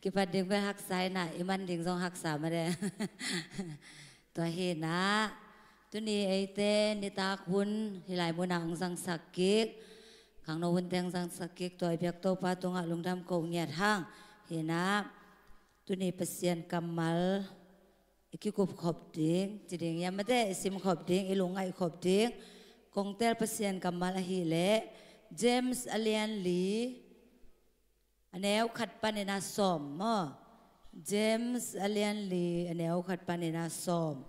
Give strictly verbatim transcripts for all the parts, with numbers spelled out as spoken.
Kipat ding pen haksa hi na, i man ding zong haksa mah de. Tua hi na, tuni eite nitak hun hih lai munah hong zangsak kik, khangno hunte hong zangsak kik, tua i biak Topa tungah lungdam ko ngiat hang. Hi na, tuni Pasian kammal i kikup khop ding, ci ding hiam, mate, i sim khop ding, i lungngaih khop ding kong tel Pasian kammal ahih leh James a lian li, a neu khat panin a sawm maw. James a lian li, a neu khat panin a sawm.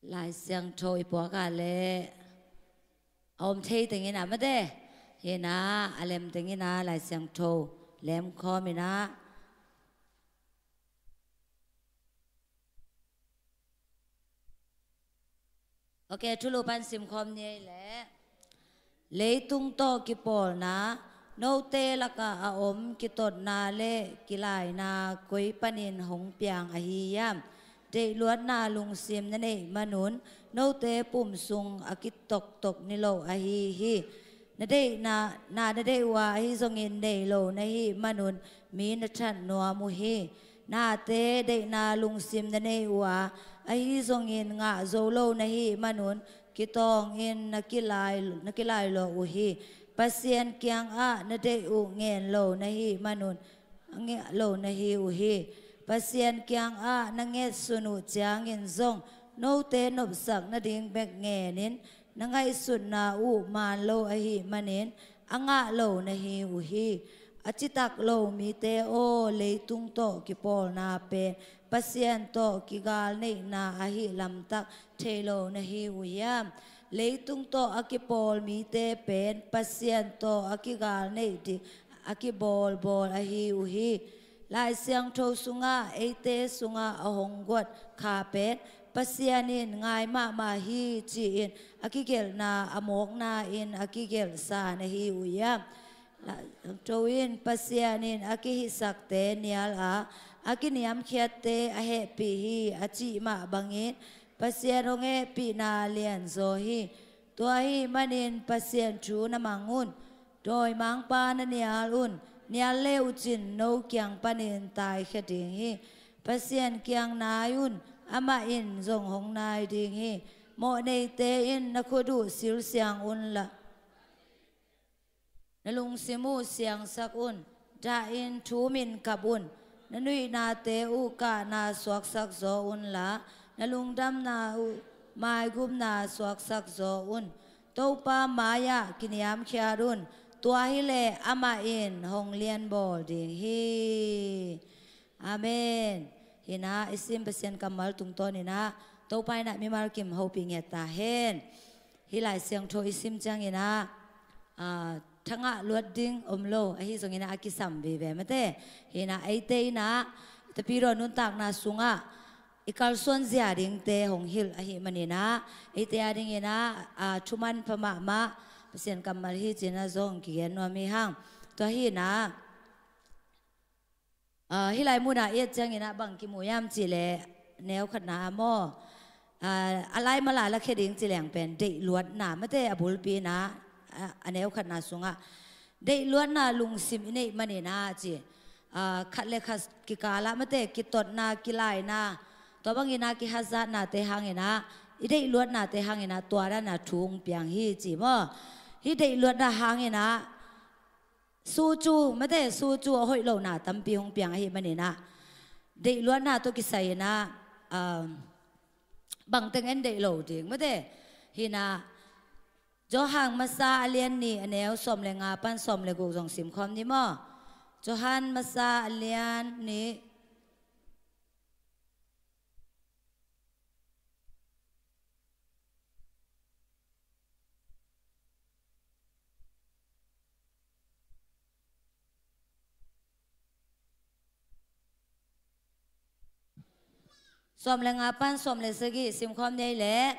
Lai Siangtho i puak ah leh a om thei teng in ah, mate, hi na, a lem teng in ah Lai Siangtho lem khawm in ah. Ok, thulu pan sim khawm ni ei leh. Leitung tawh kipawlna, note lakah a om kitotna le kilaina koi panin hong piang ahi hiam? Deihluatna lungsim na neih manun note pum sung a kitoktok niloh ahi hi. Na deihna, na na deih uh a, ahi zongin nei lo na hih manun mi na that nuam uh hi. Nate deihna lungsim na nei uh a, ahi zongin ngah zo lo na hih manun kitawngin na kilai, na kilailawh uh hi. Pasian kiangah na deih uh ngen lo na hih manun a ngah lo na hi uh hi. Pasian kiangah na ngetsun uh ciangin zong note nopsak nading bek ngenin na ngaihsutna uh maan lo ahih manin a ngah lo na hi uh hi. A citak lo mite aw, leitung tawh kipawlna pen Pasian tawh kigal neihna ahih lamtak thei lo na hi uh hiam? Leitung tawh a kipawl mite pen Pasian tawh a kigal neih ding a kibawlbawl ahi uh hi. Lai Siangtho sungah eite sungah a hong guat kha pen Pasian in ngai mahmah hi ci-in a kigelhna a mawkna in a kigelhsa na hi uh hiam? Lai Siangtho in Pasian in a kihisakte nial a, a kiniamkhiatte a hehpih hi a cih mah bangin Pasian hong hehpihna lianzaw hi. Tua ahih manin Pasian thu na mang un. Dawimangpa na nial un. Nial le uh cin no kiang panin taikhia ding hi. Pasian kiang nai un. Amah in zong hong nai ding hi. Mawhneite in na khut uh silsiang unla, na lungsim uh siangsak un. Dahin thu min kap un. Na nuihnate uh kahna suaksak zaw unla, na lungdamna uh maigupna suaksak zaw un. Topa mai-ah kiniamkhiat un. Tua hileh amah in hong lianbawl ding hi. Amen. Hi na, i sim Pasian kammal tungtawn in ah Topa in ah mimal kim hopih ngiat ta hen. Hih Lai Siangtho i sim ciangin ah, ah, thangah luat ding om lo, ahi zongin ah a kisam vive mate. Hi na, eite in ah i Tapidaw nuntakna sungah i kalsuan zia dingte hong hilh ahih manin ah eite a dingin ah, ah, thuman pha mahmah Pasian kammal hi ci-in ah zong kigen nuam hi hang. Tua hi na, ah, hih lai munah i et ciangin ah bang kimu hiam cih leh, neu khatna ah maw, ah, a lai mala lakhia ding ci leng pen deihluatna mate, a bulpi in ah, ah, a neu khatna sungah deihluatna lungsim i neih manin ah ci, ah, khat le khat kikal ah mate, kitotna, kilaina, tua bangin ah kihazatnate hangin ah, i deihluatnate hangin ah tua dan ah thu hong piang hi ci maw. Hih deihluatna hangin ah su cu mate, su cu a hoih lohna tampi hong piang ahih manin ah, deihluatna tawh kisai in ah, um, bangteng en deih lo ding mate. Hi na, Johan Masa a lian nih, a neu sawm le nga pan sawm le guk zong sim khawm ni maw. Johan Masa a lian nih, sawm le nga pan sawm le sagih sim khawm ni ei leh.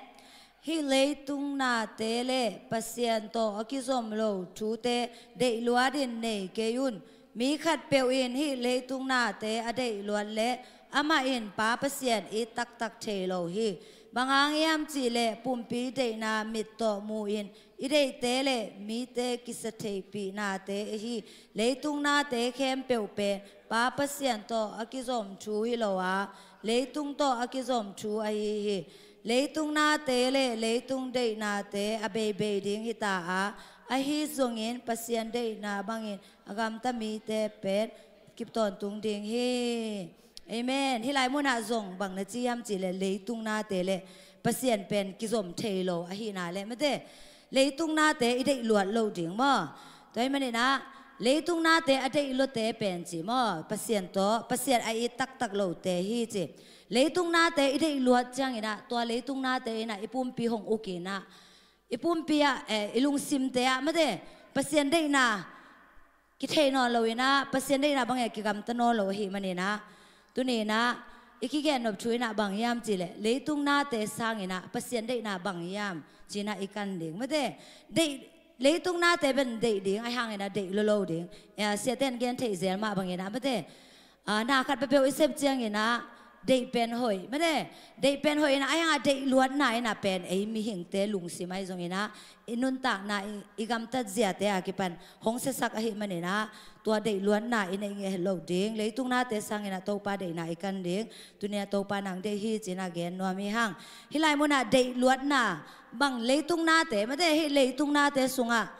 Hih leitung nate le Pasian tawh a kizom lo thute deihluat in nei kei un. Mi khatpeuh in hih leitung nate a deihluat leh Amah in Pa Pasian it taktak thei lo hi. Bang hang hiam cihleh pumpi deihna mit tawh mu-in i deihte le mite kisa theihpihnate ahi leitung nate khempeuh pen Pa Pasian tawh a kizom thu hi lo a, leitung tawh a kizom thu ahi hi. Leitung nate le leitung deihnate a beibei ding hita a, ahi zongin Pasian deihna bangin a gamta mite pen kip tawntung ding hi. Amen. Hih lai munah zong bang na ci hiam cihleh leitung nate le Pasian pen kizom thei lo ahihna le mate, leitung nate i deih luat lo ding maw? Tua ahih maninah leitung nate a deih luate pen ci maw, Pasian tawh, Pasian a it taktak lote hi ci. Leitung nate i deih luat cianginah tua leitung nate inah i pumpi hong ukinah, i pumpi ah, eh, i lungsimte ah mate, Pasian deihna kithei nawn loinah, Pasian deihna bangin a kigamta nawn lo ahih maninah, tuninah i kigen nop thu inah bang hiam cihleh leitung nate sanginah Pasian deihna bang hiam cinah i kan ding mate. Deih, leitung nate pen deih ding ahi hanginah deih lo lo ding. Eh, siaten gen theih zel mah banginah mate, ah, na khat peuhpeuh i sep cianginah deih pen hoih mate. Deih pen hoih inah ahi hangah deih luatna inah pen ei mihingte lungsim ahi zonginah i nuntakna i, i gamtat ziate a kipan hong siasak ahih maninah tua deih luatna i neih ngei lo ding. Leitung nate sanginah Topa deihna i kan ding. Tunia Topa nang deih hi cinah gen nuam hi hang. Hih lai munah deih luatna bang leitung nate mate, hih leitung nate sungah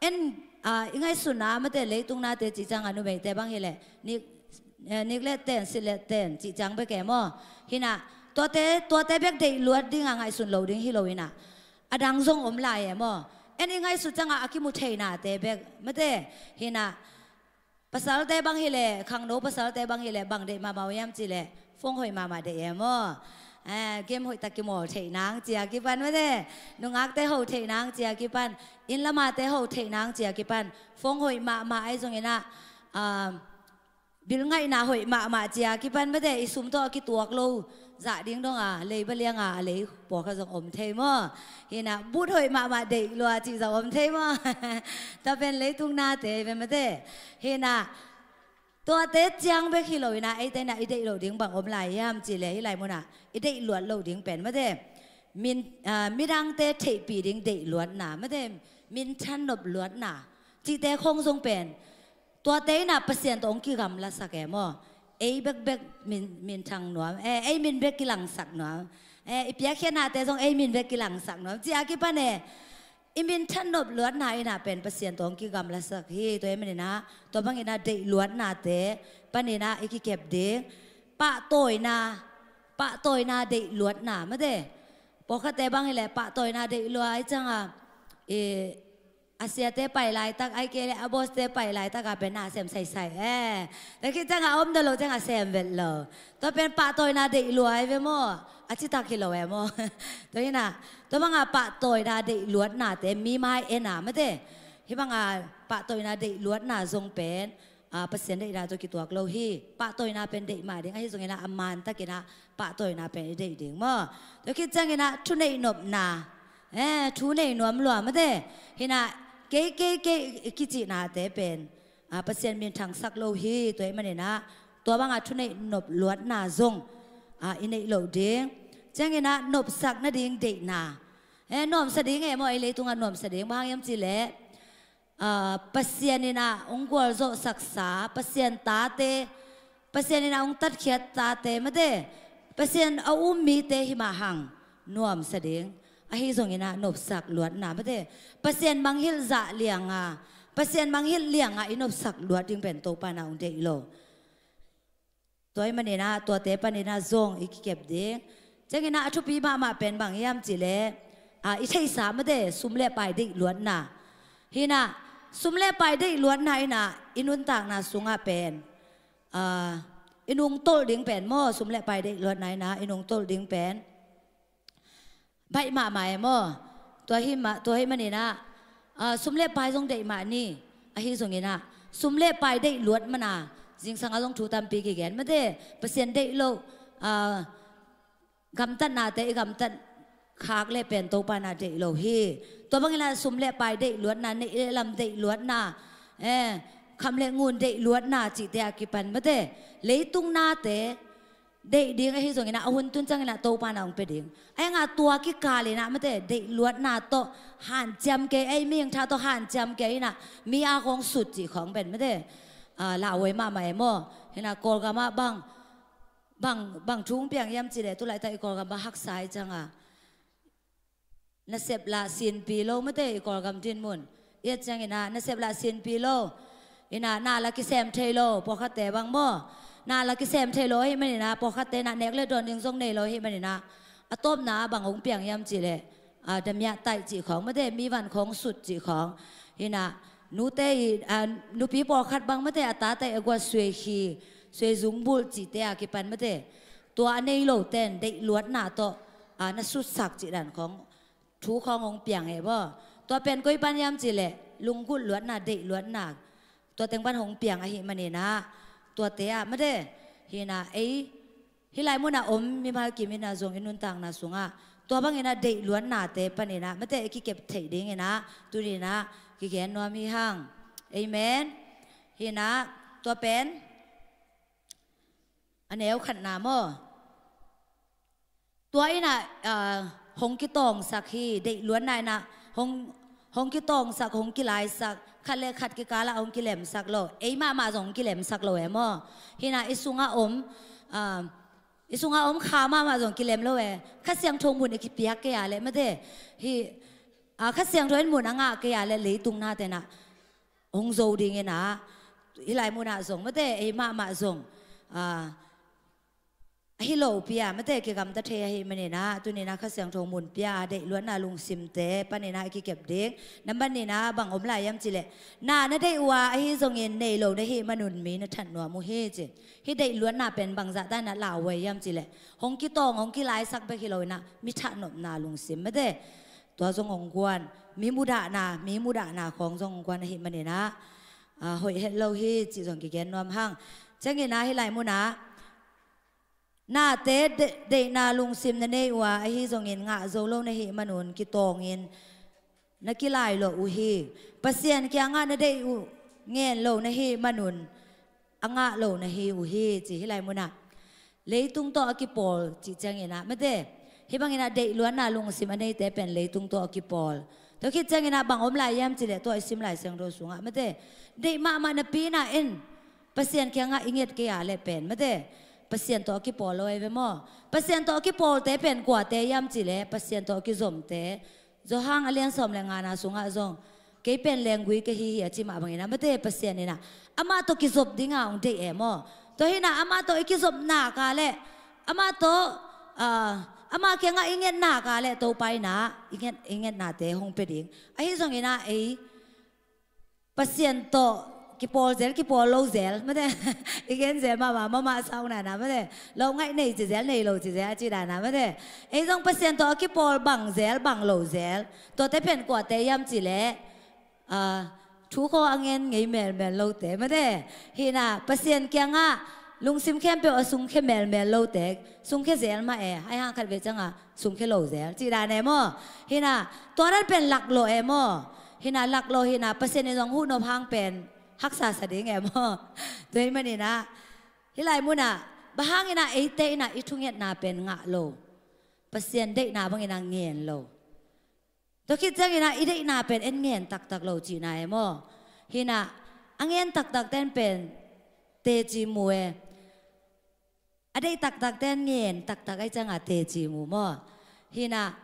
en, ah, i ngaihsutna mate, leitung nate cih ciangah numeite bang hileh nik, eh, nik le ten, sit le ten cih ciang bek e maw? Hinah tuate, tuate bek deih luat dingah ngaihsun lo ding hi lo inah a dang zong om lai e maw? En i ngaihsut ciangah a kimu thei nate bek mate. Hinah pasalte bang hileh, khangno pasalte bang hileh bang deih mahmah uh hiam cihleh phone hoih mahmah deih e maw? Eh, game hoih tak kimawl theih nang cia kipan mate, nungakte ho theih nang cia kipan, inn lamate ho theih nang cia kipan phone hoih mahmah ahi zonginah, ah, bil ngaihna hoih mahmah cia kipan mate, i sum tawh a kituak lo zah ding donga leiba lianga a lei pawlkhat zong om thei maw? Hinah but hoih mahmah deih lua cih zong om thei maw? Tua pen leitung nate ve mate. Hinah tuate ciang bek hi lo inah eite inah i deih lo ding bang om lai hiam cihleh hih lai munah i deih luat lo ding pen mate, min, ah, midangte theihpih ding deih luatna mate, minthan nop luatna cihte khong zong pen tuate inah Pasian tawh hong kigamlasak e maw? Ei bekbek min, minthang nuam, eh, ei min bek kilangsak nuam, eh, i piakkhiatnate zong ei min bek kilangsak nuam cia kipan e. I minthan nop luatna inah pen Pasian tawh hong kigamlasak hi. Tua ahih maninah tua banginah deih luatnate paninah i kikep ding. Pahtawina, pahtawina deih luatna mate. Pawlkhatte bang hileh pahtawina deih lua ahi cianga, i, a siate pai laitak ahi kei leh a bawste pai laitaka pen na sem saisai e. Tua khit cianga a om dah lo cianga sem vet lo. Tua pen pahtawina deih lua ahi ve maw? A citak hi lo e maw? Tua hinah tua banga pahtawina deih luatnate mi mai ena mate. Hih banga pahtawina deih luatna zong pen, ah, Pasian deihna tawh kituak lo hi. Pahtawina pen deih mah ding ahi zonginah a mantakinah pahtawina pen i deih ding maw? Tua khit cianginah thuneih nopna, eh, thu nei nuam lua mate. Hinah kei kei kei i kicihnate pen, ah, Pasian minthangsak lo hi. Tua ahih maninah tua banga thuneih nop luatna zong, ah, i neih loh ding. Cianginah nopsak nading deihna, eh, nuamsa ding e maw? Ei leitungah nuamsa ding bang hang hiam cihleh, ah, Pasian inah hong gualzawhsaksa, Pasian tate, Pasian inah hong tatkhiat tate mate, Pasian a um mite himah hang nuamsa ding. Ahi zonginah nopsak luatna mate, Pasian mangngilh zah lianga, Pasian mangngilh lianga i nopsak luat ding pen Topa inah hong deih lo. Tua ahih maninah tuate paninah zong i kikep ding. Cianginah a thupi mahmah pen bang hiam cihleh, ah, i theihsa mate, sum le pai deih luatna. Hinah sum le pai deih luatna inah i nuntakna sungah pen, ah, i nungtolh ding pen maw? Sum le pai deih luatna inah i nungtolh ding pen baih mahmah e maw? Tua hi mah, tua ahih maninah, ah, sum le pai zong deih mah ni. Ahi zonginah sum le pai deih luat mana zingsangah zong thu tampi kigen mate. Pasian deih lo, ah, gamtatnate i gamtat khak le pen Topa inah deih lo hi. Tua banginah sum le pai deih luatna, neih le lam deih luatna, eh, kham le ngun deih luatna cihte a kipan mate, leitung nate Deih ding ahi zongin ah, a hun tun ciangin ah Topa in ah hong pia ding. Ahi hangah tua kikal in ah mate, deih luatna tawh hanciam kei, ei mihing tha tawh hanciam kei in ah, mi a khawng sut cih khawng pen mate, ah, lauhuai mahmah e maw. Hi in ah Kawlgam ah bang, bang, bang thu hong piang hiam cih leh, tu laitak i Kawlgam bang haksa hi ciang a, nasep lah sinpi lo mate, i Kawlgam dinmun. I et ciangin ah nasep lah sinpi lo. In ah na la kisem thei lo, pawlkhatte bang maw. Na la kisem thei lo ahih manin ah, pawlkhatte in ah nek le dawn ding zong nei lo ahih manin ah, a tawpna ah bang hong piang hiam cih leh, ah, damiah taih cih khawng mate, mi van khawng sut cih khawng. Hi in ah nute i, ah, nupi pawlkhat bang mate, a tate a guat suai khi, suai zungbulh cihte a kipan mate, tua a nei lote in deih luatna tawh, ah, na sutsak cih dan khawng, thu khawng hong piang e maw. Tua pen koi pan hiam cih leh, lunggulh luatna, deih luatna, tua teng pan hong piang ahih manin ah, tuate ah mate, hi in ah ei, hih lai mun ah om mimal kim in ah zong i nuntakna sungah tua bangin ah deih luatnate panin ah mate, i kikep theih dingin ah tuni in ah kigen nuam hi hang. Amen. Hi in ah tua pen a neu khatna maw. Tua in ah, ah, hong kitawngsak hi, deih luatna in ah hong, hong kitawngsak, hong kilaisak, khat le khat kikal ah hong kilemsak lo, ei mahmah zong hong kilemsak lo e maw. Hi in ah i sungah om, ah, i sungah om kha mahmah zong kilem lo e. Kha Siangtho mun i kipiak kei a leh mate, hi, ah, Kha Siangtho in mun a ngah kei a leh leitung nate in ah hong zo dingin ah, hih lai mun ah zong mate, ei mahmah zong, ah, ahi lopi a mate, kigamta thei ahih manin ah, tuni in ah Kha Siangtho mun pia a, deih luatna lungsimte panin ah i kikep ding. Nambat nihna ah bang om lai hiam cih leh, na na deih uh a, ahi zongin nei lo na hih manun mi na that nuam uh hi ci. Hih deih luatna pen bangzah ta in ah lauhuai hiam cih leh, hong kitawng, hong kilaisak bek hi lo in ah, mi thahnopna lungsim mate, tua zong hong guan, mi mudahna, mi mudahna khawng zong hong guan ahih manin ah, ah, hoih het lo hi cih zong kigen nuam hang. Ciangin ah hih lai mun ah, nate de-, deihna lungsim na nei uh a, ahi zongin ngah zo lo na hih manun kitawngin na kilailawh uh hi. Pasian kiangah na deih uh ngen lo na hih manun a ngah lo na hi uh hi ci. Hih lai mun ah leitung tawh a kipawl cih ciangin ah mate, hih bangin ah deih luatna lungsim a neite pen leitung tawh a kipawl. Tua khit ciangin ah bang om lai hiam cih leh, tua i sim Lai Siangtho sungah mate, deih mahmah napi in ah en, Pasian kiangah i nget kei a leh pen mate, Pasian tawh a kipawl lo ei ve maw. Pasian tawh a kipawlte pen kuate hiam cih leh, Pasian tawh a kizomte. Johan a lian sawm le ngana sungah zong, kei pen lenggui ka hi hi a ci mah bangin ah mate, Pasian in ah amah tawh kizop ding a hong deih e maw. Tua hi in ah amah tawh i kizop nak a leh, amah tawh, ah, amah kiangah i nget nak a leh Topa in ah i nget, i ngetnate hong pia ding. Ahi zongin ah ei Pasian tawh kipawl zel, kipawl lo zel mate, i gen zel mahmah, mahmah sauna na mate, lo ngaih nei ci zel, nei lo ci zel a ci dan a mate. Ei zong Pasian tawh a kipawl bang zel, bang lo zel, tuate pen kuate hiam cih leh, ah, thu khawng a ngen ngei melmel lote mate. Hi in ah Pasian kiangah lungsim khempeuh a sungkhia melmel lote, sungkhia zel mah e, ahi hang khatvei ciang a sungkhia lo zel cih dan e maw. Hi in ah tua dan pen laklawh e maw. Hi in ah laklawh hi in ah, Pasian in zong huhnop hang pen haksa sa ding e maw. Tua ahih manin ah hih lai mun ah, bang hangin ah eite in ah i thungetna pen ngah lo, Pasian deihna bangin ah ngen lo, tua khit ciangin ah i deihna pen en ngen taktak lo cihna e maw. Hi in ah a ngen taktakte in pen teci mu e. A deih taktakte in ngen taktak ahih ciang a teci mu maw. Hi in ah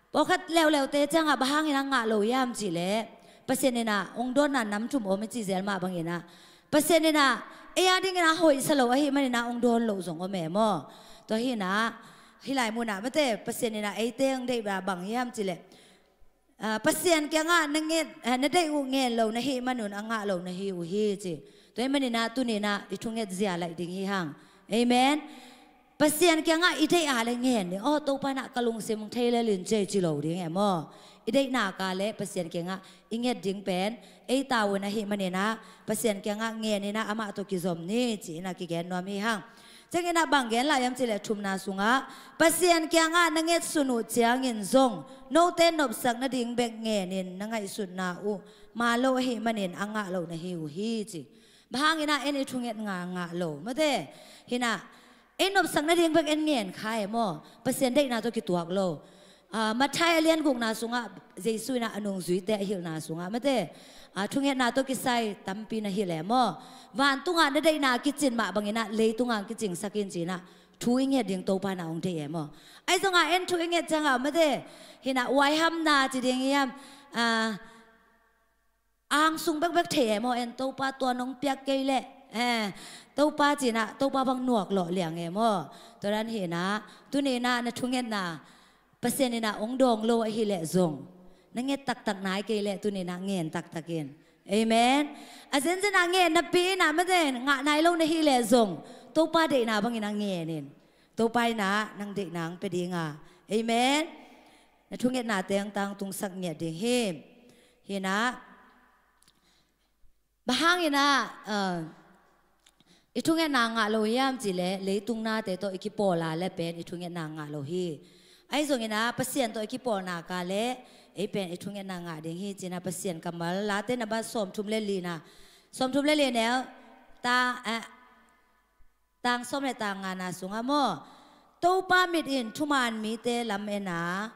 pawlkhat leuleute ciang a bang hangin ah ngah lo hiam cih leh, Pasian in ah hong dawnna nam thum om i cih zel mah bangin ah, Pasian in ah ei a dingin ah hoihsa lo ahih manin ah hong dawn lo zong om e maw. Tua hi in ah hih lai mun ah mate, Pasian in ah eite hong deih bang hiam cih leh, ah, Pasian kiangah na nget, ah, na deih uh ngen lo na hih manun a ngah lo na hi uh hi ci. Tua ahih manin ah tuni in ah i thunget zia laih ding hi hang. Amen. Pasian kiangah i deih a leh ngen ding. Aw, Topa in ah ka lungsim thei lel in ci ei ci lo ding e maw. I deih nak a leh Pasian kiangah i nget ding pen ei tavuan ahih manin ah, Pasian kiangah ngen in ah amah tawh kizom ni ci in ah kigen nuam hi hang. Ciangin ah bang gen lai hiam cih leh, thumna sungah, Pasian kiangah na ngetsun uh ciangin zong note nopsak nading bek ngenin na ngaihsutna uh man lo ahih manin a ngah lo na hi uh hi ci. Bang hangin ah en i thunget ngah, ngah lo mate. Hi in ah ei nopsak nading bek en ngen kha e maw. Pasian deihna tawh kituak lo. Ah, Matthai a lian gukna sungah Jesu in ah a nungzuite a hilhna sungah mate, ah, thungetna tawh kisai tampi na hilh e maw. Vantungah na deihna kicin mah bangin ah leitungah kicingsak in ci-in ah thu i nget ding Topa in ah hong deih e maw. Ahi zongah en thu i nget ciangah mate, hi-in ah huaihamna ci ding hiam, ah, angsung bekbek thei e maw, en Topa tua nong piak kei leh, eh, Topa ci-in ah Topa bang nuak lawh liang e maw. Tua dan hi-in ah tuni-in ah na thungetna Pasian in ah hong dawng lo ahih leh zong na nget taktak nai kei leh tuni-in ah ngen taktak in. Amen. A zenzen ah ngen napi-in ah mate, ngah nai lo na hih leh zong Topa deihna bangin ah ngen in. Topa in ah nang deihna hong pia ding a. Amen. Na thungetnate hong tangtungsak ngiat ding hi. Hi-in ah, bang hangin ah, uh, i thungetna ngah lo hiam cih leh leitung nate tawh i kipawl a leh pen i thungetna ngah lo hi. Ahi zongin ah Pasian tawh i kipawl nak leh ei pen i thungetna ngah ding hi ci-in ah Pasian kammal Late namba sawmthum le lina, sawmthum le li neu ta, eh, tang sawm le tang ngana sungah maw, Topa mit in thuman mite lam en a,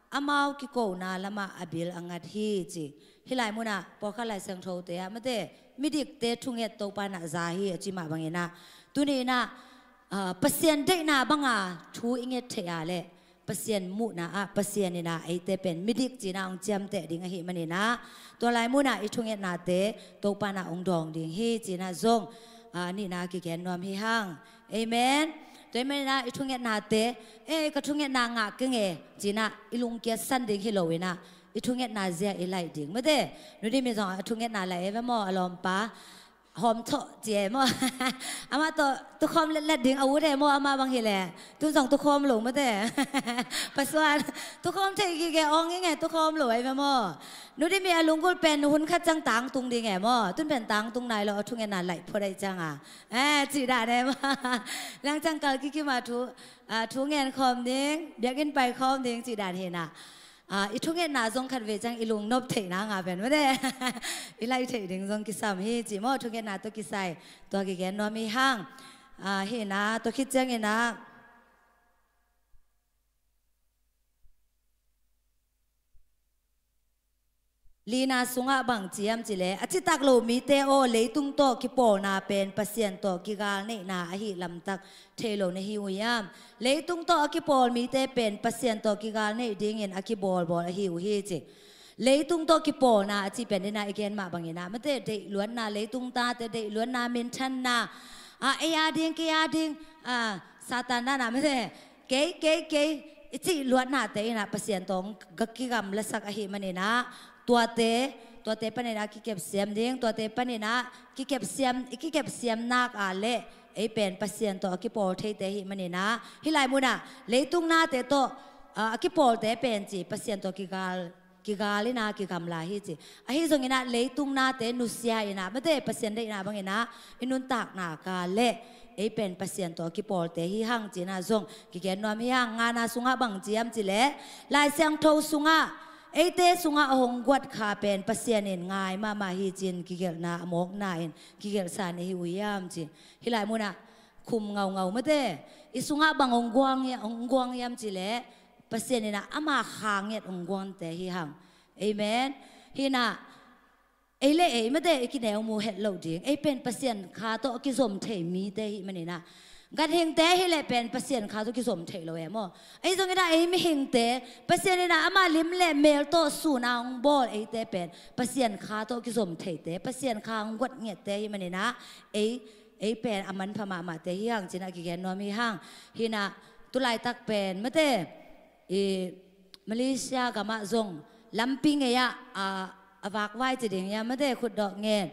amau kikona lamah a bil a ngat hi ci. Hih lai munah pawlkhat Lai Siangthote ah mate, midikte thunget Topa in ah za hi a ci mah bangin ah, tuni-in ah, ah, Pasian deihna banga thu i nget theih a leh Pasian muhna ah Pasian in ah eite pen midik ci-in ah hong ciamteh ding ahih manin ah, tua lai munah i thungetnate Topa in ah hong dawng ding hi ci-in ah zong, ah, nihna kigen nuam hi hang. Amen. Tua ahih manin ah i thungetnate, eh, ka thungetna ngah keng e ci-in ah i lungkiat san ding hi lo-in ah i thungetna zia i laih ding. Mate, Nu Dim in zong a thungetna laih e ve maw, a lawmpa Hawm Thaw ci e maw. Amah tawh tukhawm letlet ding a ut e maw, amah bang hi leh. Tun zong tukhawm lo mate. Pasuan, tukhawm thei gige awng ing e, tukhawm lo ahi ve maw. Nu Dim in a lunggulh pen hun khat ciang tangtung ding e maw. Tun pen tangtung nai lo, a thungetna laih phot ahih ciang a. Eh, cih dan e maw. Nang ciang kal kikim a thu, ah, thu ngen khawm ding, biakinn pai khawm ding cih dan hi-in ah. Ah, i thungetna zong khat vei ciang i lungnop theihna ngah pen mate, i laih theih ding zong kisam hi ci maw, thungetna tawh kisai. Tua kigen nuam hi hang. Ah, hi-in ah tua khit ciangin ah lina sungah bang ci hiam cih leh, a citak lo mite aw, leitung tawh kipawlna pen Pasian tawh kigal neihna ahih lamtak thei lo na hi uh hiam? Leitung tawh a kipawl mite pen Pasian tawh kigal neih dingin a kibawlbawl ahi uh hi ci. Leitung tawh kipawlna a cih pen in ah i gen mah bangin ah mate, deihluatna, leitung tate deihluatna, minthanna, ah, ei a ding, kei a ding, ah, Satan dan ah mate, kei, kei, kei i cih luatnate in ah Pasian tawh hong kigamlasak ahih manin ah, tuate, tuate panin ah kikepsiam ding, tuate panin ah kikepsiam, i kikepsiam nak a leh ei pen Pasian tawh a kipawl theite ahih manin ah, hih lai munah leitung nate tawh, ah, a kipawlte pen ci Pasian tawh kigal, kigal in ah kigamla hi ci. Ahi zongin ah leitung nate nusia in ah mate, Pasian deihna bangin ah i nuntak nak a leh ei pen Pasian tawh a kipawlte hi hang ci-in ah zong kigen nuam hi hang. Ngana sungah bang ci hiam cih leh, Lai Siangtho sungah, eite sungah a hong guat kha pen Pasian in ngai mahmah hi ci-in kigelhna, a mawkna in kigelhsa na hi uh hiam ci. Hih lai munah khum ngaungau mate, i sungah bang hong guang hia-, hong guang hiam cih leh, Pasian in ah ama kha ngiat hong guangte hi hang. Amen. Hi-in ah ei le ei mate, i kineu mu het loh ding, ei pen Pasian kha tawh a kizom thei mite ahih manin ah, ganhingte hi leh pen Pasian kha tawh kizom thei lo e maw. Ahi zongin ah ei mihingte, Pasian in ah ama lim le mel tawh sun a hong bawl eite pen Pasian kha tawh kizom theite, Pasian kha hong guat ngiatte ahih manin ah, ei, ei pen a manpha mahmahte hi hang ci-in ah kigen nuam hi hang. Hi-in ah tulaitak pen mate, i Malaysia gamah zong lampi ngei-ah, ah, a vakvai ci ding hiam mate, khutdawh ngen,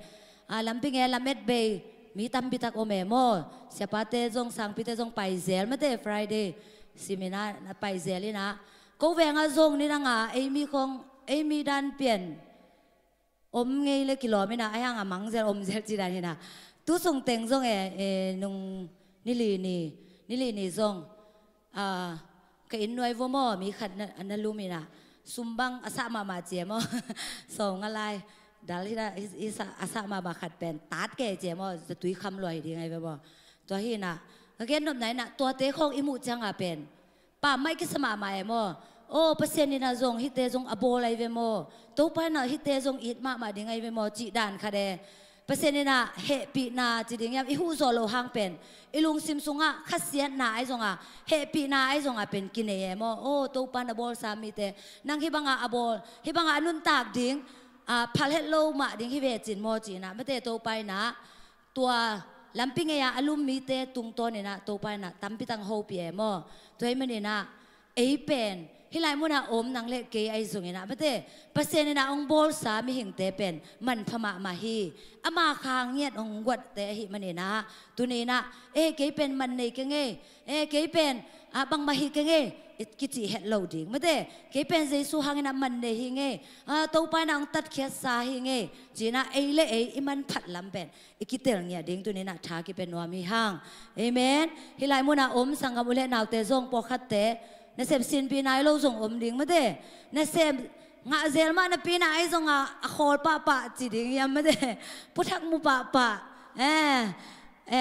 ah, lampi ngei-ah lamet bei mi tampitak om e maw. Siapate zong, sangpite zong paizel mate, Friday simin ah na paizel in ah, ko vengah zong nidangah ei mi khawng, ei mi dan pian om ngei le kilawm in ah, ahi hang a mangzel omzel ci dan hi-in ah. Tu sung teng zong e, e, nung ni li ni, ni li ni zong, ah, ka inn nuai vua maw, mi khat na, na lum in ah, sum bang a sah mahmah ci e maw. Sawmnga lai dal hi-in ah, hi, hi sah, a sah mahmah khat pen tat kei ci e maw, zatui kham lua hi ding ahi ve maw. Tua hi-in ah, Ka gen nopna in ah tuate khawng i muh ciangah pen pammaih kisa mahmah e maw. Aw, Pasian in ah zong hihte zong a bawl ahi ve maw, Topa in ah hihte zong it mahmah ding ahi ve maw cih dan khat e. Pasian in ah hehpihna ci ding hiam, i huh zawh loh hang pen i lungsim sungah khasiatna ahi zongah, hehpihna ahi zongah pen kinei e maw. Aw, Topa in a bawlsa mite nang hih bangah a bawl, hih bangah a nuntak ding, a, phal het lo mah ding hi ve cin maw ci-in ah, mate, Topa in ah tua lampi ngei-a a lum mite tungtawn in ah Topa in ah tampi tak hopih e maw. Tua ahih manin ah ei pen hih lai munah om nang le kei ahi zongin ah, mate, Pasian in ah hong bawlsa mihingte pen manpha mahmah hi. Ama kha ngiat hong guatte ahih manin ah tuni in ah, e, kei pen man nei keng e, e, kei pen, a, bangmah hi keng e, i kicih het lo ding, mate, kei pen Jesu hangin ah man nei hi nge, a, Topa in ah hong tatkhiatsa hi nge, ci-in ah ei le ei i manphat lam pen i kitel ngiat ding tuni in ah tha kipia nuam hi hang. Amen. Hih lai munah om sanggam u le naute zong pawlkhatte nasep sinpih nai lo zong om ding, mate. Nasep ngah zel mah napi in ah ahi zongah a khawl pahpah ci ding hiam, mate. Puthak mu pahpah, e, e,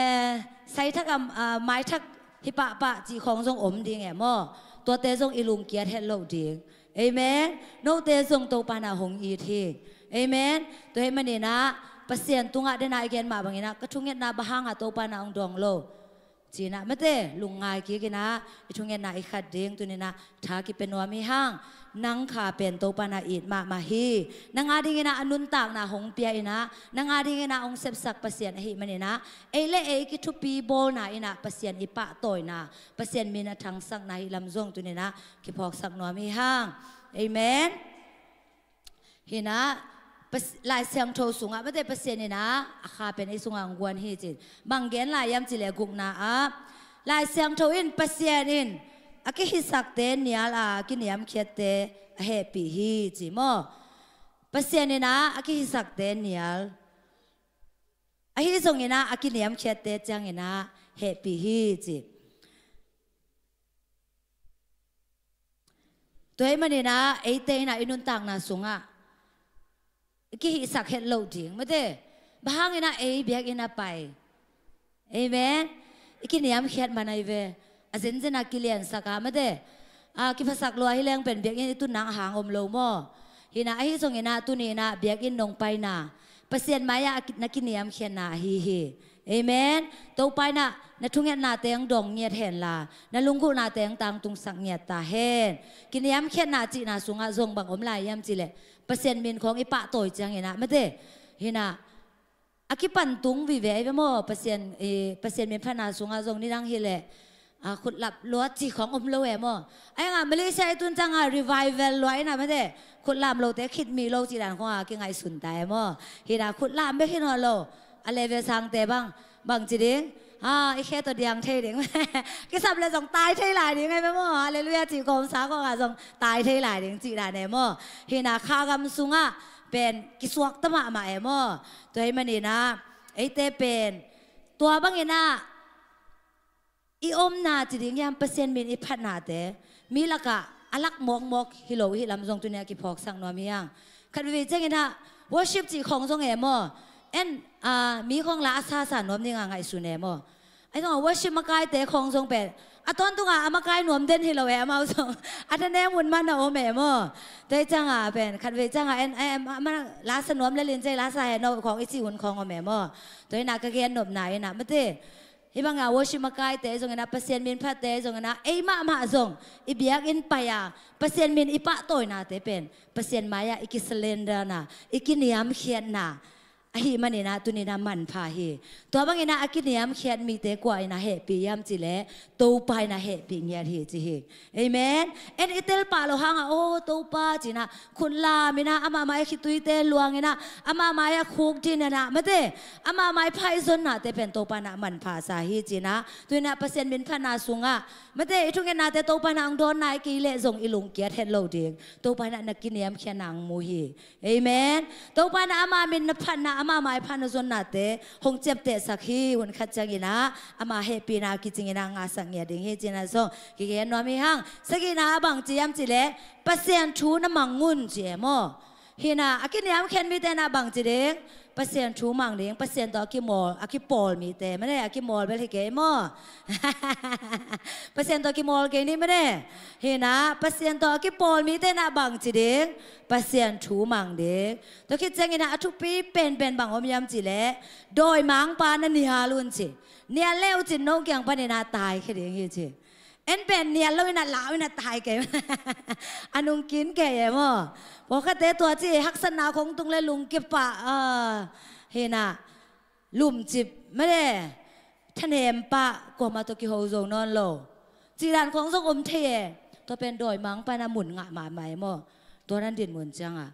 saithak a, a, maithak hi pahpah cih khawng zong om ding e maw. Tuate zong i lungkiat het lo ding. Amen. Note zong Topa in ah hong it hi. Amen. Tua ahih manin ah Pasian tungah den a i gen mah bangin ah ka thungetna bang hangah Topa in ah hong dawng lo ci-in ah, mate, lungngai kik in ah i thungetna i khat ding tuni in ah tha kipia nuam hi hang. Nang kha pen Topa in ah it mahmah hi. Nang a dingin ah a nuntakna hong pia in ah, nang a dingin ah hong sepsak Pasian ahih manin ah ei le ei kithupi bawlna in ah Pasian i pahtawina, Pasian min a thangsakna hih lam zong tuni in ah kiphawksak nuam hi hang. Amen. Hi in ah, Pas-, Lai Siangtho sungah, mate, Pasian in ah a kha pen ei sungah hong guan hi ci-in. Bang gen lai hiam cih leh gukna ah Lai Siangtho in Pasian in a kihisakte nial a, a kiniamkhiatte a hehpih hi ci maw. Pasian in ah a kihisakte nial, ahi zongin ah a kiniamkhiatte ciangin ah hehpih hi ci. Tua ahih manin ah eite in ah i nuntakna sungah i kihihsak het lo ding, mate. Bang hangin ah ei biakinn ah pai, amen, i kiniamkhiat man ahi ve. A zenzen a kiliansak a, mate, a, kiphasak lua hi leng pen biakinn i tun nang a hang om lo maw. Hi in ah ahi zongin ah tuni in ah biakinn nong paina Pasian mai-ah a ki-, na kiniamkhiatna ahi hi. Amen. Topa in ah na thungetnate hong dawng ngiat hen la, na lunggulhnate hong tangtungsak ngiat ta hen. Kiniamkhiatna cihna sungah zong bang om lai hiam cih leh Pasian min khawng i pahtawi ciangin ah, mate, hi in ah a kipan tung vive ahi ve maw. Pasian, eh, Pasian min phatna sungah zong nidang hi leh, a, khutlap luat cih khawng om lo e maw. Ahi zongin ah Malaysia i tun ciangah revival luat in ah, mate, khutlam lote khitmi lo cih dan khawngah kingaihsun ta e maw. Hi in ah khutlam bek hi nawn lo, a level sangte bang, bang ci ding, a, i khe tawh diang thei ding. Kisap leh zong tai thei lai ding ahi ve maw. Halleluiah cih kawmsa khawngah zong tai thei lai ding cih dan e maw. Hi in ah kha gam sungah pen kisuakta mahmah e maw. Tua ahih manin ah eite pen tua bangin ah i omna ci ding hiam, Pasian min i phatnate mi lakah a lak mawkmawk hi lo i hih lam zong tuni-ah kiphawksak nuam hi hang. Khat veivei ciangin ah worship cih khawng zong e maw, en, a, mi khawng la a sasa nuam dingah ngaihsun e maw. Ahi zongah worship makaite khawng zong pen a tawntungah a makai nuam den hi lo e, amau zong a thanem hun man a om e maw. Tua hi ciangah pen khat vei ciangah en, en, en, a, a, la sa nuam lel in, cei la sa hen aw khawng i cih hun khawng om e maw. Tua hi in ah ka gen nopna in ah, mate, hih bangah worship makaite zongin ah, Pasian min phatte zongin ah, ei mahmah zong i biakinn pai-a Pasian min i pahtawinate pen Pasian mai-ah i kisurrenderna, i kiniamkhiatna ahih manin ah tuni-in ah manpha hi. Tua bangin ah a kiniamkhiat mite kua in ah hehpih hiam cih leh Topa in ah hehpih ngiat hi ci hi. Amen. En i tel pah loh hangah, aw Topa ci-in ah khut lam in ah, amah mai-ah khituite luang in ah, amah mai-ah khukdin in ah, mate, amah mai-ah phaizonnate pen Topa in ah manpha sa hi ci-in ah, tuni-in ah Pasian min phatna sungah, mate, i thungetnate Topa in ah hong dawn nai kei leh zong i lungkiat het lo ding. Topa in ah na kiniamkhiatna hong mu hi. Amen. Topa in ah ama min na phatna, ama maipha na zonnate hong ciaptehsak hi. Hun khat ciangin ah ama hehpihna kicingin ah ngahsak ngiat ding hi ci-in ah zong kigen nuam hi hang. Sagihna ah bang ci hiam cih leh Pasian thu na mang un ci e maw. Hi na, a kiniamkhiat mite na bang ci ding? Pasian thu mang ding, Pasian tawh a kimawl, a kipawl mite. Mane, a kimawl bel hi kei maw? Pasian tawh kimawl kei ni mane. Hi na, Pasian tawh a kipawl mite na bang ci ding? Pasian thu mang ding. Tua khit ciangin a thupi penpen bang om hiam cih leh, dawimangpa na nial un ci. Nial le uh cin no kiang panin a taikhia ding hi ci. En pen nial lo in a lau in a tai kei. A nungkin kei e maw? Pawlkhatte tua ci haksatna khong tung le lungkia pah, ah, hi na, lumcip mane, thanem pah, kuamah tawh kiho zo nawn lo. Cih dan khong zong om thei e. Tua pen dawimangpa na mun ngah mahmah e maw? Tua nan dinmun ciang a.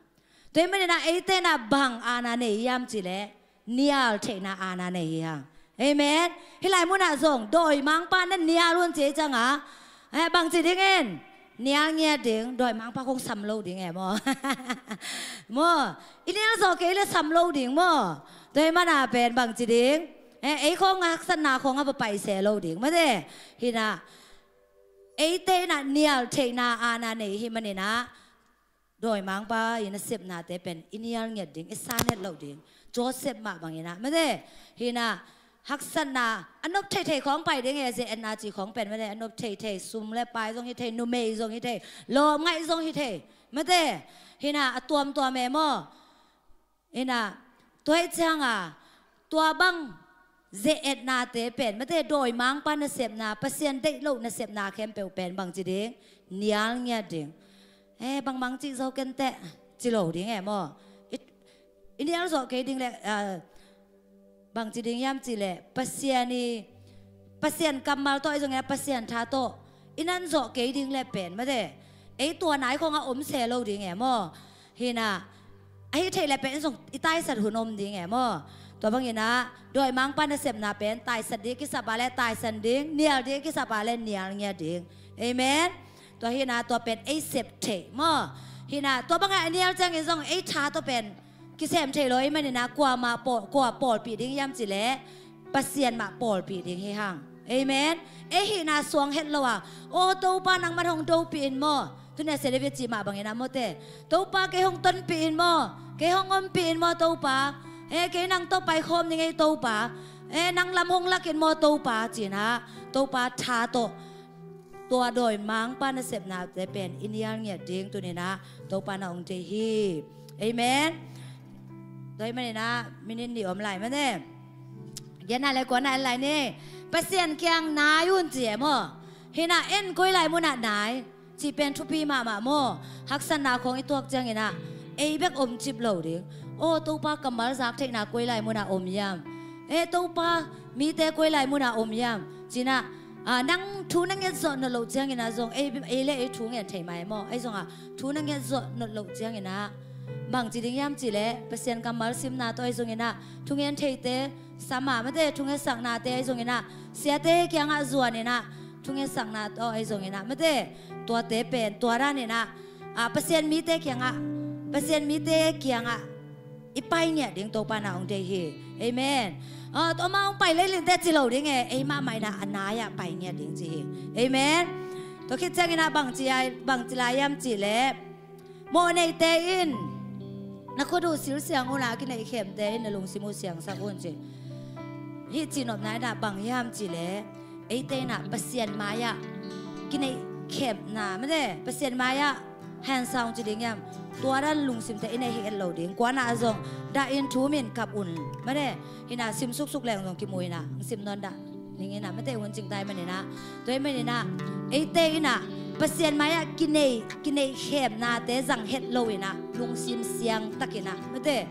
Tua hi manin a eite na bang aana nei hiam cih leh, nial theihna aana nei hi hang. Amen. Hih lai munah zong dawimangpa na nial un ci ciang a, eh, bang ci ding in? Nial ngiat ding, dawimangpa khong sam lo ding e maw? Maw, i nial zawh kei le sam lo ding maw? Tua hi mana pen bang ci ding? Eh, ei khong haksatna khong a va paise lo ding mate. Hi na, eite na nial theihna aana nei hi manin a, dawimangpa in a sepnate pen i nial ngiat ding, i san het loh ding. Joseph mah bangin a mate, hi na, haksatna a nop theithei khong pai ding e, ze-etna cih khong pen mate, a nop theithei, sum le pai zong hi thei, numei zong hi thei, lawmngaih zong hi thei mate. Hi na, a tuamtuam e maw? Hi na, tua hi ciang a, tua bang ze-etnate pen mate, dawimangpa nasepna, Pasian deih loh nasepna khempeuh pen bang ci ding? Nial ngiat ding. Eh, bangmang cih zo kenteh, ci lo ding e maw? I, i nial zawh kei ding le, ah, bang ci ding hiam cih leh, Pasian i, Pasian kammal tawh ahi zongin a Pasian tha tawh i nan zawh kei ding le pen mate, ei tua nai khong a om se lo ding e maw? Hi na, ahi thei le pen zong i taisat hun om ding e maw? Tua bangin a, dawimangpa nasepna pen taisat ding kisap a le taisan ding, nial ding kisap a le nial ngiat ding. Amen. Tua hi na, tua pen ei sep theih maw? Hi na, tua bangah a nial ciangin zong ei tha tawh pen kisem thei lo i manin a, kuamah pawl, kua pawlpih ding hiam cih leh, Pasian mah pawlpih ding hi hang. Amen. Ei hihna suang het lo a, aw Topa nangman hong dopih in maw? Tuni a Sia David cih mah bangin a mawte, Topa kei hong tonpih in maw? Kei hong ompih in maw Topa? Eh, kei nang tawh paikhawm ning ei Topa. Eh, nang lam hong lak in maw Topa? Ci-in a, Topa tha tawh tua dawimangpa nasepnate pen i nial ngiat ding tuni-in ah Topa na hong deih hi. Amen. Tua ahih manin ah minit nih om lai mane. Giatna le kuana en lai ni. Pasian kiang nai un ci e maw? Hi-in ah en koi lai munah nai cih pen thupi mahmah maw? Haksatna khawng i tuak ciangin ah ei bek om cip lo ding. Aw Topa, kammal zak theihna koi lai munah om hiam? Eh Topa, mite koi lai munah om hiam? Ci-in ah, ah, nang thu na nget zawh nawn loh ciangin ah zong ei, ei le ei thu ngen thei mai maw? Ahi zongah thu na nget zawh nawn loh ciangin ah bangci ding hiam cih leh Pasian kammal simna tawh ahi zongin ah thungen theite sam a, mate, thungetsaknate ahi zongin ah siate kiangah zuan in ah thungetsakna tawh ahi zongin ah, mate, tuate pen tua dan in ah, ah, Pasian mite kiangah, Pasian mite kiangah i pai ngiat ding Topa na hong deih hi. Amen. Ah, tua mah hong pai leiling teh ci lo ding e, ei mahmah in ah a nai-ah pai ngiat ding ci hi. Amen. Tua khit ciangin ah bangci ai, bangci lai hiam cih leh mawh neite in na khut uh sil siang un ah, a kineih khemte in na lungsim uh siangsak un ci. Hih cihnopna in ah bang hiam cih leh eite in ah Pasian mai-ah kineih khemna, mate, Pasian mai-ah handsome ci ding hiam, tua dan lungsimte i neih hi et lo ding. Kuana ah zong dah in thum in kap un, mate, hi-in ah sim suksuk leng zong kimu in ah sim nawn dah ning in ah, mate, hun cing tai manin ah. Tua ahih manin ah eite in ah Pasian mai-ah kineih, kineih khemnate zang het lo in ah lungsim siang tak in ah, mate,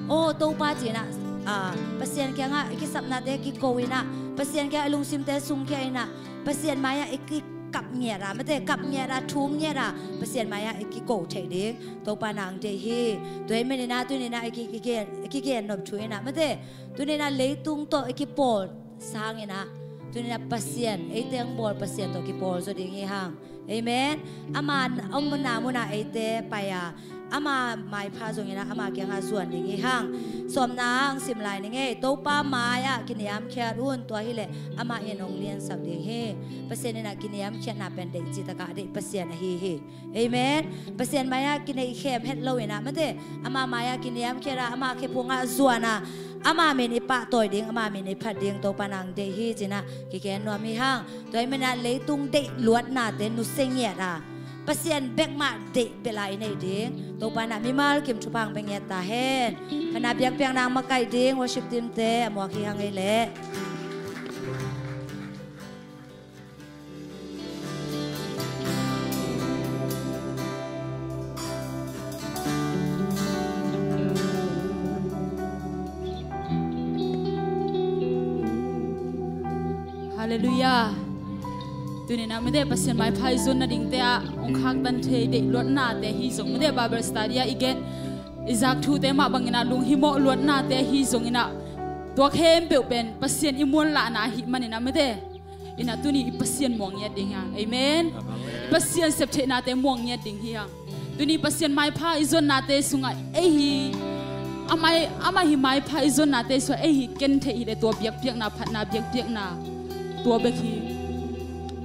aw Topa ci-in ah, ah, Pasian kiangah i kisapnate kiko in ah, Pasian kiangah i lungsimte sungkhia in ah, Pasian mai-ah i kikap ngiat a, mate, kap ngiat a, thum ngiat a, Pasian mai-ah i kiko theih ding Topa na hong deih hi. Tua ahih manin ah tuni-in ah i ki, i kigen, i kigen nop thu in ah, mate, tuni-in ah leitung tawh i kipawl sangin ah tuni-in ah Pasian, eite hong bawl Pasian tawh kipawl zaw ding hi hang. Amen. Ama omna munah eite pai a, Ama maipha zongin ah ama kiangah zuan ding hi hang. Sawmna ah hong sim lai ning ei. Topa mai-ah kiniamkhiat un, tua hileh amah in hong liansak ding hi. Pasian in ah kiniamkhiatna pen deih citak ah deih Pasian ahi hi. Amen. Pasian mai-ah kineihkhem het loin ah, mate, ama mai-ah kiniamkhiat a, ama khephungah zuan a, ama min i pahtawi ding, ama min i phat ding Topa in hong deih hi ci-in ah kigen nuam hi hang. Tua ahih manin ah leitung deih luatnate nusia ngiat a, Pasian bek mah deih bel a i neih ding Topa in ah mimal kim thupha hong pia ngiat ta hen. Phatna biakpiakna hong makaih ding worship team-te a muak hi hang ei leh. Halleluiah. Tuni-in ah mate, Pasian maipha i zon nadingte ah hong khaktan thei deih luatnate hi zong, mate, Bible study ah i gen, i zak thute mah bangin ah lunghimawh luatnate hi zongin ah, tua khempeuh pen Pasian i muanlahna ahih manin ah, mate, in ah tuni i Pasian muang ngiat ding hi hang. Amen. Amen. I Pasian septheihnate muang ngiat ding hi hang. Tuni Pasian maipha i zonnate sungah ei hi, amah, amah hi maipha i zonnate sungah ei hi ken theih hileh tua biakpiakna, phatna biakpiakna tua bek hi.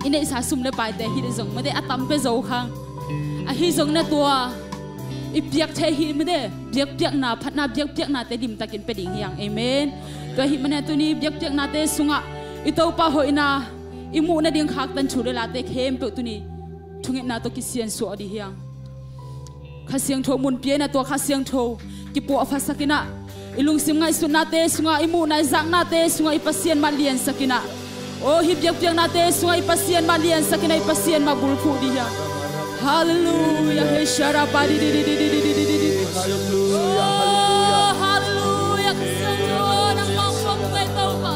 I neihsa sum le paite hileh zong, mate, a tam pia zo hang. Ahi zongin ah tua i piak theih hi, mate, biakpiakna, phatna biakpiaknate limtakin pia ding hi hang. Amen. Tua ahih manin ah tuni biakpiaknate sungah i Topa hoihna i muh nading khaktan thu le late khempeuh tuni thungetna tawh kisiansuah ding hi hang. Kha Siangtho mun pia in ah tua Kha Siangtho kipuahphasak in ah, i lungsim ngaihsutnate sungah, i muhna i zaknate sungah i Pasian mah liansak in ah, aw, hih biakpiaknate sungah i Pasian mah liansak in ah, i Pasian mah bulphuh ding hi hang. Halleluiah. Hei, sharapa di di di di di di di di di. Halleluiah. Aw, halleluiah. Kha Siangtho, nangmah hong muang ei Topa.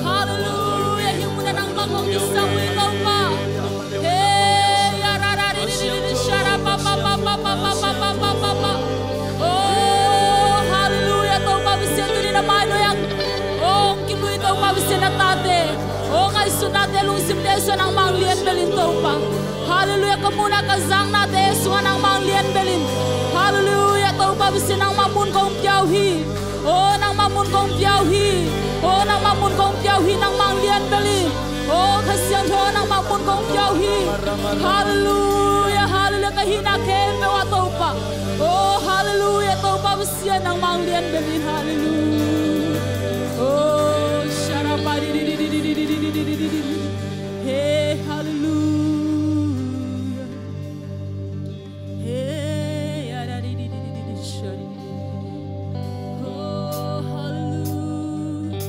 Halleluiah. Hih mun ah nangmah hong kisam ei Topa. Hey, ya ra ra di di di di di, sha ra pa pa pa. Oh, halleluiah, Topa Pasian, tuni na mai nuai ang. Oh, hong kilui Topa Pasian na tate. Oh, ngaihsutnate, lungsimte sungah nangmah hong lianbel in Topa. Halleluiah, ka muhna ka zaknate sungah nangmah hong lianbel in. Halleluiah, Topa Pasian, nangmah mun kong pia uh hi. Oh, nangmah mun kong pia uh hi. Oh, nangmah mun kong pia uh hi, nangmah hong lianbel in. Oh, Kha Siangtho, nangmah mun kong pia uh hi. Halleluiah, halleluiah, ka hihna khempeuh ah Topa. Oh, halleluiah, Topa Pasian, nangmah hong lianbel in, halleluiah. Oh, sharapa di di di di. Hey, halleluiah. Hey, ya ra di di di di di di, sha di di di di. Oh, halleluiah.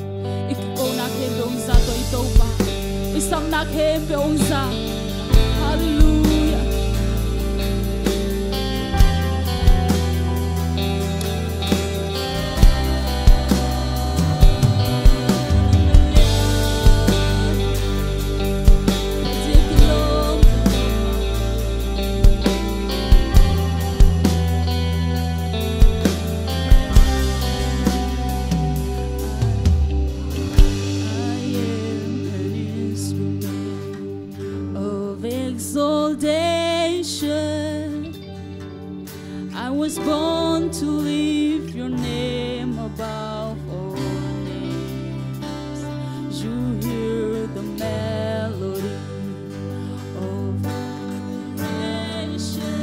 I kikona khempeuh hong za tawh i Topa. I sapna khempeuh hong za. Halleluiah. I am an instrument of exaltation. I was born to lift your name above all names. You hear the melody of creation.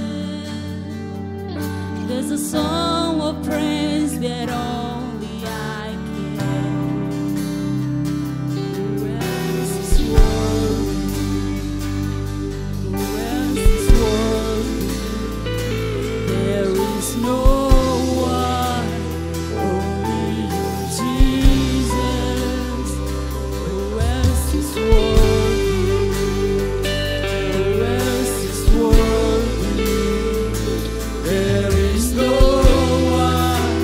There's a song of praise that only I can bring. Who else is worthy? Who else is worthy? There is no one, only you, Jesus. Who else is worthy? Who else is worthy? There is no one,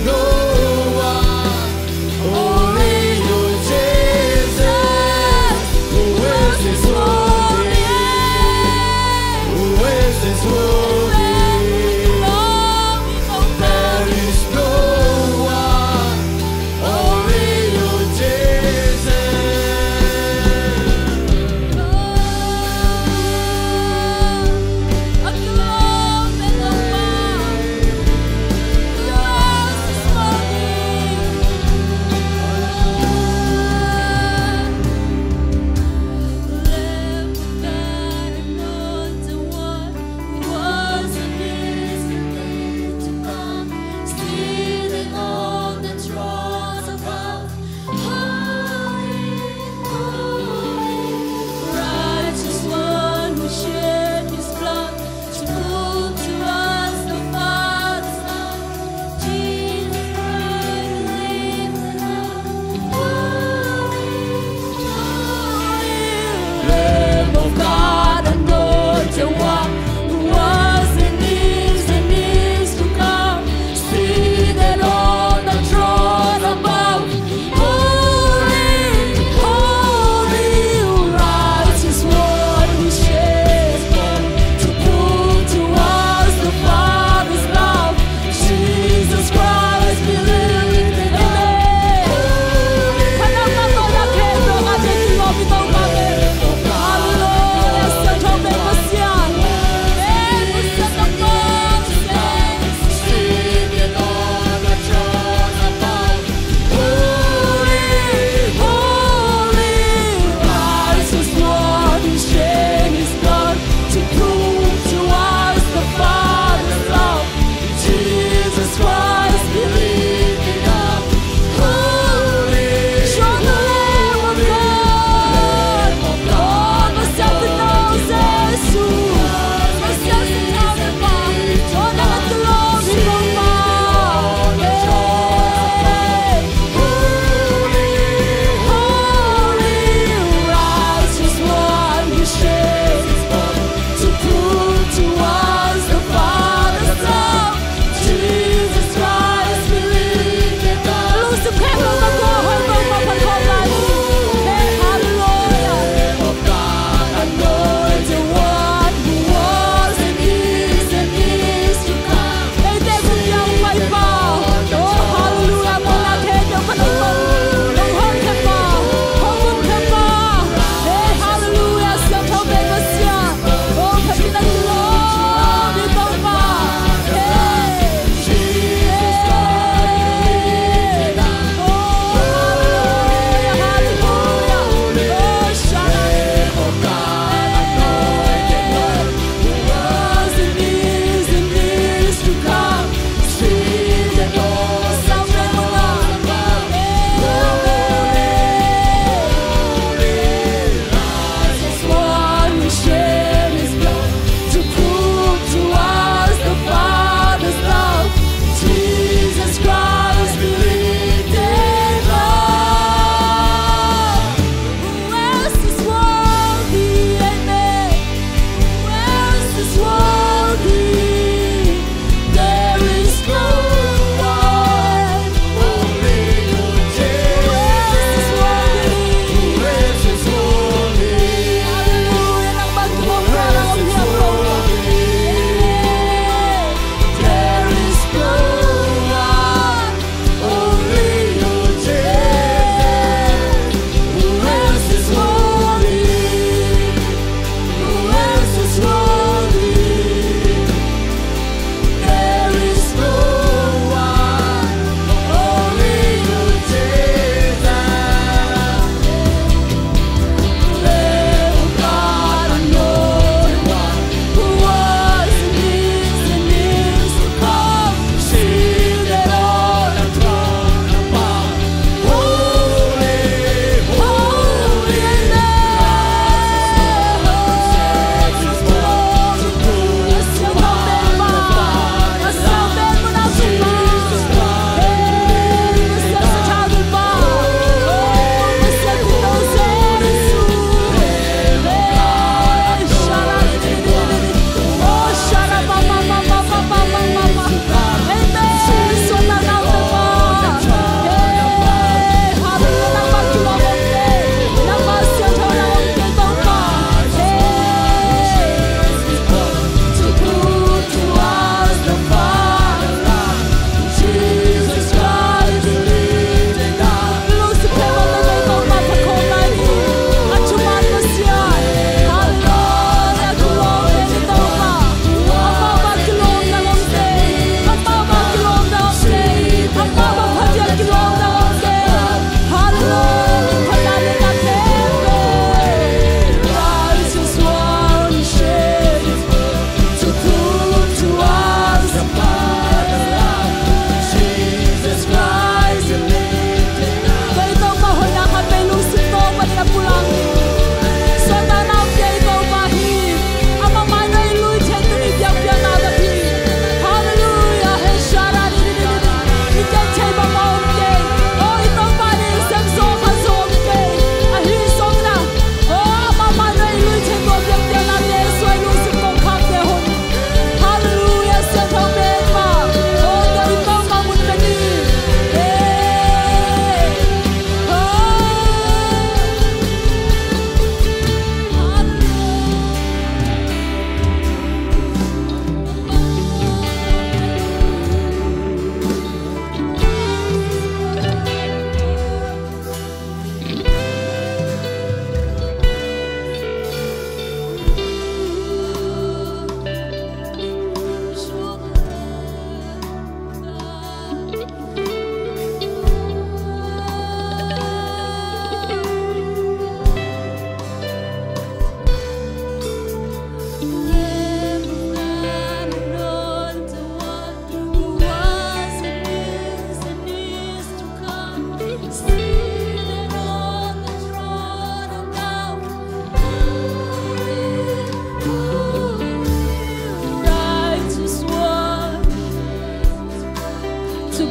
no one, only you, Jesus. Who else is worthy? Who else is worthy? There is no one, only you, Jesus.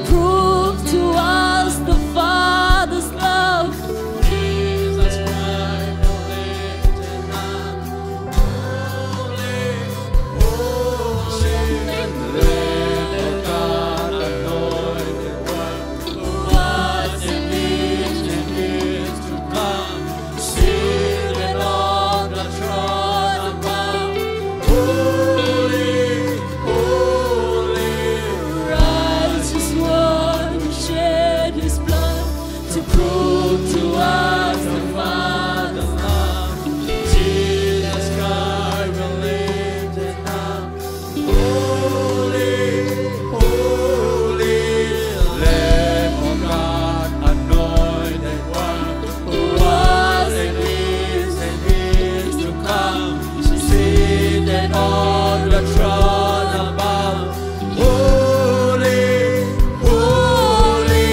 Prove to us the Father's love. Jesus Christ, the lifted up. Holy, holy, Lamb of God, anointed one, who was and is and is to come. Seated on the throne above. Holy, holy, righteous one who shed his blood to prove to us the Father's love. Jesus Christ, we lift him up. Holy, holy, Lamb of God, anointed one, who was and is and is to come, seated on the throne above. Holy, holy,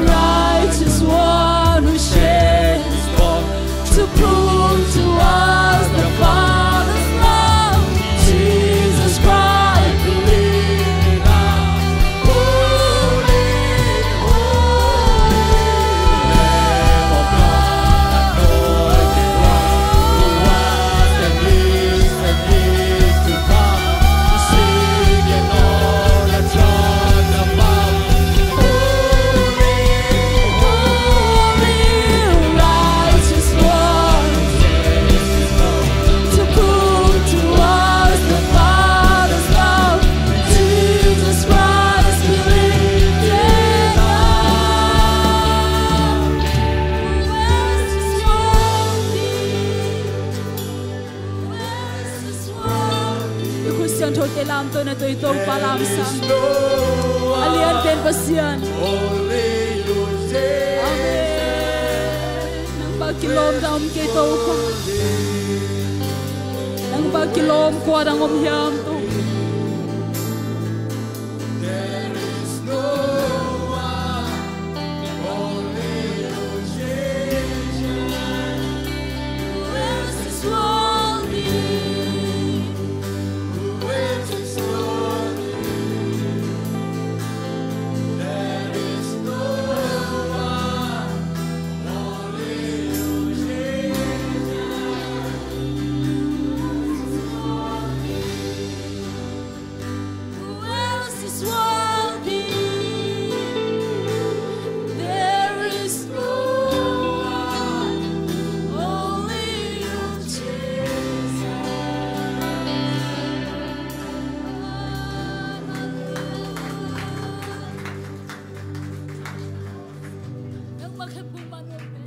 righteous one who shed his blood to prove to us the Father's love. Jesus Christ, believe in us. Holy, holy, Lamb of God, anointed one, who was and is and is to come. Seated on the throne above. Holy, holy, righteous one, to prove to us the Father's love. Jesus Christ, we lift him up. Who else is worthy? Who else is worthy? I Khristian thote lamto na tawh i Topa lamsang. A lianpen Pasian. Amen. Nang bang kilawm dang om kei Topa. Nang bang kilawm kua dang om hiam Topa. Who else is worthy? There is no one, only you, Jesus. Nangmah khempeuh mah nong pen.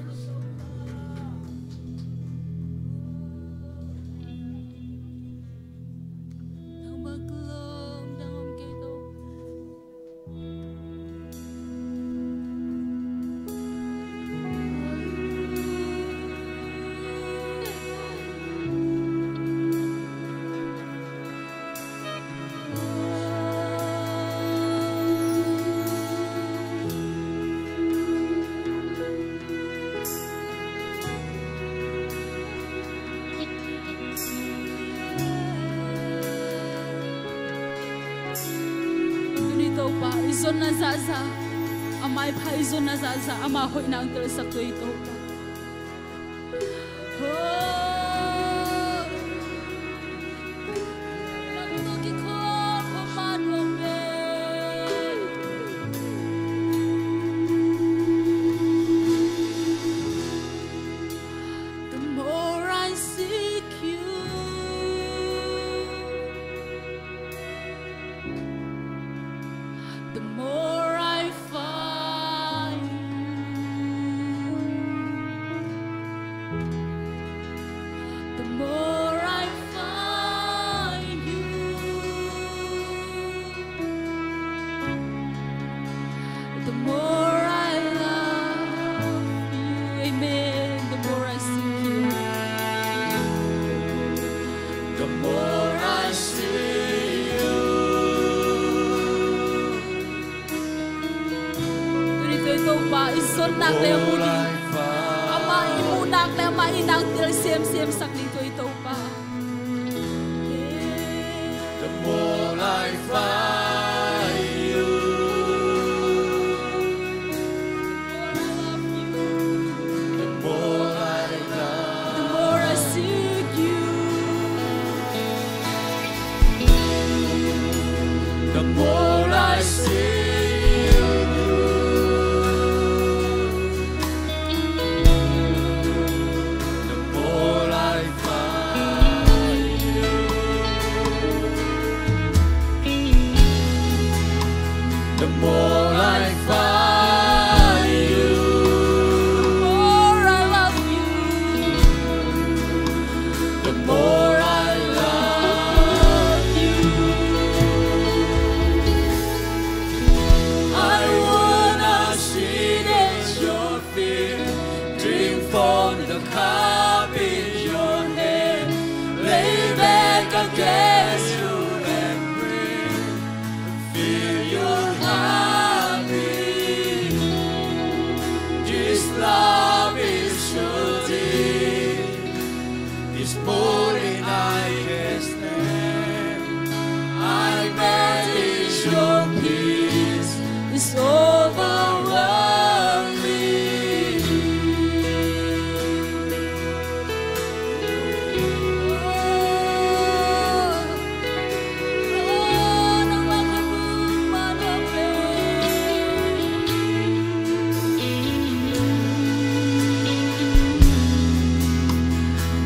Tuni Topa, i zonna zahzah, a maipha i zonna zahzah, ama hoihna ang telsak tawh i Topa. Oh, nang tawh kikhawm khawm mah nuam ve. The more I seek you, the more I find you. The more I find you, the more I love you. Amen. The more I seek you, the more I see you. Tuni tawh i Topa i zon nak le a mu ding, amah i muh nak le amah in ang tel semsem sak ding tawh i Topa. The more I find you,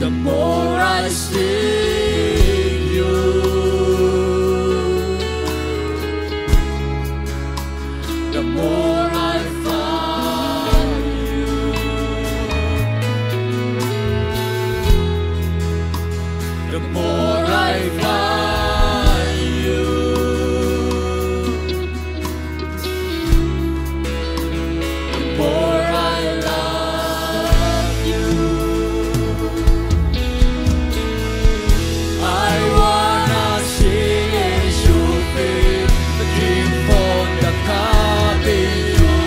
The more I seek you, the more I find you. The more I find you, the more I love you. I wanna sing and show faith, drink from the cup in your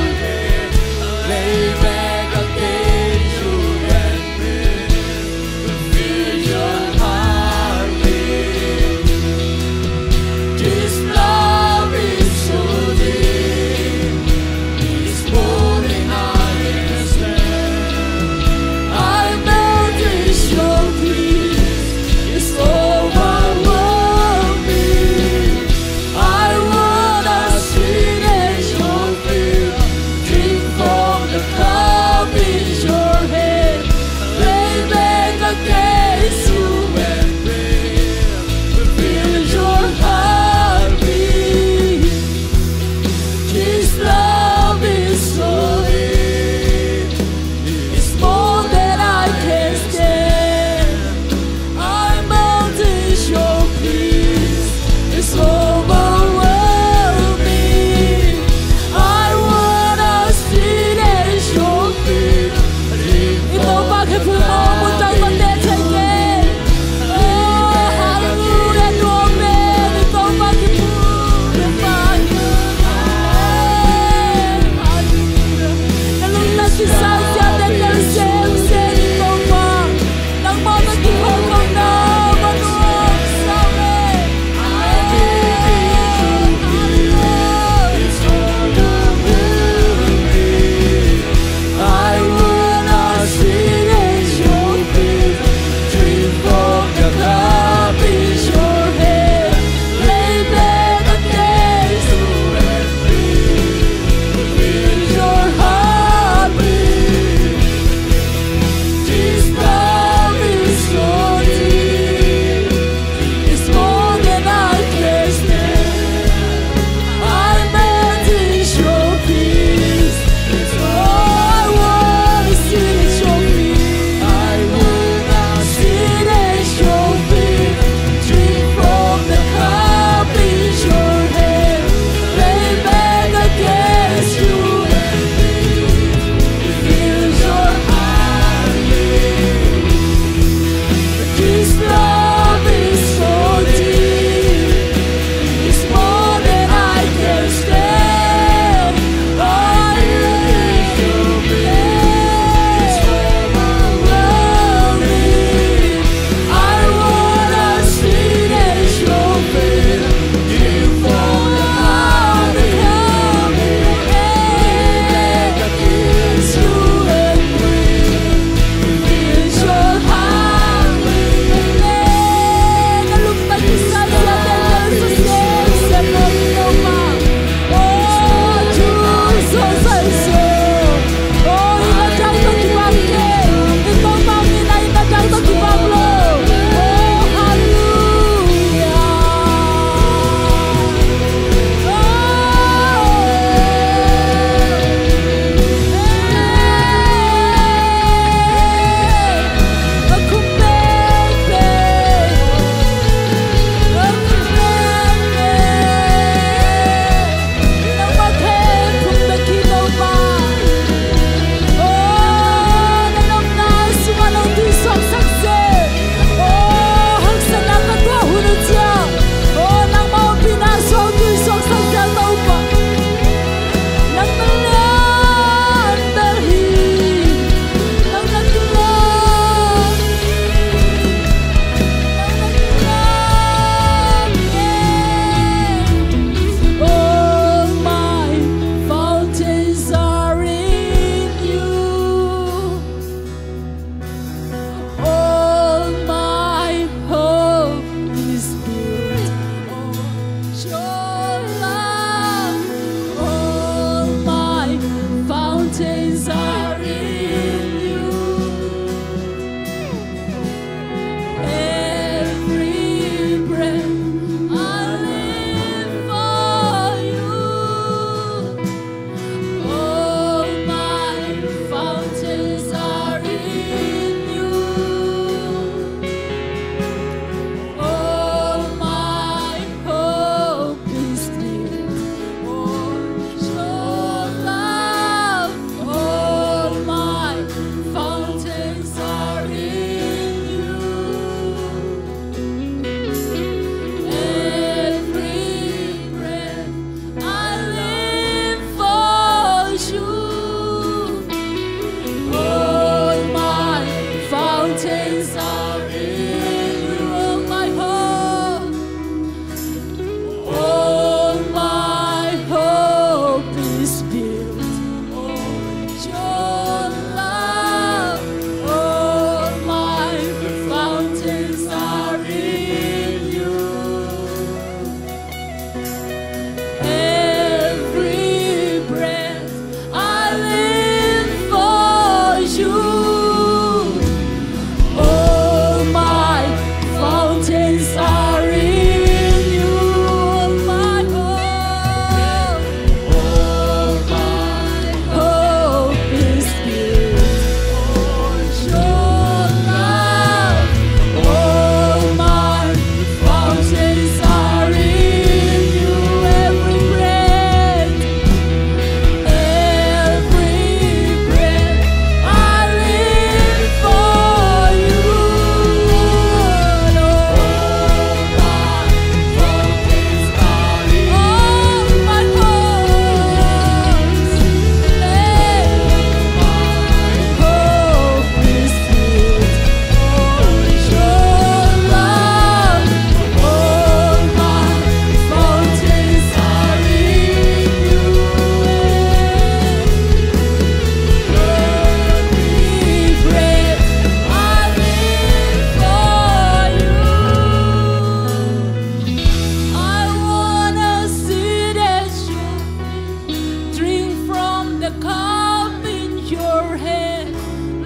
The cup in your hand,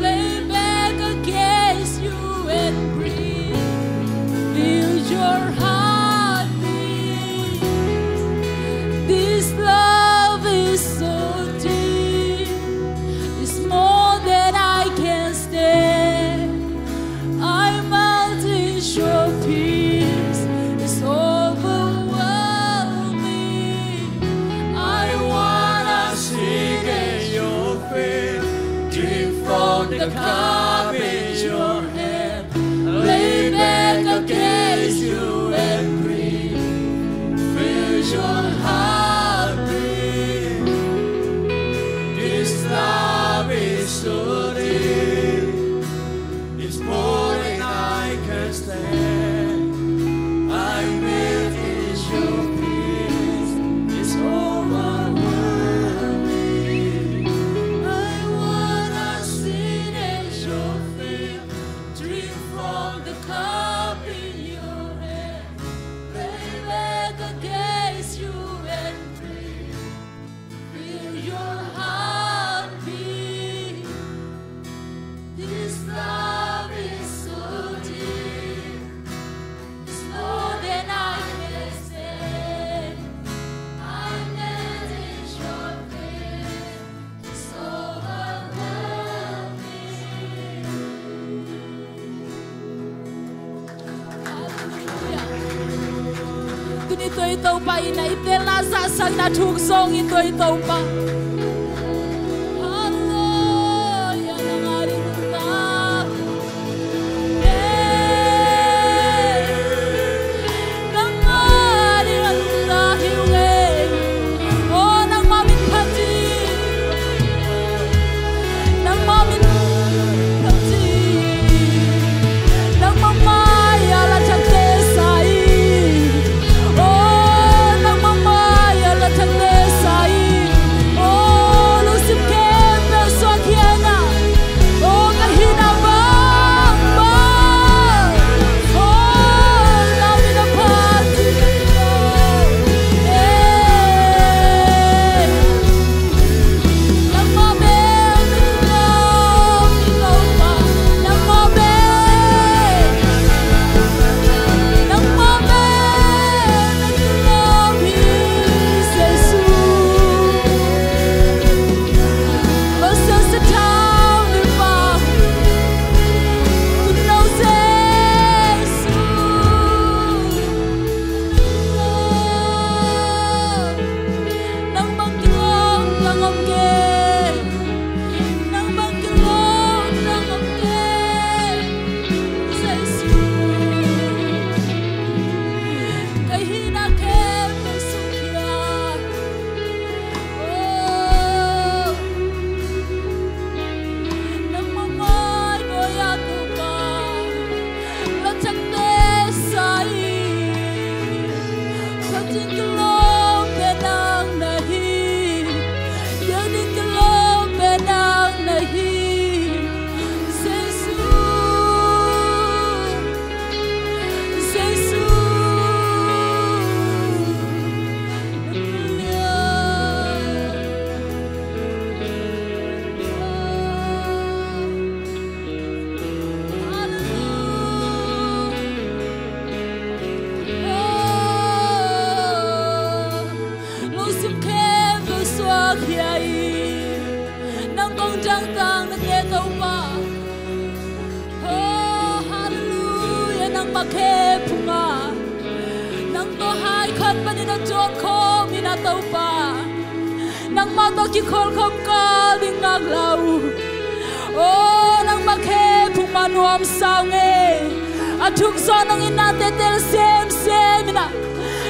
lay back against you and breathe. Feel your heart beat. This love is so deep. It's more than I can stand. I melt in your peace. It's overwhelming. I wanna sit at your feet. Drink from the cup in your hand. Lay back against you and breathe. Feel your heart beat. This love is so deep. It's more than I can stand. I melt in your peace. It's overwhelming. I wanna sit at your feet. Drink from the cup in your hand. Lay back against you and breathe. Feel your heart beat. This love is so deep. It's more than I can say. I melt in your peace. It's overwhelming. Halleluia. Tuni tua i Topa in a i pelna zahsak in a thuk zawng i tua i Topa. Halleluia. Nang a ding nungta. Hey. Nang a ding a nungta hi ung ei. Oh, nangmah min phat in. Nangmah min phat in. Nangmah mai-ah la thakte sa in. Oh, nangmah mai-ah la thakte sa in. Oh, lungsim khempeuh suak khia in ah. Oh, ka hihna bangbang. Oh, nang min a phat in. Eh. Nangmah bek na kilawm hi Topa. Nangmah bek. Nangmah bek na kilawm hi Jesu. Moses a thau nupa. Tun no Jesu. Nang bang kilawm nang om kei. Nang bang kilawm nang om kei. Jesu. Ka hihna khempeuh sungkhia. Oh. Nangmah mai-ah Topa. La thakte sa in. Phat ding kilawm pen nang na hi. Piak ding kilawm pen nang na hi. Jesu. Jesu. Lungsim khempeuh suak khia in. Nang kong dangdang na nge Topa. Oh, halleluia, nangmah khe phungah. Nang tawh hai khat panin a tuak khawm in a Topa. Nangmah tawh kikholh khawm kal ding ngak lo. Oh, nangmah khe phungah nuam sa ung e. A thuk zawh nong in a tetel semsem in a.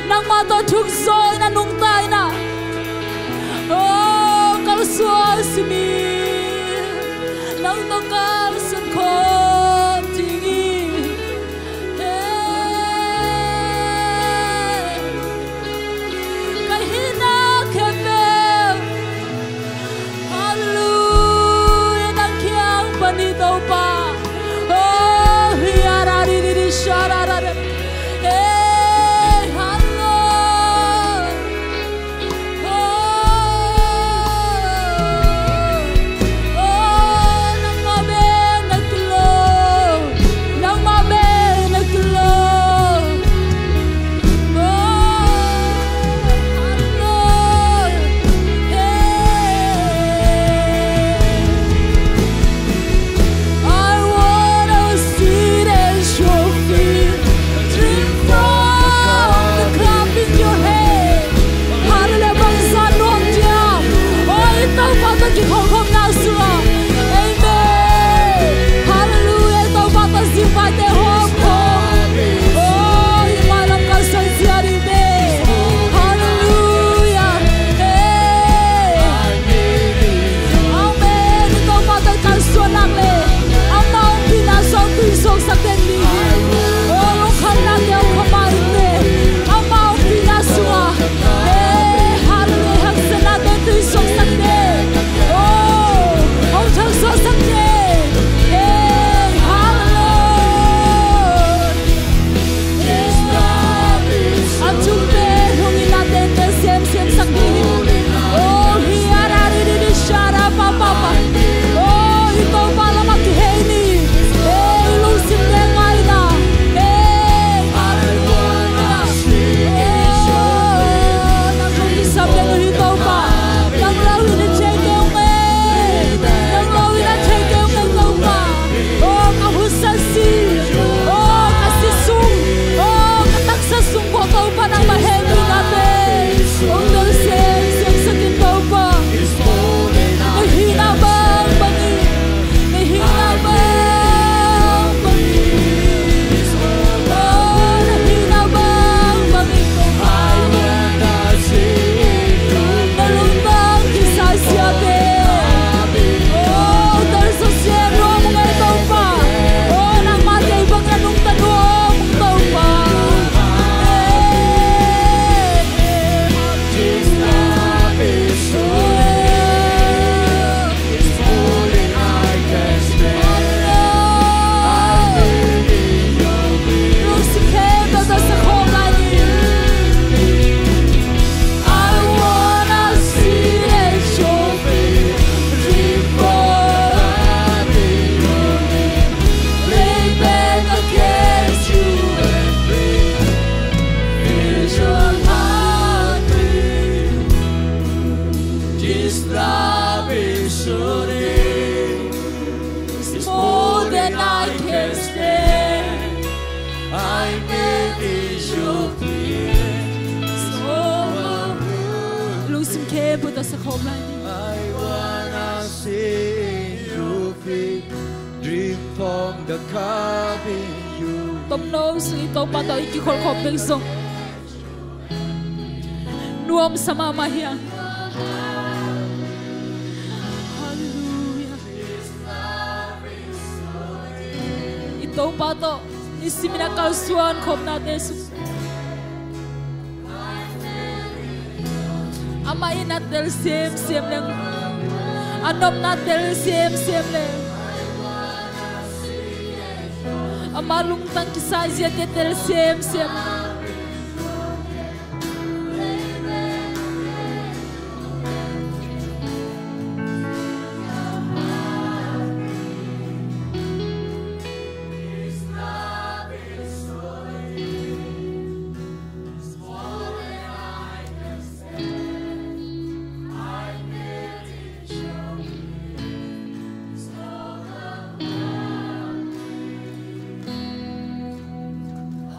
Nangmah tawh thuk zawh in a nungta in a. Oh, kalsuan simin. Nang tawh kalsuan khawm ding hi. Hey. Ka hihna khempeuh. Halleluia, nang kiang pan hi Topa. Oh, hi ara di di di sha ra ra ra. Hey, halleluia. Oh, Love is so deep, it's more than I can stand. I need is your peace. Lungsim khempeuh tawh sa khawm lai ni. I wanna see your face, dream from the coming you. Tomno sung i Topa tawh i kikholh khawm bek zong nuamsa mahmah hi hang. Halleluiah. I Topa tawh i simin a kalsuan khopnate sung amah in a tel semsem leng, a nopna tel semsem leng, ama lungtang kisai ziate tel semsem.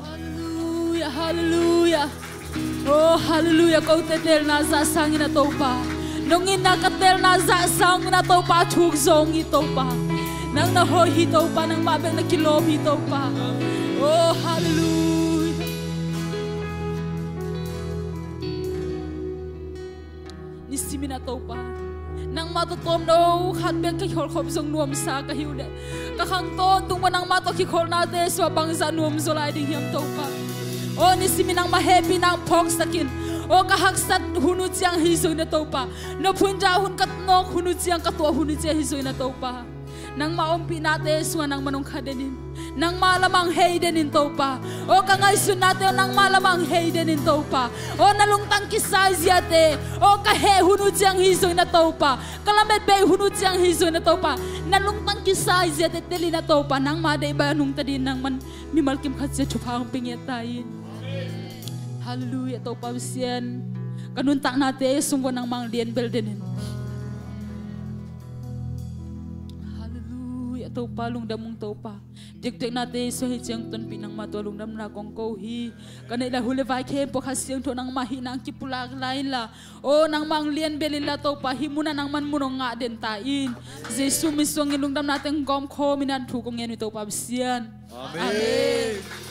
Halleluiah, halleluiah. Oh, halleluiah. Kote telna zah sangin a Topa, nong itna ka telna zah sangin a Topa, thuk zong hi Topa. Nang na hoih hi Topa, nangmah bek na kilawm hi Topa. Oh, halleluiah. Nisimin a Topa, nangmah tawh tawmno khat bek ka kholhkhop zong nuamsa ka hi uh leh, ka khang tawntung maw nangmah tawh kikholhnate sua bangzah nuamzaw lai ding hiam Topa? Aw nisimin nangmah hehpihna hong phawksak in. Aw ka haksat hun uh ciang hi zongin a Topa, nophuntha hun ka nawk hun uh ciang, ka tuah hun uh ciang hi zongin a Topa, nangmah ompihnate sungah nangmah nong kha den in. Nangmah lamah hong hei den in Topa. Aw ka ngaihsutnate uh nangmah lamah hong hei den in Topa. Aw na lungtang kisai ziate, aw ka heh hun uh ciang hi zongin a Topa, ka lamet bei hun uh ciang hi zongin a Topa, na lungtang kisai ziate tel in a Topa, nangmah deih bang a nungta dingin nangmah mimal kim khat ciat thupha hong pia ngiat ta in. Halleluiah Topa Pasian, ka nuntaknate sung uh nangmah hong lianbel den in. Halleluiah Topa, lungdam ung Topa. Diakdiaknate sung hi ciang tonpih nangmah tawh lungdamna kong ko hi. Ka neih lai hun le vai khempeuh Kha Siangtho nangmah hihna hong kipulak lai inla, aw nangmah hong lianbel inla Topa, hih munah nangmah mun hong ngah den ta in. Jesu min suangin lungdamna teng gawm khawm in a thu kong ngen uh Topa Pasian. Amen. Amen.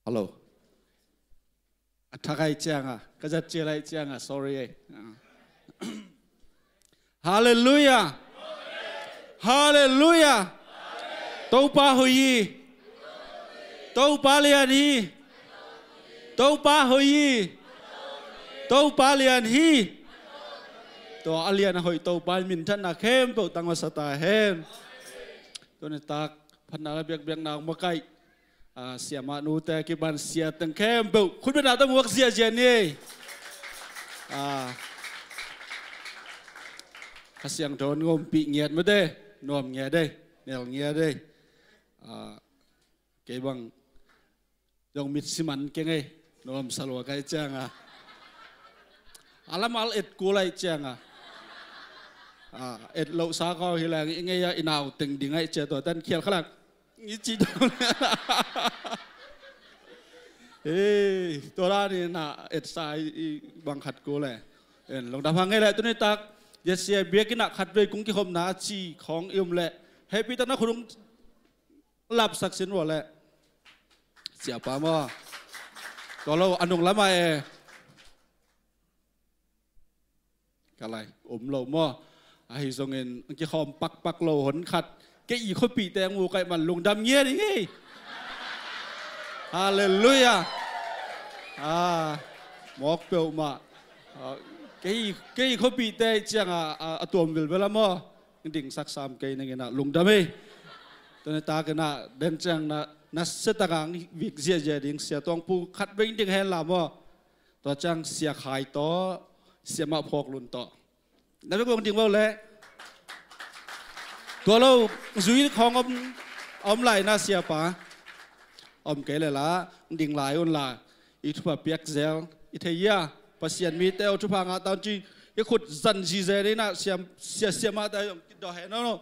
Hello. A thak ai cianga, ka zat cia lai cianga, sorry ai. Halleluiah. Halleluiah. Topa hoih hi. Topa lian hi. Topa hoih hi. Topa lian hi. Tua a lian a hoih Topa in minthanna khempeuh tang masa ta hen. Tuni tak phatna la biakbiakna hong makaih, a, siamah nute kipan sia teng khempeuh khutbetna tawh muak ziahziah ni. A, Kha Siangtho in ngompih ngiat mate, nuam ngiat ei, nel ngiat ei. A, kei bang zong mit siman keng ei, nuamsa lua kai cianga, a lamal et kul ai cianga, a, et lohsa kau hi leng i ngei a i nau teng ding ai cia tua tan khial khalang i ci dong. Ei, tua dan i na etsa i bang khat kul e. En lungdam hang ngei le tuni tak Jesse biakinn ah khatvei kung kikhopna a ci khawng i um le hehpih takna khut hong lapsak sin vua le. Siapa maw? Tua lo a nung lama e. Ka lai om lo maw? Ahi zongin kikhawm pakpak lo hon khat kei i khuapihte hong mu kaih man lungdam ngiat i ngei. Halleluiah. Ah, mawk peuhmah. Ah, kei, kei khuapihte ciangah, ah, a tuam vilvel a maw? Dingsak sam kei ning inah lungdam hi. Tuni takinah den ciang na, na siataka vik ziahziah ding Sia Tuang Pu khat vei ding hen la maw? Tua ciang Sia Khai tawh, Siamah Phawk Lun tawh. Na vek vong ding vo le. Tua lo, zui khawng om, om lai na siapa. Om kei le la, ding lai un la. I thupha piak zel, i thei ia. Pasian mite aw thupha ngah ta un ci, i khut zan zize ding na, siam, sia, siamah ta, dawh he no no.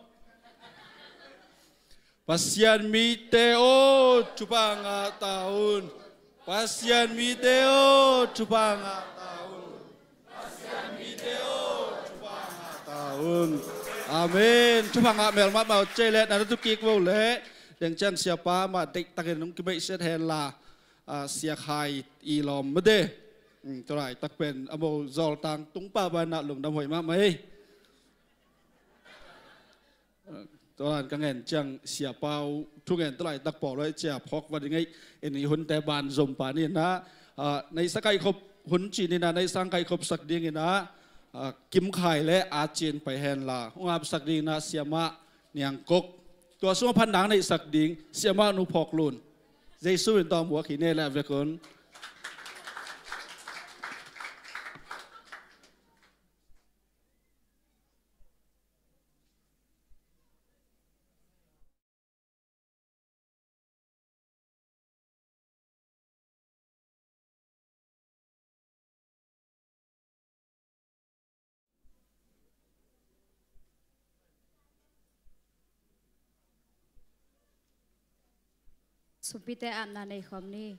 Pasian mite aw, thupha ngah ta un. Pasian mite aw, thupha ngah ta un. Pasian mite aw, thupha ngah ta un. Amen. Thupha ngah mel mahmah uh cei le, na na tu kik vo le. Deng ciang siapa mah deihtakin nong kibeihsiat hen la, ah, Sia Khai i lawm mate. Hmm, tua laitak pen a mo zawltang tung pahpah inah lungdam hoih mahmah hi. Tua dan ka ngen ciang siapa uh thungen tua laitak pawl uh cia phawk va ding ei. Eni hunte ban zom pa ni na, ah, neihsa kaihkhop hun ci ni na, neihsa kaihkhopsak ding inah, ah, Kim Khai le a cin pai hen la hong apsak ding inah Siamah Niang Kok. Tua sungah phan dang neihsak ding Siamah Nu Phawk Lun. Jesu min tawh muak hi ne le a vek un. Sumpite apna nei khawm ni.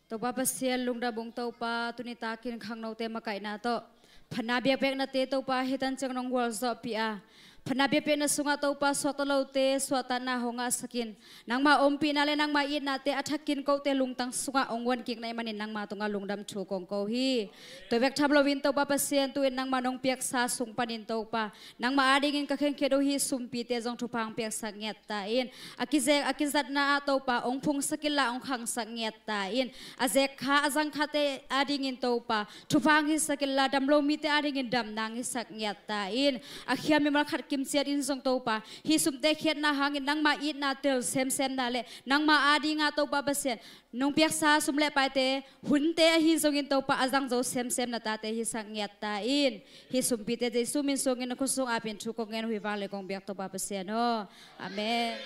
Topa Pasian lungdam ung Topa, tuni takin khangnote makaihna tawh phatna biakpiaknate Topa hitan ciang nong gualzawhpih a, phatna biakpiakna sungah Topa suakta lote suahtakna hong ngahsakin, nangma ompihna le nangma itnate a thakin kote lungtang sungah hong guan kik na hih manin nangma tungah lungdam thu kong ko hi. Tua bek tham loin Topa Pasian, tu-in nangma nong piaksa sung panin Topa, nangma adingin ka khenkhiat uh hih sumpite zong thupha hong piaksak ngiat ta in. A kizek a kizatna ah Topa hong phungsak inla hong khangsak ngiat ta in. A zek kha a zang khate adingin Topa thupha hong hisak inla, dam lo mite adingin damna hong hisak ngiat ta in. A khia mimal khat kimciat in zong Topa hih sumte khiatna hangin nangma itna tel semsemna le nangma adinga Topa Pasian nong piaksa sum le paite hunte ahi zongin Topa a zang zo semsem na tate hisak ngiat ta in. Hih sumpite Jesu min suangin na khutsung apin thu kong ngen uh hi vang le kong biak Topa Pasian aw. Amen.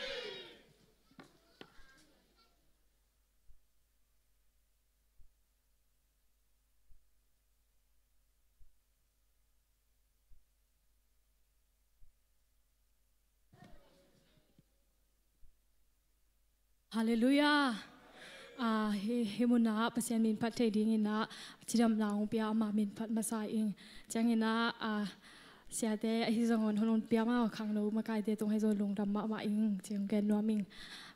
Halleluiah. Ah, hi, hih munah Pasian min phat thei dinginah cidamna hong pia ama min phat masa ing. Cianginah, ah, siate ahi zong hong hun pia ma khangno makaite tung ahi zong lungdam mahmah ing. Ciang gen nuam ing.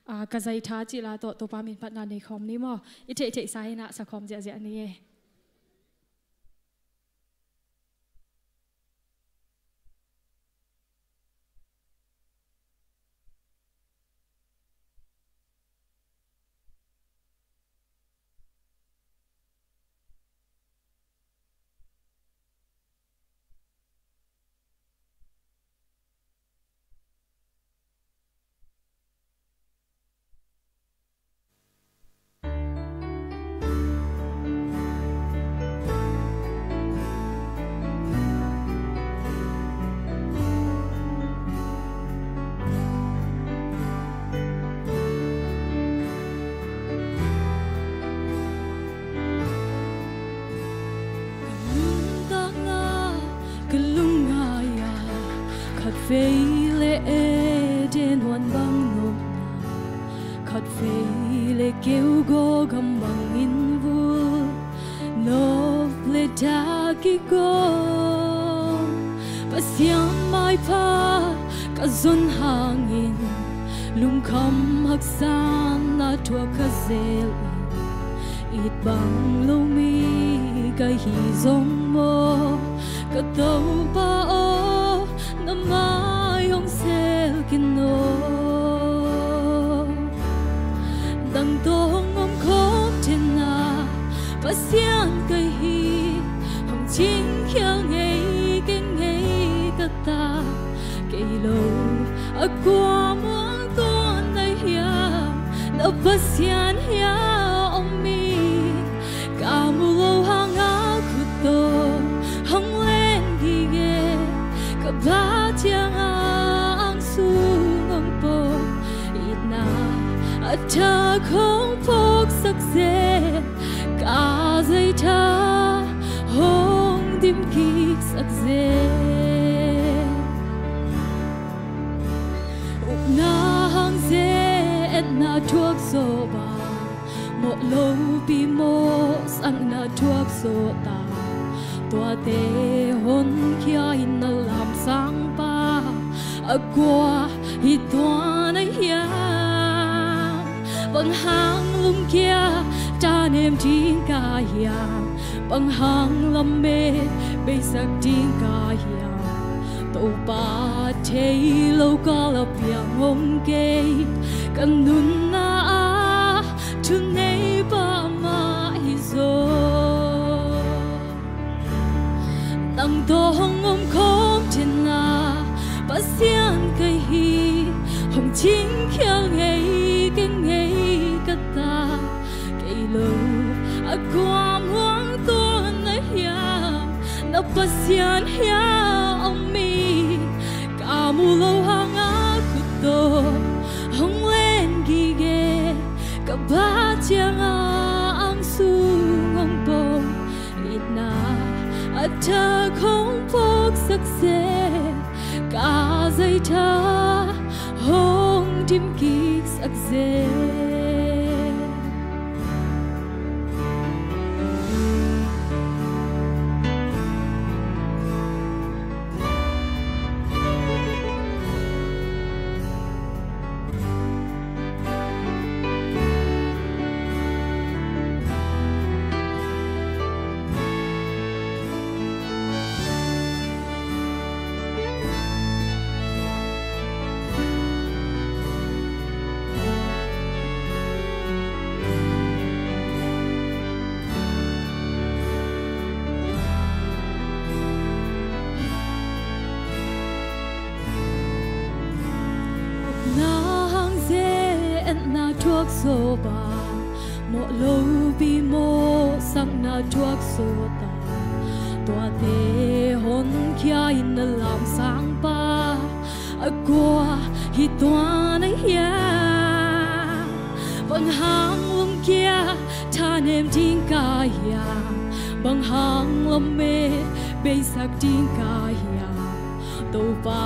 Ah, ka zaitha cila tawh Topa min phatna nei khawm ni maw? I theihtheihsa inah sa khawm ziahziah ni e. Ka lungngai-a khatvei le Eden huan bang nopna, khatvei le keugaw gam bangin vul, nop le dak i gawm Pasian maipha ka zon hangin lungkham haksatna thuak ka zel in, it bang lo mi ka hi zong maw, ka Topa aw, na mai hong selkin aw. Nang tawh hong om khawm Pasian ka hi, hong cingkhial ngei kei ngei ka ta. Kei lo a kua muang tuan na hiam, na Pasian hia om mi. Ka mu lo hanga khut tawh hong len gige, ka ba cianga ang sung hong pom. Itna a thak hong phawksak zel, ka zaitha hong dim kiksak zel. Upna hang ze etna thuak zawh bang, mawh lopi mawhsakna thuak zawh ta. Tuate honkhia in na lamsang pa a kua hi tuan a hiam. Bang hang lungkia tanem ding ka hiam, bang hang lamet beisak ding ka hiam. Topa thei lo kal a piang om kei, ka nunna ah thuneipa mah hi zaw. Nang tawh hong om khawm thin a, Pasian ka hi, hong cingkhial ngei kei ngei ka ta. Kei lo a kua muang tuan na hiam, na Pasian hia om mi. Ka mu lo hanga khut tawh hong len gige, ka ba cianga ang sung hong pom. Itna a thak hong phawksak zel, ka zaitha hong dim kiksak zel. Nang ze etna thuak zawh bang, mawh lopi mawhsakna thuak zawh ta. Tuate honkhia in na lamsang pa a kua hi tuan a hiam. Bang hang lungkia thanem ding ka hiam, bang hang lamet beisak ding ka hiam. Topa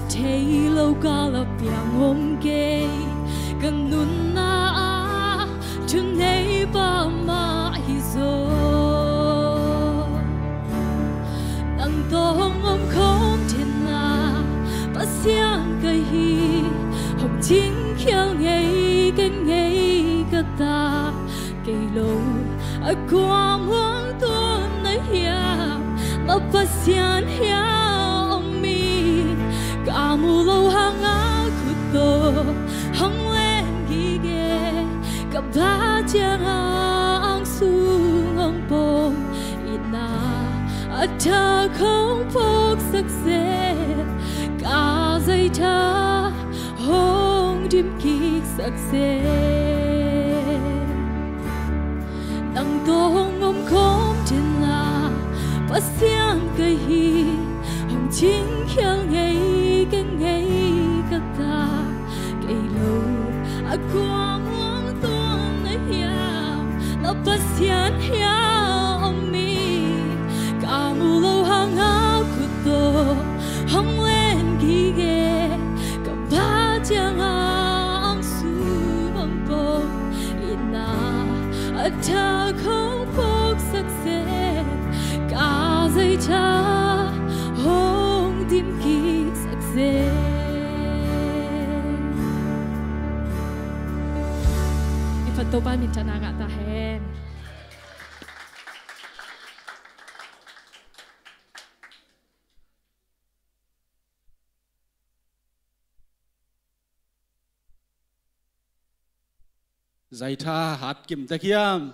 thei lo kal a piang om kei, ka nunna ah thuneipa mah hi zaw. Nang tawh hong om khawm thin a, Pasian ka hi, hong cingkhial ngei kei ngei ka ta. Kei lo a kua muang tuan na hiam, na Pasian hia om mi. Ka mu lo hanga khut tawh hong len gige, ka ba cianga ang sung hong pom. Itna a thak hong phawksak zel, ka zaitha hong dim kiksak zel. Nang tawh hong om khawm thin a, Pasian ka hi, hong cingkhial ngei kei ngei ka ta. Kei lo a kua muang tuan na hiam, na Pasian hia om mi. Ka mu lo hanga khut tawh hong len gige, ka ba cianga ang sung hong pom. Itna a thak hong phawksak zel, ka zaitha hong dim kiksak zel. I phat Topa minthanna ngah ta hen. Zaitha hat kim ta hiam.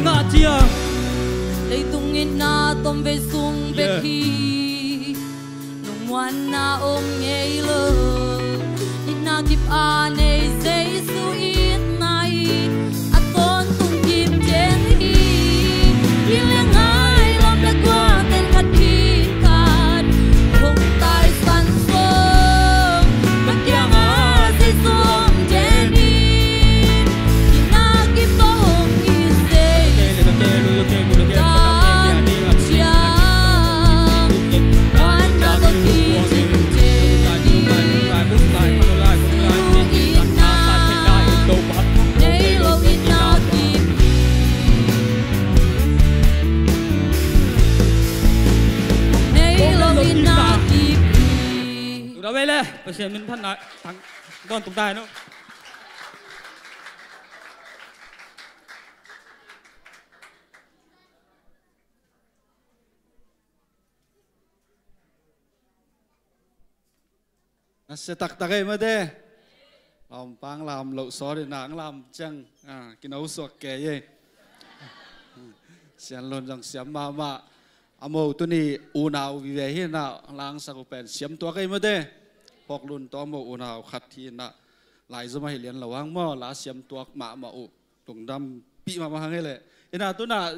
Ngah ciang. Leitung itna tomvei sung bek hi. Lungmuanna om ngei lo. Itna kip a nei Jesu itna hi. A tawntung kim ciang hi. Inn le ngai lam le gual ten khat khin khat. Hong taisan sung. Ka kiangah Jesu om ciang hi. Pasian min phatna tang dawn tung ta hen aw. Nasia taktak ei mate. Lampang lam loh sawt in ang lam ciang, ah, kino suak kei ei. Sian Lun zong siam mahmah. A mo tuni unau vive hi na, langsak uh pen siam tuak ei mate. Phawk Lun tawh a mo unau khat hi na. Laizom ahi lian lo hang maw, la siam tuak mahmah uh. Lungdampih mahmah hang ei leh. Ina tuna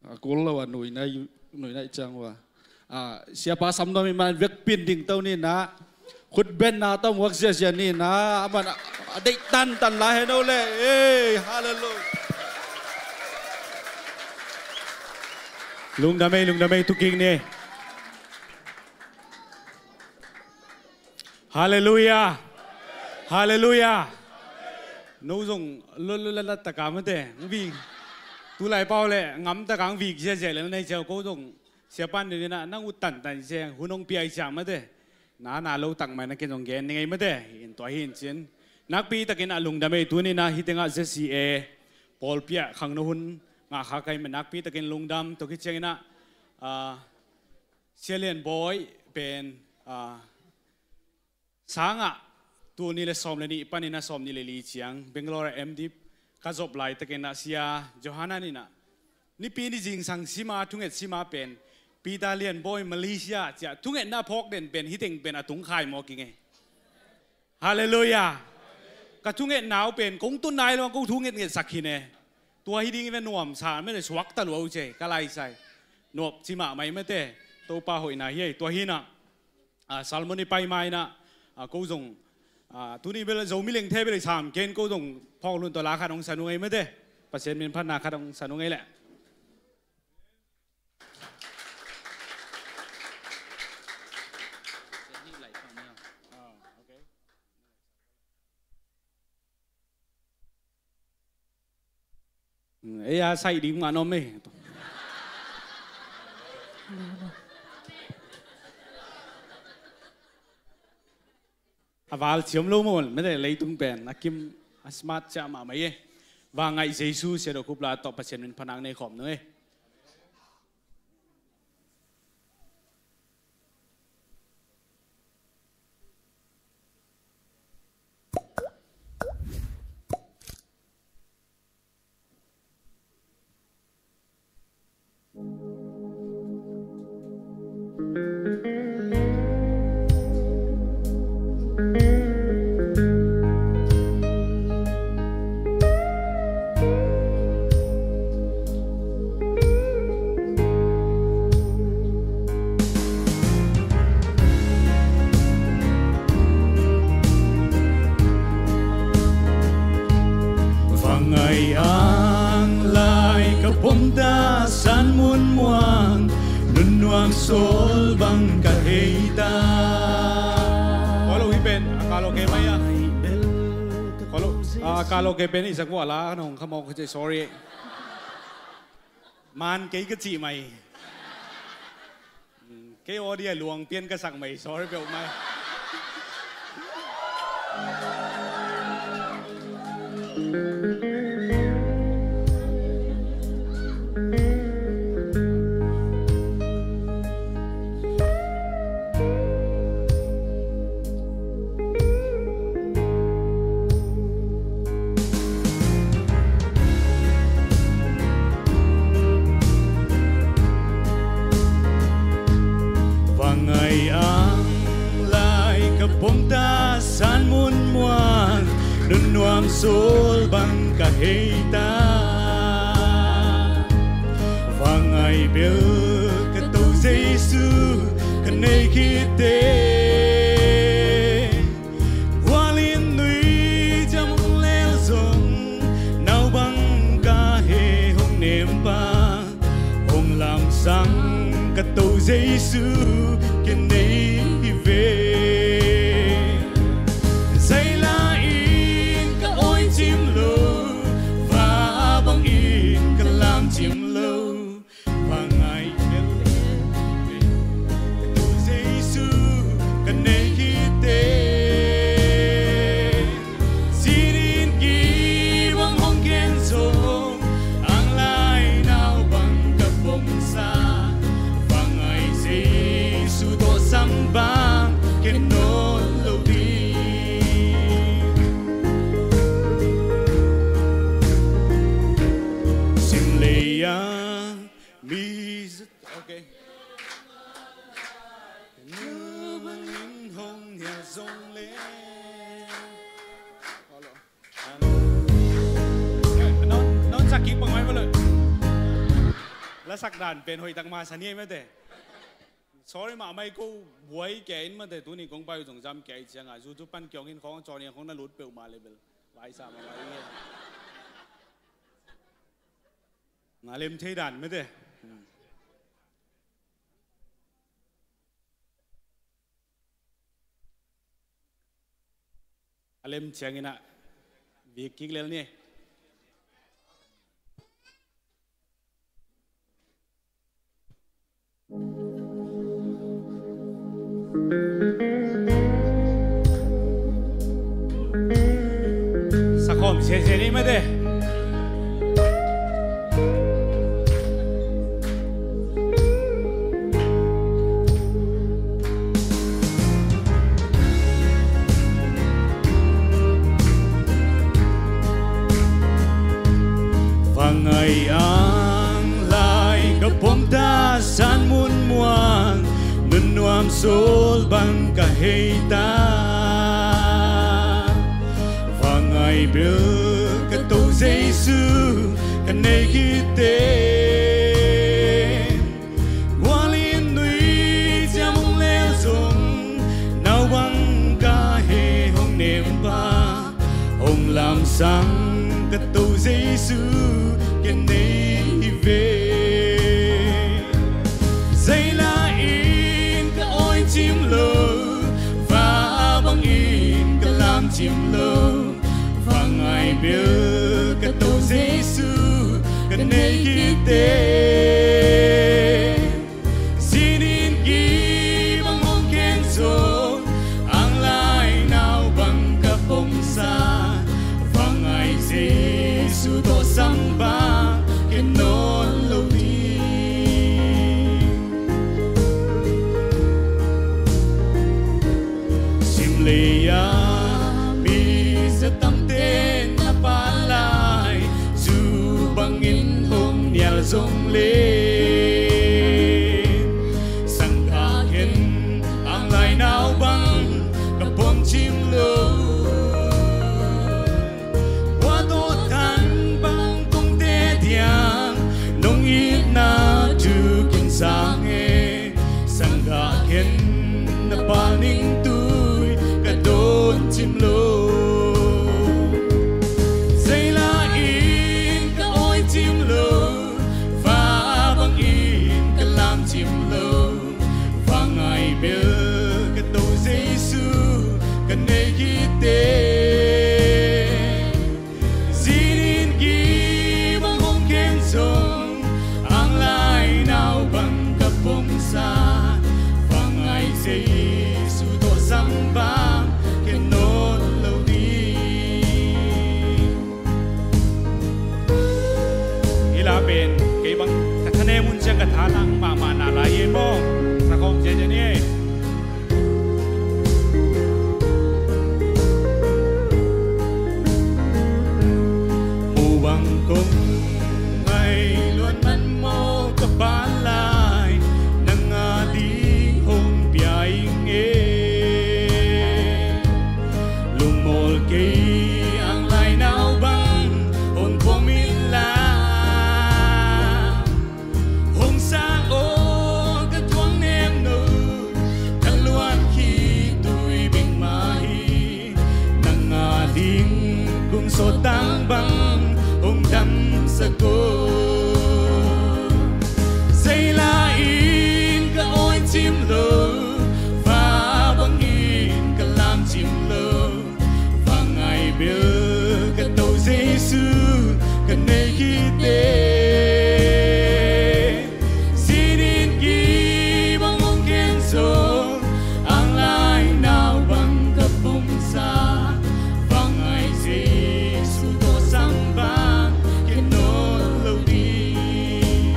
a kul lo a nuina i, nuina i ciang uh a. Ah, siapa sam nuam i man vekpi in dingto ni na. Khutbenna tawh muak ziazia ni na. A man a, a deih tantan lai hen aw leh. Ei, halleluiah. Lungdam ei, lungdam ei, tu kik ni. Halleluiah. Halleluiah. No zong lolalat taka mate. Hong vik. Tulai pau le ngamtaka hong vik ziazia le na nei ciau ko zong siapan ding ina nang ut tantan ciang hun hong pia i ciang mate. Na na lo tak mai na ken zong gen ning ei mate. In tua hi in cin. Nakpi takin a lungdam ei tuni na hi tengah Z C A pawlpi ah khangno hun ngah kha kai mah nakpi takin lungdam tua khit ciang ina, ah, Sia Lian Bawi pen, ah, sangah tul nih le sawm le nih panin a sawm nih le li ciang Bangalore ah M.Div ka zop laitakin ah Sia Johanan in ah nipi ni zingsang sima thunget sima pen Peter Lian Bawi Malaysia ciah thungetna phawk den pen hiteng pen a tung khai maw kingei. Halleluiah. Ka thungetna uh pen kong tun nai lo kong thunget ngetsak hi ne. Tua hi ding i ve nuam sa mene suakta lua uh ce ka laisai. Nuap cimah mai mate Topa hoihna hi ei tua hi na. Ah, Salmon i pai mai na, ah, ko zong, ah, tuni bel Zomi lengthe bel i sam ken ko zong Phawk Lun tawh la khat hong sa nung ei mate. Pasian min phatna khat hong sa nung ei leh. Ei a saih ding mah na om ei. A val ciam lo maw mete leitung pen a kim a smart ciah mahmah ei. Vangaih Jesu sia do kup la tawh Pasian min phanak nei khawm nung ei. Vangaih ang lai ka pom ta san mun muang nunnuak sawl bang ka thei ta. Kawlo hi pen a kawlo kei mai a. Kawlo a kawlo kei pen i sak vua la nong khamawk ka cei sorry. Man kei ka cih mai. Kei aw dia luang pian ka sak mai sorry peuh mai. Sawl bang ka hei ta, va ngai bel ka To Jesu ka nei khit teh. Gualin nui ciam hong lel zong, nau bang ka he hong nem pa, hong lamsang ka To Jesu ka nei hi ve. Zaila in ka awi cim lo, va bangin ka lam cim lo, va ngai bel ka To Jesu ka nei khit teh. Sinin kibang hong khen zong, anglai nau bang ka pom sa, va ngai Jesu tawh sam bang khen nawn lo ding. Sim lei a mi zat, okay. Nu bangin hong nial zong le. Hello. Hello. Nong, nong sak kik bang mai balo. La sak dan pen hoih tak masa ni mate. Sorry mah mai ko buai ke in mate, tuni kong pai zong zam ke ciang a zu tu pan kiong in khong chon in khong na lut peuh mah le bel. Vai sa mah mai. Nga lem thei dan mate. A lem ciangin ah vik kik lel ni. Sakhawm siasia ni mate. Vangai ang lai ka pom ta, san mun muang, nun nuam sawl bang ka hei ta. Vangai bel ka To Jesu ka nei khit teh. Gualin nui ciam hong lel zong, nau bang ka he hong nem pa, hong lamsang ka To Jesu ka nei hi ve. Zaila in ka awi cim lo, va bangin ka lam cim lo, va ngai bel ka To Jesu ka nei khit teh. Sinin kibang hong khen zong, anglai nau bang ka pom sa, va ngai Jesu tawh sam bang khen nawn lo ding. Sim lei a mi za tamte na pa lai, zu bangin hong nial zong le, sangkah khen ang lai nau bang ka pom cim lo. Tua tawh than bang kong teh diang, nong itna thu kin sang e. Sangkah khen na pa ning tui ka dawn cim lo. Zaila in ka awi cim lo, va bangin ka lam cim lo. Va ngai bel ka To Jesu ka nei khit teh. Sinin kibang hong khen zong, ang lai nau bang ka pom sa, va ngai Jesu tawh sam bang khen nawn lo ding. Hi la pen kei bang ka thanem hun ciang ka thalang mahmah na lai e maw. Sakhawm ciacia ni e. Mu bang kong ngai luat man maw ka pa lai, nang a ding hong pia ing e. Lungmawl kei ang lai Sawtang bang hong damsak uh. Zeila in ka awi cim lo, va bangin ka lam cim lo. Vangai bel ka To Jesu ka nei khit teh. Sinin kibang hong khen zong, ang lai nau bang ka pumsa. Vangai Jesu tawh sam bang khen nawn lo ding.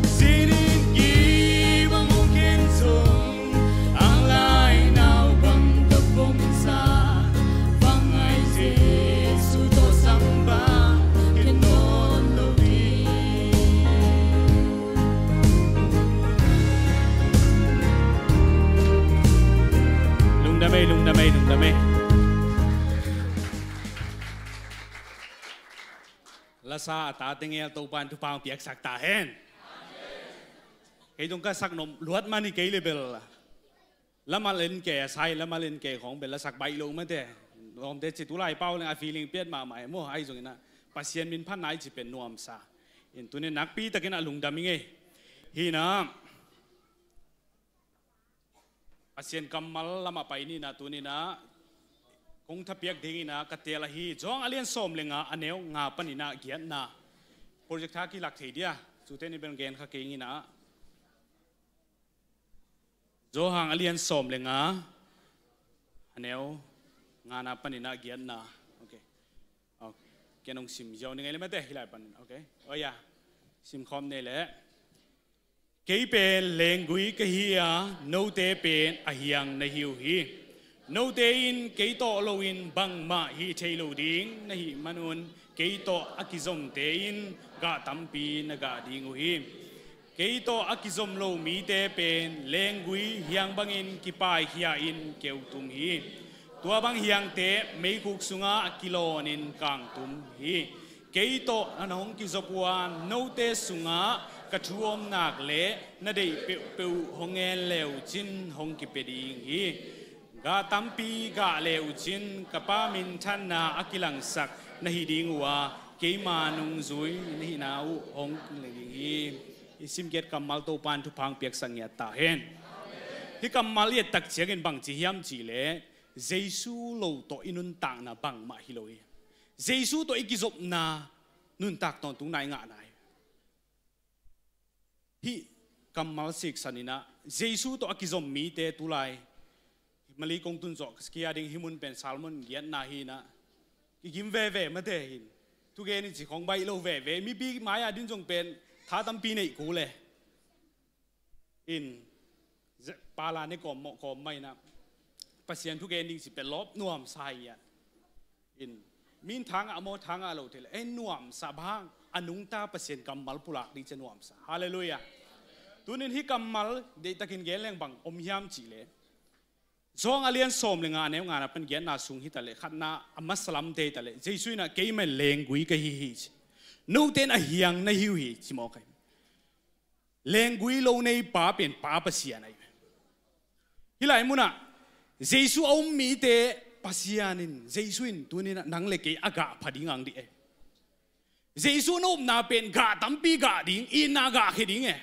Sinin kibang hong khen zong, ang lai nau bang ka pumsa. Vangai Jesu tawh sam bang khen nawn lo ding. Lungdam ei, lungdam ei, lungdam ei. Lasa a ta teng el Topan thupha hong piaksak ta hen. Kei zong ka sak nuam luat man hi kei le bel. Lama len ke a sai, lama len ke khong bel lasak baih lo mate. Nuamte ci tu lai pau leng a feeling piat mahmah e maw, ahi zongin ah Pasian min phat nai ci pen nuamsa. In tuni nakpi takin a lungdam ing ei. Hi na. Pasian kammal lamah pai ni na, tuni na. Kong thapiak ding hi na, ka tel ahi. Johan a lian sawm le nga, a neu nga panin ah giatna. Projector kilak thei dia. Cute ni bel gen kha kei ing hi na. Johan a lian sawm le nga, a neu nga na panin ah giatna. Ok. Ok. Ken hong sim ziau ni ngei le mate, hi lai panin. Ok. Oh ya. Sim khawm nei le. Kei pen lenggui ka hi a, note pen a hiang na hi uh hi. Note in kei tawh loin bangmah hih theih loh ding na hih manun, kei tawh a kizomte in gah tampi na gah ding uh hi. Kei tawh a kizom lo mite pen lenggui hiang bangin kipaikhia in keutum hi. Tua bang hiangte meikhuk sungah a kilawnin kangtum hi. Kei tawh na hong kizop uh a, note sungah ka thu om nak le na deih peuhpeuh hong ngen le uh cin hong kipia ding hi. Gah tampi gah le uh cin ka Pa minthanna a kilangsak na hi ding uh a, keima nungzui na hihna uh hong kile ding hi. I simkiat kammal Topan thupha hong piaksak ngiat ta hen. Hih kammal i et tak ciangin bangci hiam cih leh Jesu lo tawh i nuntakna bangmah hi lo hi. Jesu tawh i kizopna nuntak tawntungna i ngahna hi. Hih kammal siksan in ah Jesu tawh a kizom mite tulai Malay kong tun zawh kia ding hih mun pen Salmon giatna hi in ah kigim veve mate hin. Thugen i ci khong baih lo veve, mipi mai-a din zong pen tha tampi neih kul e. In, pala ne kawm mawh kawm mah in ah Pasian thugen ding ci pen lawp nuamsa hi ngiat. In, min thangah maw thangah lo thei le, ei nuamsa bang a nungta Pasian kammal pulak ding ci nuamsa. Halleluiah. Tunin hih kammal deihtakin gen leng bang om hiam cih leh Johan a lian sawm le nga, a neu ngana pan giatna sung hi ta leh khatna a masa lamte hi ta leh Jesu in ah keimah in lenggui ka hi hi ci. Note in a hiang na hi uh hi ci mawk hi. Lenggui lo nei pa pen Pa Pasian ahi. Hih lai munah Jesu a um mite Pasian in, Jesu in tuninah nang le kei a gah pha ding ang dih ahi. Jesu na upna pen gah tampi gah ding, itna gah khia ding e.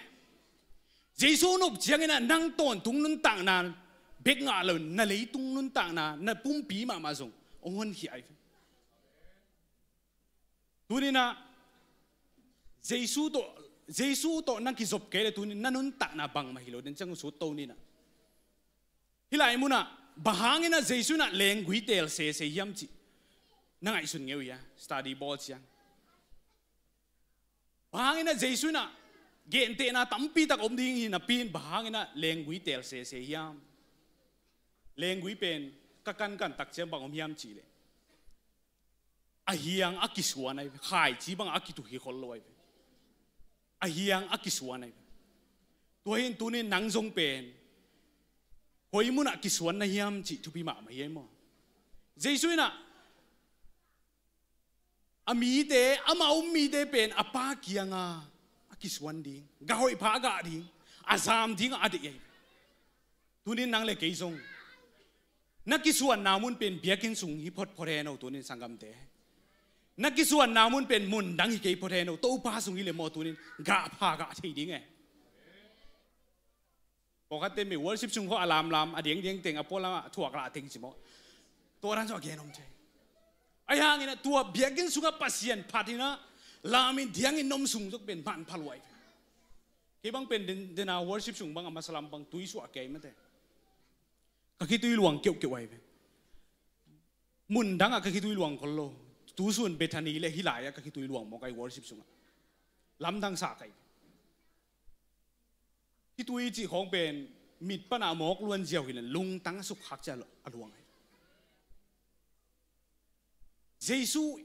Jesu na up cianginah nang tawntung nuntakna bek ngah lo, na leitung nuntakna, na pumpi mahmah zong hong honkhia ahi. Tuninah Jesu tawh, Jesu tawh na kizop kei le tunin na nuntakna bangmah hi lo den ciang sut to ninah. Hih lai munah bang hanginah Jesu inah lenggui teel sese hiam cih na ngaihsun ngeu hia, study bawl ciang. Bang hanginah Jesu inah gentehna tampitak om ding hi napi in bang hanginah lenggui teel sese hiam? Lenggui pen ka kankan tak ciang bang om hiam cih leh a hiang a kisuan ahi ve, khaici bang a kituh hi khol lo ahi ve. A hiang a kisuan ahi ve. Tua hi in tunin nang zong pen koi munah kisuan na hiam cih thupi mahmah hi ei maw? Jesu inah a mite, ama um mite pen a Pa kianga a kisuan ding, gah hoih pha a gah ding, a zam dingah a deih ahi ve. Tunin nang le kei zong Na kisuanna mun pen biakinn sung hi photphot hen aw tunin sanggamte. Na kisuanna mun pen mundang hi kei phot hen aw, Topa sung hi le maw tunin gah pha gah thei ding e. Pawlkhatte mi worship sung khaw a lamlam a diangdiang teng a pualam a thuak lah teng ci maw. Tua dan sung a gen om thei. Ahi hangin a tua biakinn sungah Pasian phatin a lamin diangin nom sung zok pen manpha luai. Kei bang pen den, dena worship sung bang a masalam bang tui suah kei mate. Ka khitui luang keuhkeuh ahi ve. Mundang a ka khitui luang khol lo. Tusun Bethany le hilai a ka khitui luang mawk ahi worship sungah. Lamdang sa kai. Khitui cih khawng pen mit pana mawk luan ziau hi le lungtang a sukkhak cia a luang ahi. Jesu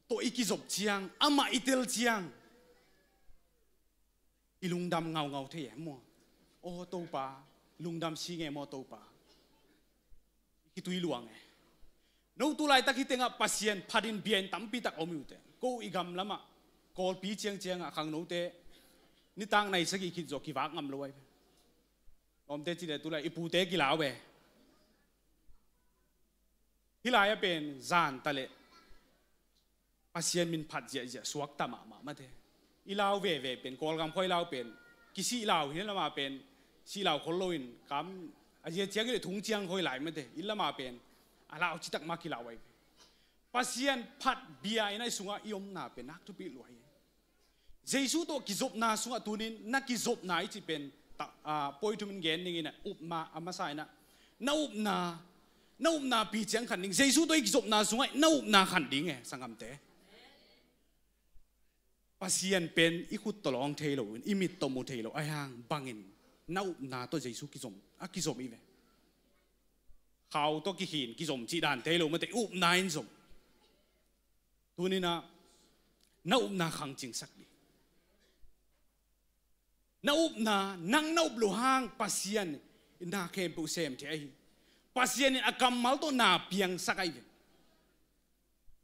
tawh i kizop ciang, amah i tel ciang i lungdam ngaungau thei e maw? Aw Topa, lungdam si nge maw Topa? I khitui luang e. No tu laitak hi tengah Pasian phatin biain tampi tak om i uh te. Ko i gam lamah Kawlpi ciangciangah khangnote nitak nai sagih khit zawh kivak ngam lo ahi. Lawmte ci le tu lai i pute kilau e. Hilai a pen zan ta le Pasian min phat ziahziah suakta mahmah mate. I lau veve pen Kawlgam khoi lau pen kisih lau hi lama pen sih lau khol loin kam a zia ciang i le thung ciang khoi lai mate. I lama pen a lau citak ma kilau ai. Pasian phat bia in a i sungah i omna pen nak thupi luai. Jesu tawh kizopna sungah tunin na kizopna i cih pen ta, a, poi thumin gen dingin a upna a masa in a na upna, na upna pi ciang khan ding. Jesu tawh i kizopna sungah na upna khan ding e sanggamte. Pasian pen i khut tawh lawng thei lo in i mit tawh mu thei lo ahi hang bangin na upna tawh Jesu kizom a kizom i ve. Khau tawh kikhin kizom cih dan thei lo mate upna in zom. Tunin a na upna khang cingsak ding. Na upna nang na up lo hang Pasian in na khempeuh sem thei ahi. Pasian in a kammal tawh na piangsak ahi ve.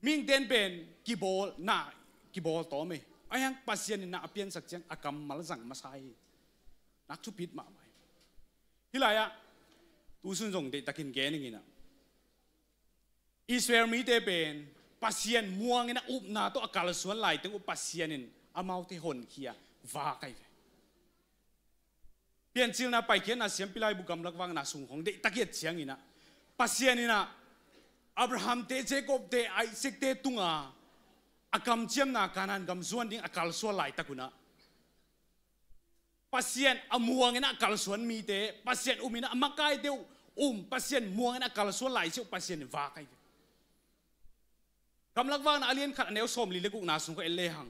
Mihingten pen kibawl na kibawl tawm e. Ahi hang Pasian in na a piansak ciang a kammal zang masa ahi. Nak thupit mahmah ahi. Hilai ah tusun zong deihtakin gen ing in a Israel mite pen Pasian muangin a upna tawh a kalsuan laiteng uh Pasian in amaute honkhia vak ahi ve. Piancilna Paikhiatna Siampi Laibu gamlak vakna sung khong deihtak i et ciangin a Pasian in a Abraham te, Jacob te, Isaac te tunga a kamciamna Kanaan gam zuan ding a kalsuan laitak un a Pasian a muangin a kalsuan mite, Pasian umin a makaite uh um, Pasian muangin a kalsuan lai siuh Pasian in vak ahi ve. Gamlak vakna a lian khat a neu sawmli le gukna sung kha en lehang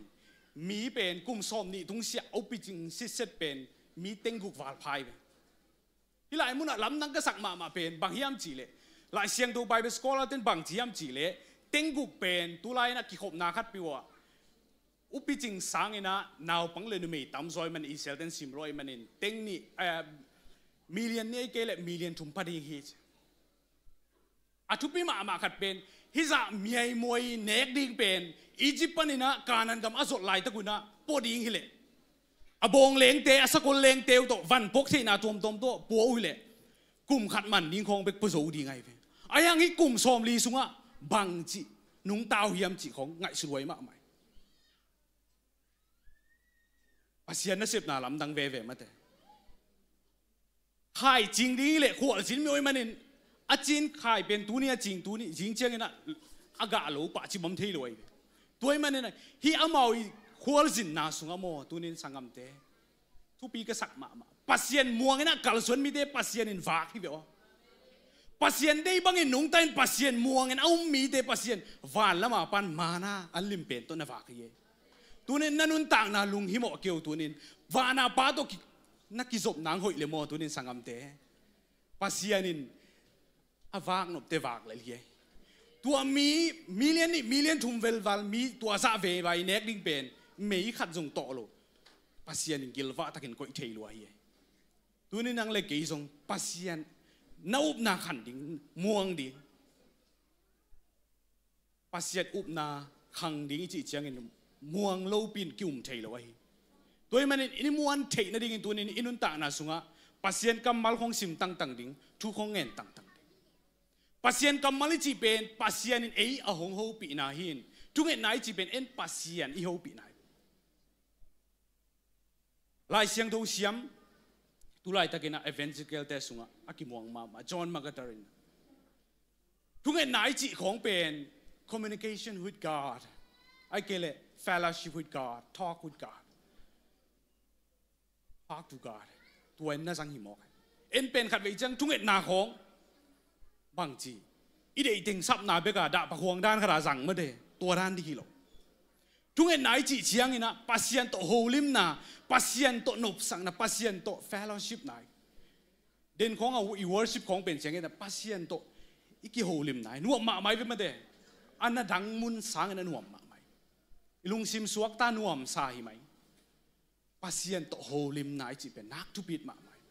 mi pen kum sawmnih tungsiah a upi cing sitset pen mi tengguk valpha ahi ve. Hih lai munah lamdang ka sak mahmah pen bang hiam cihleh, Lai Siangtho Bible scholar ten bang ci hiam cihleh, tengguk pen tulai in a kikhopna khat peuh ah upi cing sangin a naupang le numei tamzaw ahih manin Israel ten simlawh ahih manin teng nih, eh, million nih ahih kei leh million thum pha ding hi ci. A thupi mahmah khat pen hih zah miaimuai nek ding pen Egypt panin a Kanaan gam a zot laitak un a pua ding hileh, a bawng lengte, a sakol lengte uh tawh van puak theihna tuamtuam tawh pua uh hileh kum khat man ding khawng bek pua zo ding ahi ve. Ahi hang hih kum sawmli sungah bangci nungta uh hiam cih khawng ngaihsut huai mahmah hi. Pasian nasepna lamdang veve mate. Khai cing ding hileh khualzin mi uh ahih manin a cin khai pen tuni a cing tuni zing ciangin a, a gah lo pah ci bawm thei lo ahi ve. Tua ahih manin a hih amau i khualzinna sungah maw tunin sanggamte thupi ka sak mahmah. Pasian muangin a kalsuan mite Pasian in vak hi ve aw. Pasian deih bangin nungta in Pasian muangin a um mite Pasian van lama pan mana an lim pen tawh na vak hi e. Tunin na nuntakna lunghimawh kei uh tunin vana Pa tawh ki, na kizop nang hoih le maw tunin sanggamte. Pasian in a vak nopte vak lel hi e. Tua mi million nih million thum velval mi tua zah veva i nek ding pen mei khat zong tawh lo. Pasian in gilvah takin koih thei lua hi e. Tunin nang le kei zong Pasian na upna khan ding, muang ding. Pasian upna khang ding i cih ciangin muang lopi in ki-um thei lo ahi. Tua ahih manin i muan theih nadingin tunin i nuntakna sungah Pasian kammal khong sim tangtang ding, thu khong ngen tangtang ding. Pasian kammal i cih pen Pasian in ei a hong hopihna hi in, thungetna i cih pen en Pasian i hopihna hi. Lai Siangtho siam, tu laitakin a evangelical te sungah a kimuang mahmah John MacArthur in, thungetna i cih khawng pen communication with God, ahih kei leh fellowship with God, talk with God, talk to God. Tua in na zang hi mawk. En pen khat vei ciang thungetna khawng bangci, i deih teng sapna bek a dah pakhuang dan khat a zang mate, tua dan ding hi lo. Thungetna i cih ciangin ah Pasian tawh holimna, Pasian tawh nopsakna, Pasian tawh fellowship na hi. Den khawng a i worship khawng pen ciangin ah Pasian tawh i kiholimna hi. Nuam mahmah hi ve mate. A na dang mun sangin a nuam mahmah hi. I lungsim suakta nuamsa hi mai. Pasian tawh holimna i cih pen nak thupit mahmah hi.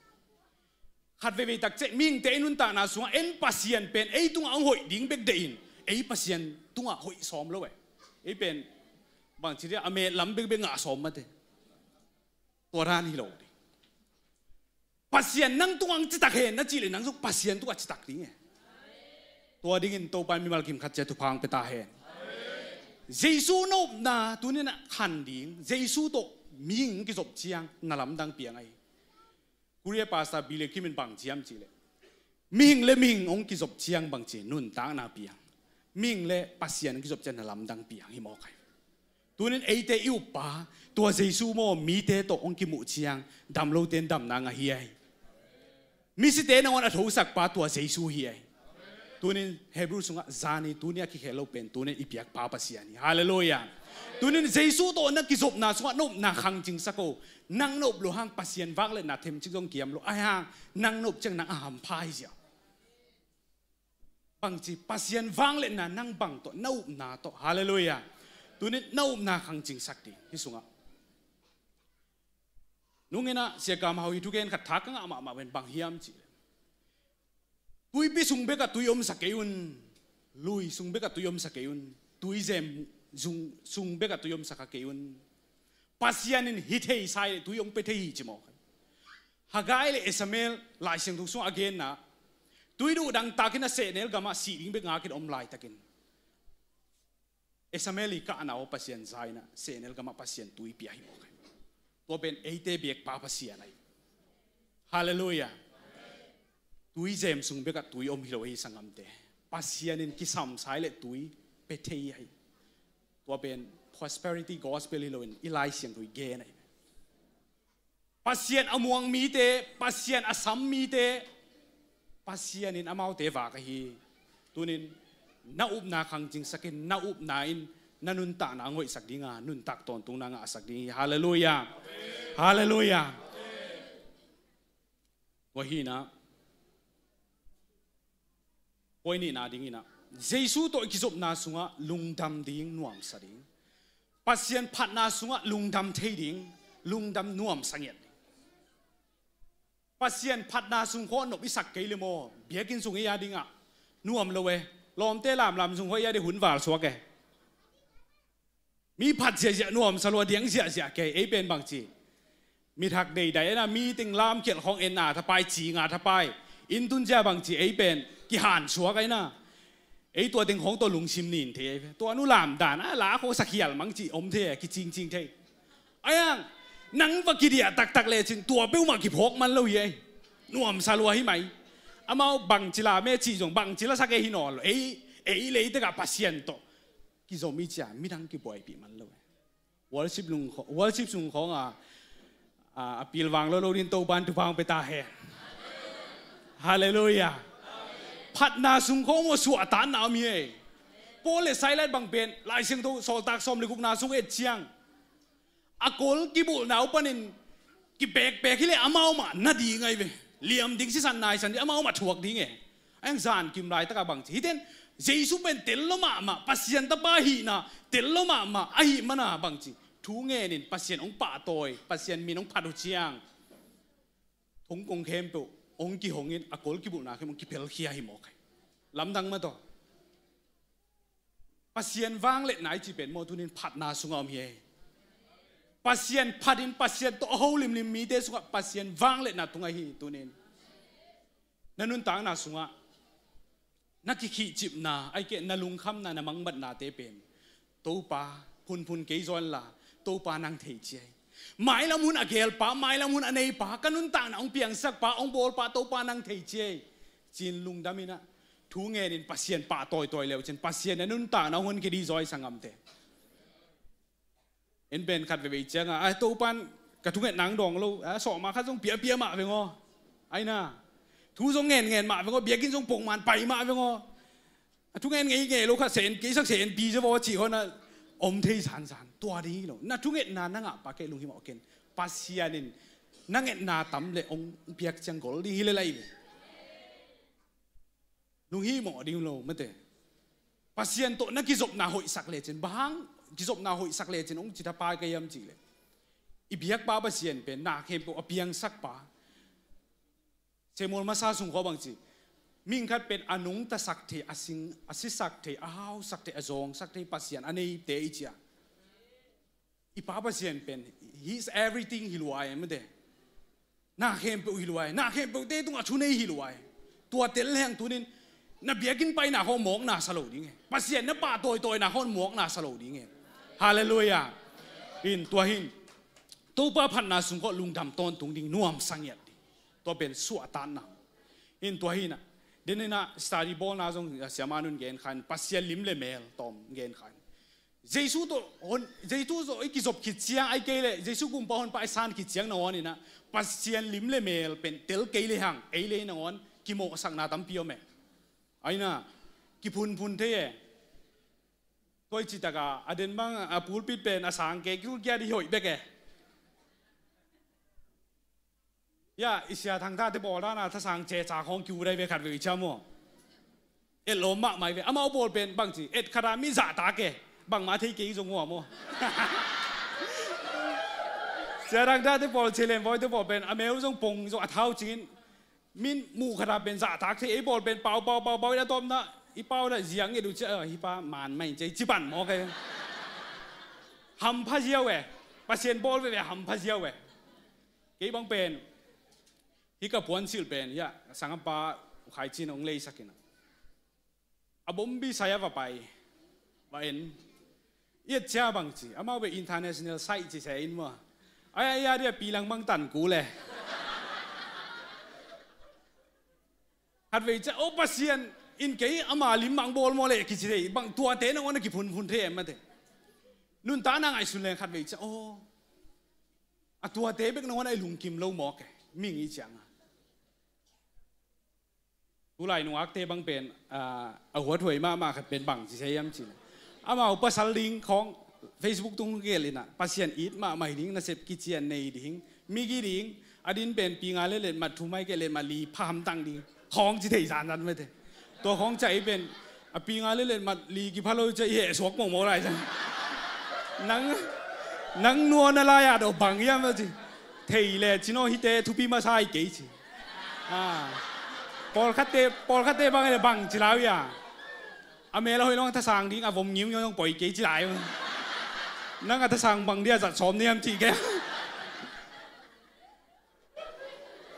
Khat veivei tak ciang mihingte i nuntakna sungah en Pasian pen ei tungah hong hoih ding bek deih in, ei Pasian tungah hoih sawm lo e. Ei pen bangci dia a met lam bekbek ngah sawm mate. Tua dan hi lo ding. Pasian nang tungah hong citak hen na cih leh nang zong Pasian tungah citak ding e. Tua dingin Topa in mimal kim khat ciat thupha hong pia ta hen. Jesu na upna tuni-in ah khan ding, Jesu tawh mihing kizop ciang na lamdang piang ahi. Korea pastor Billy Kim in bang ci hiam cih leh, mihing le mihing hong kizop ciang bangci nuntakna piang, mihing le Pasian hong kizop ciang na lamdang piang hi mawk ahi. Tuni-in eite i uppa tua Jesu maw mite tawh hong kimuh ciang dam lote in damna ngah hi ahi. Misite nangawn a thosakpa tua Jesu hi ahi. Tuni-in Hebrew sungah zani tuni a kikhel lo pen tuni-in i piakpa Pasian hi. Halleluiah. Tuni-in Jesu tawh na kizopna sungah na upna khang cingsak o. Nang na up loh hang Pasian vangliatna themcik zong kiam lo. Ahi hang nang na up ciang nang a hampha hi ziau. Bangci Pasian vangliatna nang bang tawh na upna tawh. Halleluiah. Tuni-in na upna khang cingsak ding hih sungah. Nung in ah Sia Kam Hau hi thugen khat thak ka ngah mahmah pen bang hiam cih leh, tuipi sung bekah tui omsa kei un. Lui sung bekah tui omsa kei un. Tuizem sung, sung bekah tui omsa kha kei un. Pasian in hi thei sa hi leh tui hong pia thei hi ci mawk. Haggai le Esamel Lai Siangtho sungah a genna, tui duh dang takin a sehnel gamah sih ding bek ngakin om laitakin Esamel i kahna aw Pasian za in ah sehnel gamah Pasian tui pia hi mawk ahi. Tua pen eite biakpa Pasian ahi. Halleluiah. Tuizem sung bekah tui om hi lo hi sanggamte. Pasian in kisam sa hi leh tui pia thei ahi. Tua pen prosperity gospel hi loin i Lai Siangtho i gen ahi. Pasian a muang mite, Pasian a sam mite, Pasian in amaute vak ahi. Tuni-in na upna khang cingsak in, na upna in na nuntakna hong hoihsak ding a, nuntak tawntungna ngahsak ding hi. Halleluiah. Halleluiah. Tua hi in ah, point nihna dingin ah, Jesu tawh i kizopna sungah lungdam ding, nuamsa ding. Pasian phatna sungah lungdam thei ding, lungdam nuamsa ngiat ding. Pasian phatna sung khawng nop i sak kei le maw, biakinn sung i a dingah nuam lo e. Lawmte lamlam sung khawng i a ding hun val suak e. Mi phat ziahziah nuamsa lua diang ziahziah kei, ei pen bangci, mithak deidai ena meeting lamkhialh khawng en a thapai, cing a thapai, inn tun zia bangci ei pen kihan suak aina. Ei tua teng khawng tua lungsim nin thei ei ve. Tua nu lamdan a la khawng sakhial mang ci om thei, kicingcing thei. Ayang, nang va kidiah taktak lecin tua peuhmah kiphawk man lo hi ei. Nuamsa lua hi mai. Amau bangci la me cih zong bangci la sak ei hi nawn lo. Ei, ei leitakah Pasian tawh kizom i cia midang kibuaipih man lo. Worship lung khaw-, worship sung khawng a, a, a pilvang lo lo din Topan thupha hong pia ta hen. Halleluiah. Phatna sung khawng maw suahtakna om hi ei. Paul le Silas bang pen Lai Siangtho Sawltak sawm le gukna sung et ciang a kol kibulhna uh panin kipekpek hi leh amau mah na ding ahi ve. Liam ding, sisan naisan ding, amau mah thuak ding e. Ayang zankim laitakah bangci, hiten Jesu pen tel lo mahmah, Pasian tapa hihna tel lo mahmah ahih mana bangci, thu ngenin Pasian hong pahtawi, Pasian min hong phat uh ciang thongkong khempeuh hong kihongin a kol kibulhna khempeuh hong kipelkhia hi mawk hi. Lamdang mah tawh. Pasian vangliatna i cih pen maw tunin phatna sungah om hi ei. Pasian phatin Pasian tawh a holimlim mite sungah Pasian vangliatna tung ahi tunin. Na nuntakna sungah Na kikhihcipna, ahih kei leh na lungkhamna, na mangbatnate pen Topa phunphun kei zaw inla, Topa nang thei ci ei. Mailam hun a gelpa, mailam hun a neipa, ka nuntakna hong piangsakpa, hong bawlpa Topa nang thei ci ei, ci-in lungdam in ah, thu ngenin Pasian pahtawi tawi le uh cin, Pasian in a nuntakna hong honkhia ding zaw hi, sanggamte. En pen khat veivei ciangah, a, Topa in ka thungetna hong dawng lo, a, sawhma khat zong pia pia mah veng aw. Ai na, thu zong ngen ngen mah veng aw, biakinn zong pongman pai mah veng aw. A thungen ngei ngei lo khat sen kei sak sen pi zaw aw cih hon a om thei zanzan. Tua ding hi lo. Na thungetna na ngahpa kei lunghimawh ken. Pasian in na ngetna tam le hong piak ciang gol ding hi le lai ve. Lunghimawh ding lo mate. Pasian tawh na kizopna hoihsak lecin, bang hang kizopna hoihsak lecin hong citha pai ka hiam cih leh, i biakpa Pasian pen na khempeuh a piangsakpa. Samuel masa sung khawng bang ci, mihing khat pen a nungtasak thei, a sing, a sisak thei, a hausak thei, a zawngsak thei Pasian a neite i ci a. I Pa Pasian pen, he is everything hi lua e mate. Na khempeuh hi lua e, na khempeuhte tungah thunei hi lua e. Tua tel leng tunin na biakinn paina khawng mawkna sa lo ding e. Pasian na pahtawi tawina khawng mawkna sa lo ding e. Halleluiah. In tua hin Topa phatna sung khawng lungdam tawntung ding, nuamsa ngiat ding. Tua pen suahtakna. In tua hi in ah, den in ah study bawlna zong siamah nun gen kha in, Pasian lim le mel tawm gen kha in. Jesu tawh hon, Jesu tawh i kizop khit ciang, ahih kei leh Jesu Kumpa Honpa i san khit ciang nangawn in ah, Pasian lim le mel pen tel kei lehang, ei le nangawn kimawhsakna tampi om e. Ai na, kiphunphun thei e. Tua i citak a, a den bang a pulpit pen a sang kei, kiu kia di hoih bek e. Ya, i sia Thang Thate pawl dan a thasang ceca khawng kiu dai ve khat vei ciang maw. Et lawm mahmah hi ve. Amau pawl pen bang ci, et khat a mi zahtak e. Bangmah thei kei zong uh a maw. Sia Thang Thate pawl, Sia Lian Bawi te pawl pen a meu zong pong zong a thau cingin, min muh khat a pen zahtak thei, ei pawl pen pau pau pau pau in a tawpna, i pau na ziang nget uh ci a, hih pa man mah in ci, ci pan mawk e. Hampha ziau e. Pasian bawl veve hampha ziau e. Kei bang pen, hih ka puansilh pen, ya, sanggampa U Khai Cin hong leisak in a, a bombi sai a va pai, va en. I et ciang bang ci, amau beh international site ci se in maw. Ai, ai, ai, dia pi lang bang tan ku le. Khat vei ciang, o Pasian in kei ama lim bang bawl maw le kici thei, bang tuate nangawn a kiphunphun thei em mate. Nuntakna ngaihsun leng khat vei ciang, o, a tuate bek nangawn a i lungkim lo mawk e, mihing i ciang a. Tulai nungakte bang pen, ah, a huathuai mahmah khat pen bang ci se hiam cih leh, amau pasal ding khawng Facebook tung gelh in a, Pasian it mahmah hi ding, nasep kician nei ding, migi ding, a din pen pi nga le letmat thum ahih kei leh letmat li pha hamtang ding khawng ci thei zanzan mate. Tua khawng ciah i pen, a pi nga le letmat li kipha lo ciah i heh suak mawkmawk lai ciang. Nang, nang nuan a lai ah daw bang hiam a ci. Thei le cin aw, hihte thupi masa hi kei ci. Ah. Pawlkhatte, pawlkhatte bang le bang ci lau ia. A mel a hoih long thasang ding a vom ngiungiu long poi kei ci lai. Nang a thasang bang dia zat sawm niam ci kei.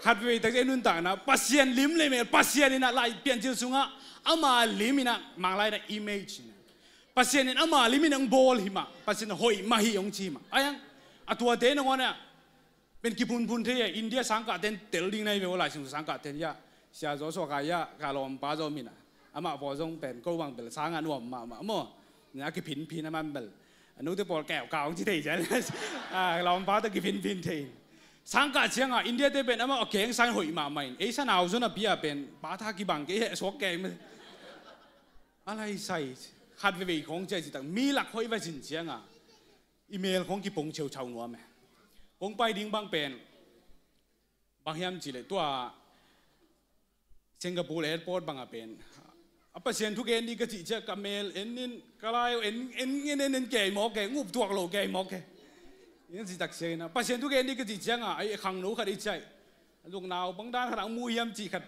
Khat vei tak i nuntakna, Pasian lim le mel, Pasian in a lai Piancil sungah ama lim in a, Manglai in a image in a. Pasian in ama lim in a hong bawl hi mah, Pasian in hoih mah hi hong ci mah. Ai ang, a tuate nangawn a, pen kiphunphun thei a, India sangkah ten tel ding na hi ve aw, lai sung sangkah ten ia, Sia Joshua ka ia, ka lawmpa zaw min a. Amah pawl zong pen ko bang bel sang a nuam mahmah maw. Nia kiphinphin a man bel. A nute pawl keu ka hong ci thei cian. A lawmpa tawh kiphinphin thei. Sangkah ciang a, India te pen amah a keng sang hoih mahmah in. Ei sanau zon a pi a pen, pa tha kibang kei heh suak kei mah. A lai sai, khat veivei khawng ciah citak, mi lak hoih va cin ciang a. I mel khawng kipong ceucau nuam e. Kong pai ding bang pen, bang hiam cih leh tua Singapore airport bang a pen, a Pasian thu gen ding ka cih ciang ka mel en in, ka lai en, en, en, en, en kei mawk e, ngup tuak lo kei mawk e. En citak ciang in a, Pasian thu gen ding ka cih ciang a, ai khangno khat i ciah. Zuk naupang dan khat ang mu hiam cih khat.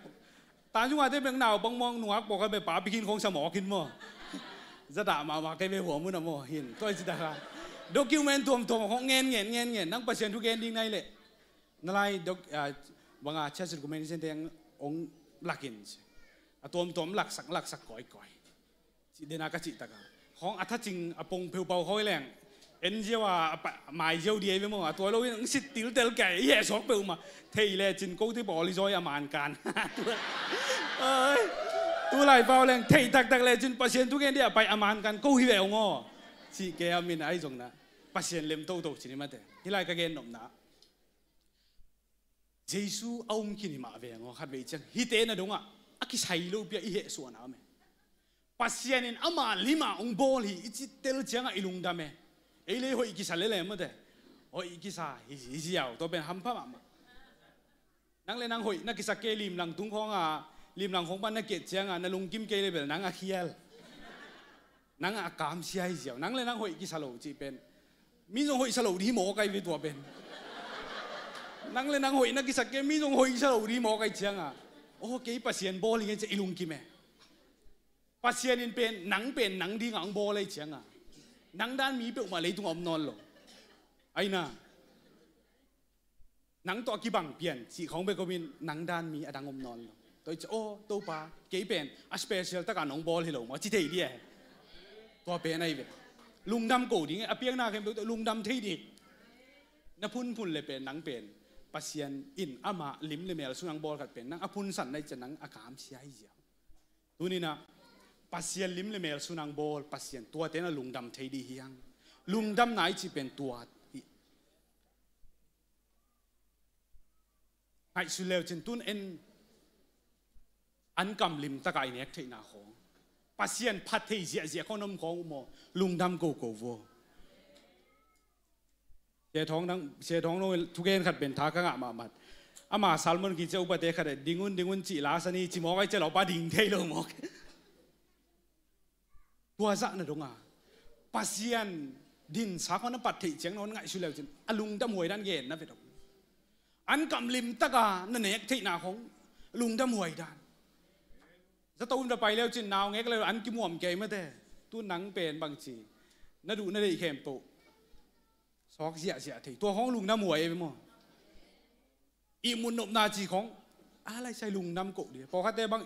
Tan zung a te bek naupang mawk nungak pawlkhat bek pa bikin khawng sa mawk in maw. Za dah mahmah kei ve hua mun a maw hin. Tua i citak a. Document tuamtuam khawng ngen, ngen, ngen, ngen. Nang Pasian thu gen ding na hih leh. Na lai dok, ah, bang a church recommendation te hong lakin. A tuamtuam laksak laksak kawikawi. Cih dena ka cih taka khawng a thacing a pong pheupau khawi leng en ziau a, a pa-, mai ziau di ei ve maw, a tua lo in ang sit tiltel kei i heh suak peuhmah. Thei lecin ko ti pawl i zawi a mankan. Ai, tu lai pau leng thei taktak lecin Pasian thugen di a pai a mankan ko hi ve ung aw. Cih kei a min ai zong na Pasian lem toto cin i mate. Hi lai ka gen nopna Jesu a um khin hi mah veng aw, khatvei ciang hite na dongah a kisai lo pia i heh suahna om e. Pasian in ama lima ong bawl hi i cihtel ciangah i lungdam e. Ei le hoih kisa lele mate. Hoih kisa hi, hi ziau, tua pen hampha mahmah. Nang le nang hoih na kisak kei limlang tung khawnga, limlang khawng pan na kiat cianga na lungkim kei le bel nang a khial. Nang a kamsia hi ziau. Nang le nang hoih kisa lo cih pen mi zong hoihsa lo di hi mawk ai ve tua pen. Nang le nang hoih na kisak kei mi zong hoihsa lo di hi mawk ai cianga, aw kei Pasian bawl hi ngen ciah i lungkim e. Pasian in pen nang pen nang dinga ong bawl ai cianga, nang dan mi peuhmah leitungah om nawn lo. Aina nang tawh a kibang pian cih khawng bek om in nang dan mi a dang om nawn lo. Tua i ci aw Topa kei pen a special taka nong bawl hi lo maw ci thei di e. Tua pen ahi ve. Lungdam ko ding e, a piakna khempeuh tawh lungdam thei ding. Na phunphun le pen nang pen Pasian in ama lim le mel sung nang bawl khat pen nang a phunsan na i ci nang a kamsia hi ziau. Tuninah Pasian lim le mel sung nang bawl Pasian tuate na lungdam thei di hi hang. Lungdamna i cih pen tua hi. Ngaihsun leu cin tun en an kam limtaka i nek theihna khawng Pasian phat thei ziahziah khawng om khawng uh maw? Lungdam koko vua. Sia Thawng dang, Sia Thawng no thugen khat pen tha ka ngah mahmah. Ama sermon kici upate khat e, ding un ding un cih la sani ci mawk ai cia lo pa ding thei lo mawk. Tua zah na donga Pasian dinsa khawng na pat theih ciang na hon ngaihsut leu cin a lungdam huai dan gen na ve dong. An kam limtaka na nek theihna khawng lungdam huai dan. Zato in va pai leu cin nau ngek leu an kimuam kei mate. Tu nang pen bangci na duh na deih khempeuh sawk ziahziah thei. Tua khawng lungdam huai e maw? Ihmut nopna ci khawng a laisai lungdam koh dih. Pawlkhatte bang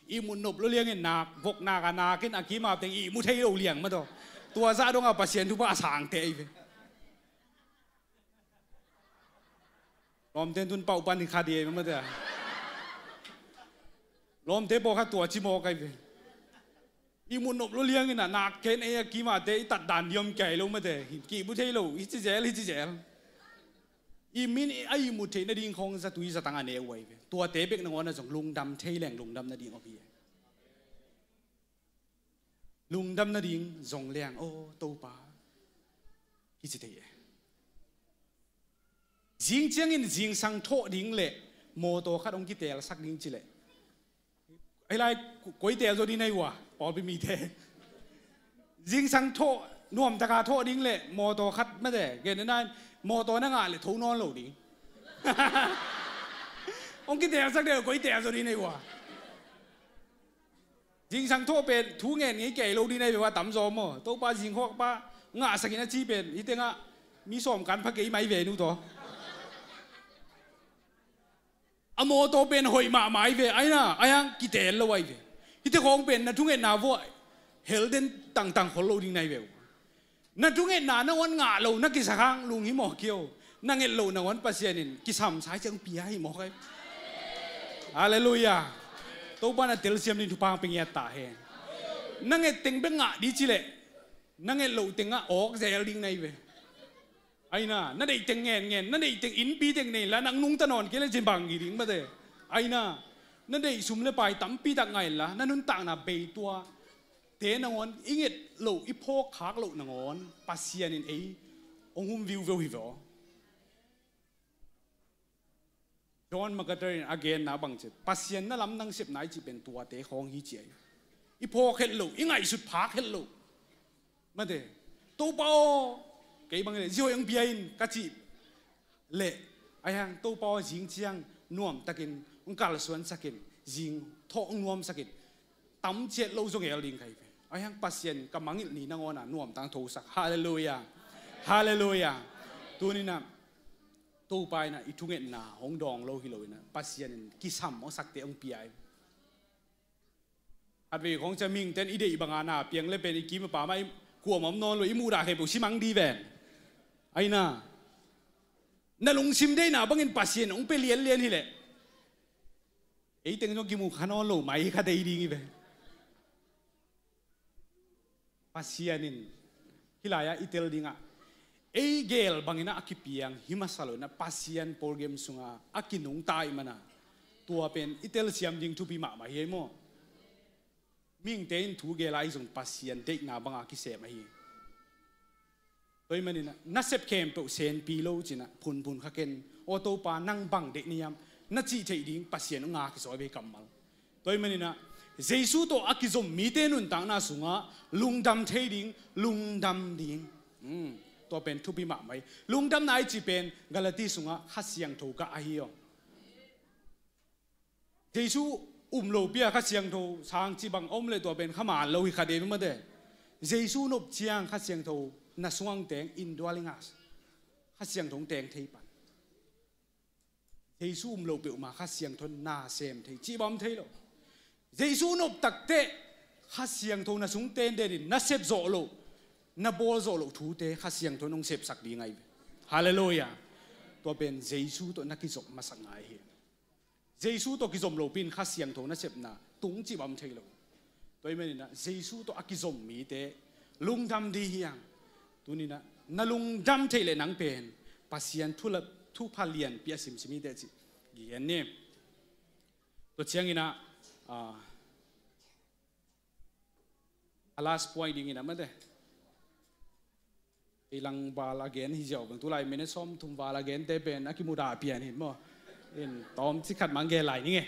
ihmut nop lo liangin nak voknak a nakin a kimapteng ihmu thei lo liang mataw. Tua zah donga Pasian thupha a sangte ei ve. Lawmte tun pauh pan hi kha dih ei mate. Lawmte pawlkhat tua ci mawk ai ve. Ihmut nop lo liangin a nak ken ei a kimate i tat dan diom kei lo mate. Kihmu thei lo hici zel hici zel. I min a ihmut theih nading khawng zatui zatang a ne uai ve. Tuate bek nangawn a zong lungdam thei leng lungdam nading om hi e. Lungdam nading zong leng aw Topa kici thei e. Zing ciangin zingsang thawh ding le mawtaw khat hong kitelsak ding cileh. Ei lai koi tel zaw ding nei uh a pawlpi mite. Zingsang thawh nuamtaka thawh ding le mawtaw khat mate gen na nain mawtaw na ngah le tho nawn lo ding. Hong kitelsak deuh koi tel zaw ding nei uh a. Zingsang thawh pen thu ngen ngei kei lo ding nei ve uh a tamzaw maw? Topa zingkhawk pa ngahsakin a ci pen hi tengah mi sawm kan pha kei mai ve nu taw. A mawtaw pen hoih mahmah ai ve aina ai hang kitel lo ai ve. Hite khawng pen na thungetna vua helden tangtang khol lo ding nai ve uh. Na thungetna nangawn ngah lo na kisak hang lung hi mawk kio. Na nget loh nangawn Pasian in kisam sai ciang pia hi mawk ai. Halleluiah. Topa na telsiam ding thupha hang pe ngiat ta hen. Na nget teng bek ngah dih cileh na nget loh tengah awk zel ding nai ve. Aina na deih teng ngen ngen na deih teng innpi teng nei la nang nungta nawn kei le cin bang hi ding mate. Aina na deih sum le pai tampi tak ngai la na nuntakna bei tua te nangawn i nget loh i phawk khak loh nangawn Pasian in ei hong hum viuveu hi ve aw. John MacArthur in a genna bang ci Pasian na lam nang sepna i cih pen tuate khawng hi ci ai. I phawk het loh i ngaihsut phak het loh. Mate Topa aw kei bang le zihoih ang bia in ka cih leh ai hang Topa aw zing ciang nuamtakin ang kalsuansakin zing thawh ang nuamsakin tam ciat lo zong el ding kai ve. Ai hang Pasian ka mangilh ni nangawn a nuamtang thosak. Halleluiah. Halleluiah. Tuninah Topa inah i thungetna hong dawng lo hi lo inah Pasian in kisam hong sakte hong pia ai. Khatvei khawng ciang mihingte'n i deih banga na piang le pen i kim a pam ah i kuamah om nawn lo, i muhdah khempeuh simang dih ven. Aina, na lungsim deihna bangin Pasian hong pia lianlian hileh, ei teng zong kimu kha nawn lo mai kha dei ding hi ve. Pasian in hih lai-ah i tel dingah ei geel bangin ah a kipiang hi masa lo inah Pasian program sungah a kinungta ahih mana tua pen i telsiam ding thupi mahmah hi ei maw? Mihingte in thu geel a, ei zong Pasian deihna banga kisem ahi. Tua ahih maninah nasep khempeuh senpi lo cinah phunphun kha ken, aw Topa nang bang deih na hiam, na cih theih ding Pasian hong ngak hi zaw hi ve kammal. Tua ahih maninah Jesu tawh a kizom mite nuntakna sungah lungdam thei ding, lungdam ding. Hmm, tua pen thupi mahmah hi. Lungdamna i cih pen Galati sungah Kha Siangtho gah ahi aw. Jesu um lopi a Kha Siangtho sang cih bang om leh tua pen kha man lo hi kha dei mah te. Jesu nop ciang Kha Siangtho na sung hong teng, indwelling us. Kha Siangtho hong teng thei pan. Jesu um lo peuhmah Kha Siangtho na sem thei cih bang om thei lo. Jesu nop takteh Kha Siangtho na sung tenden in na sep zawh loh, na bawl zawh loh thute Kha Siangtho in hong sepsak ding ahi ve. Halleluiah. Tua pen Jesu tawh na kizop masak ngai hi. Jesu tawh kizom lopi in Kha Siangtho nasepna tung cih bang om thei lo. Tua ahih maninah Jesu tawh a kizom mite lungdam dih hi hang. Tuninah na lungdam theih leh nang pen Pasian thu la, thupha lianpi a simsim hi teh cih gen ni. Tua cianginah, ah, a last point dingin a mate, ei lang val a gen hi ziau bang, tulai minute sawmthum val a gente pen a kimudah pian hi maw? In tawmcik khat mang gen lai ning e.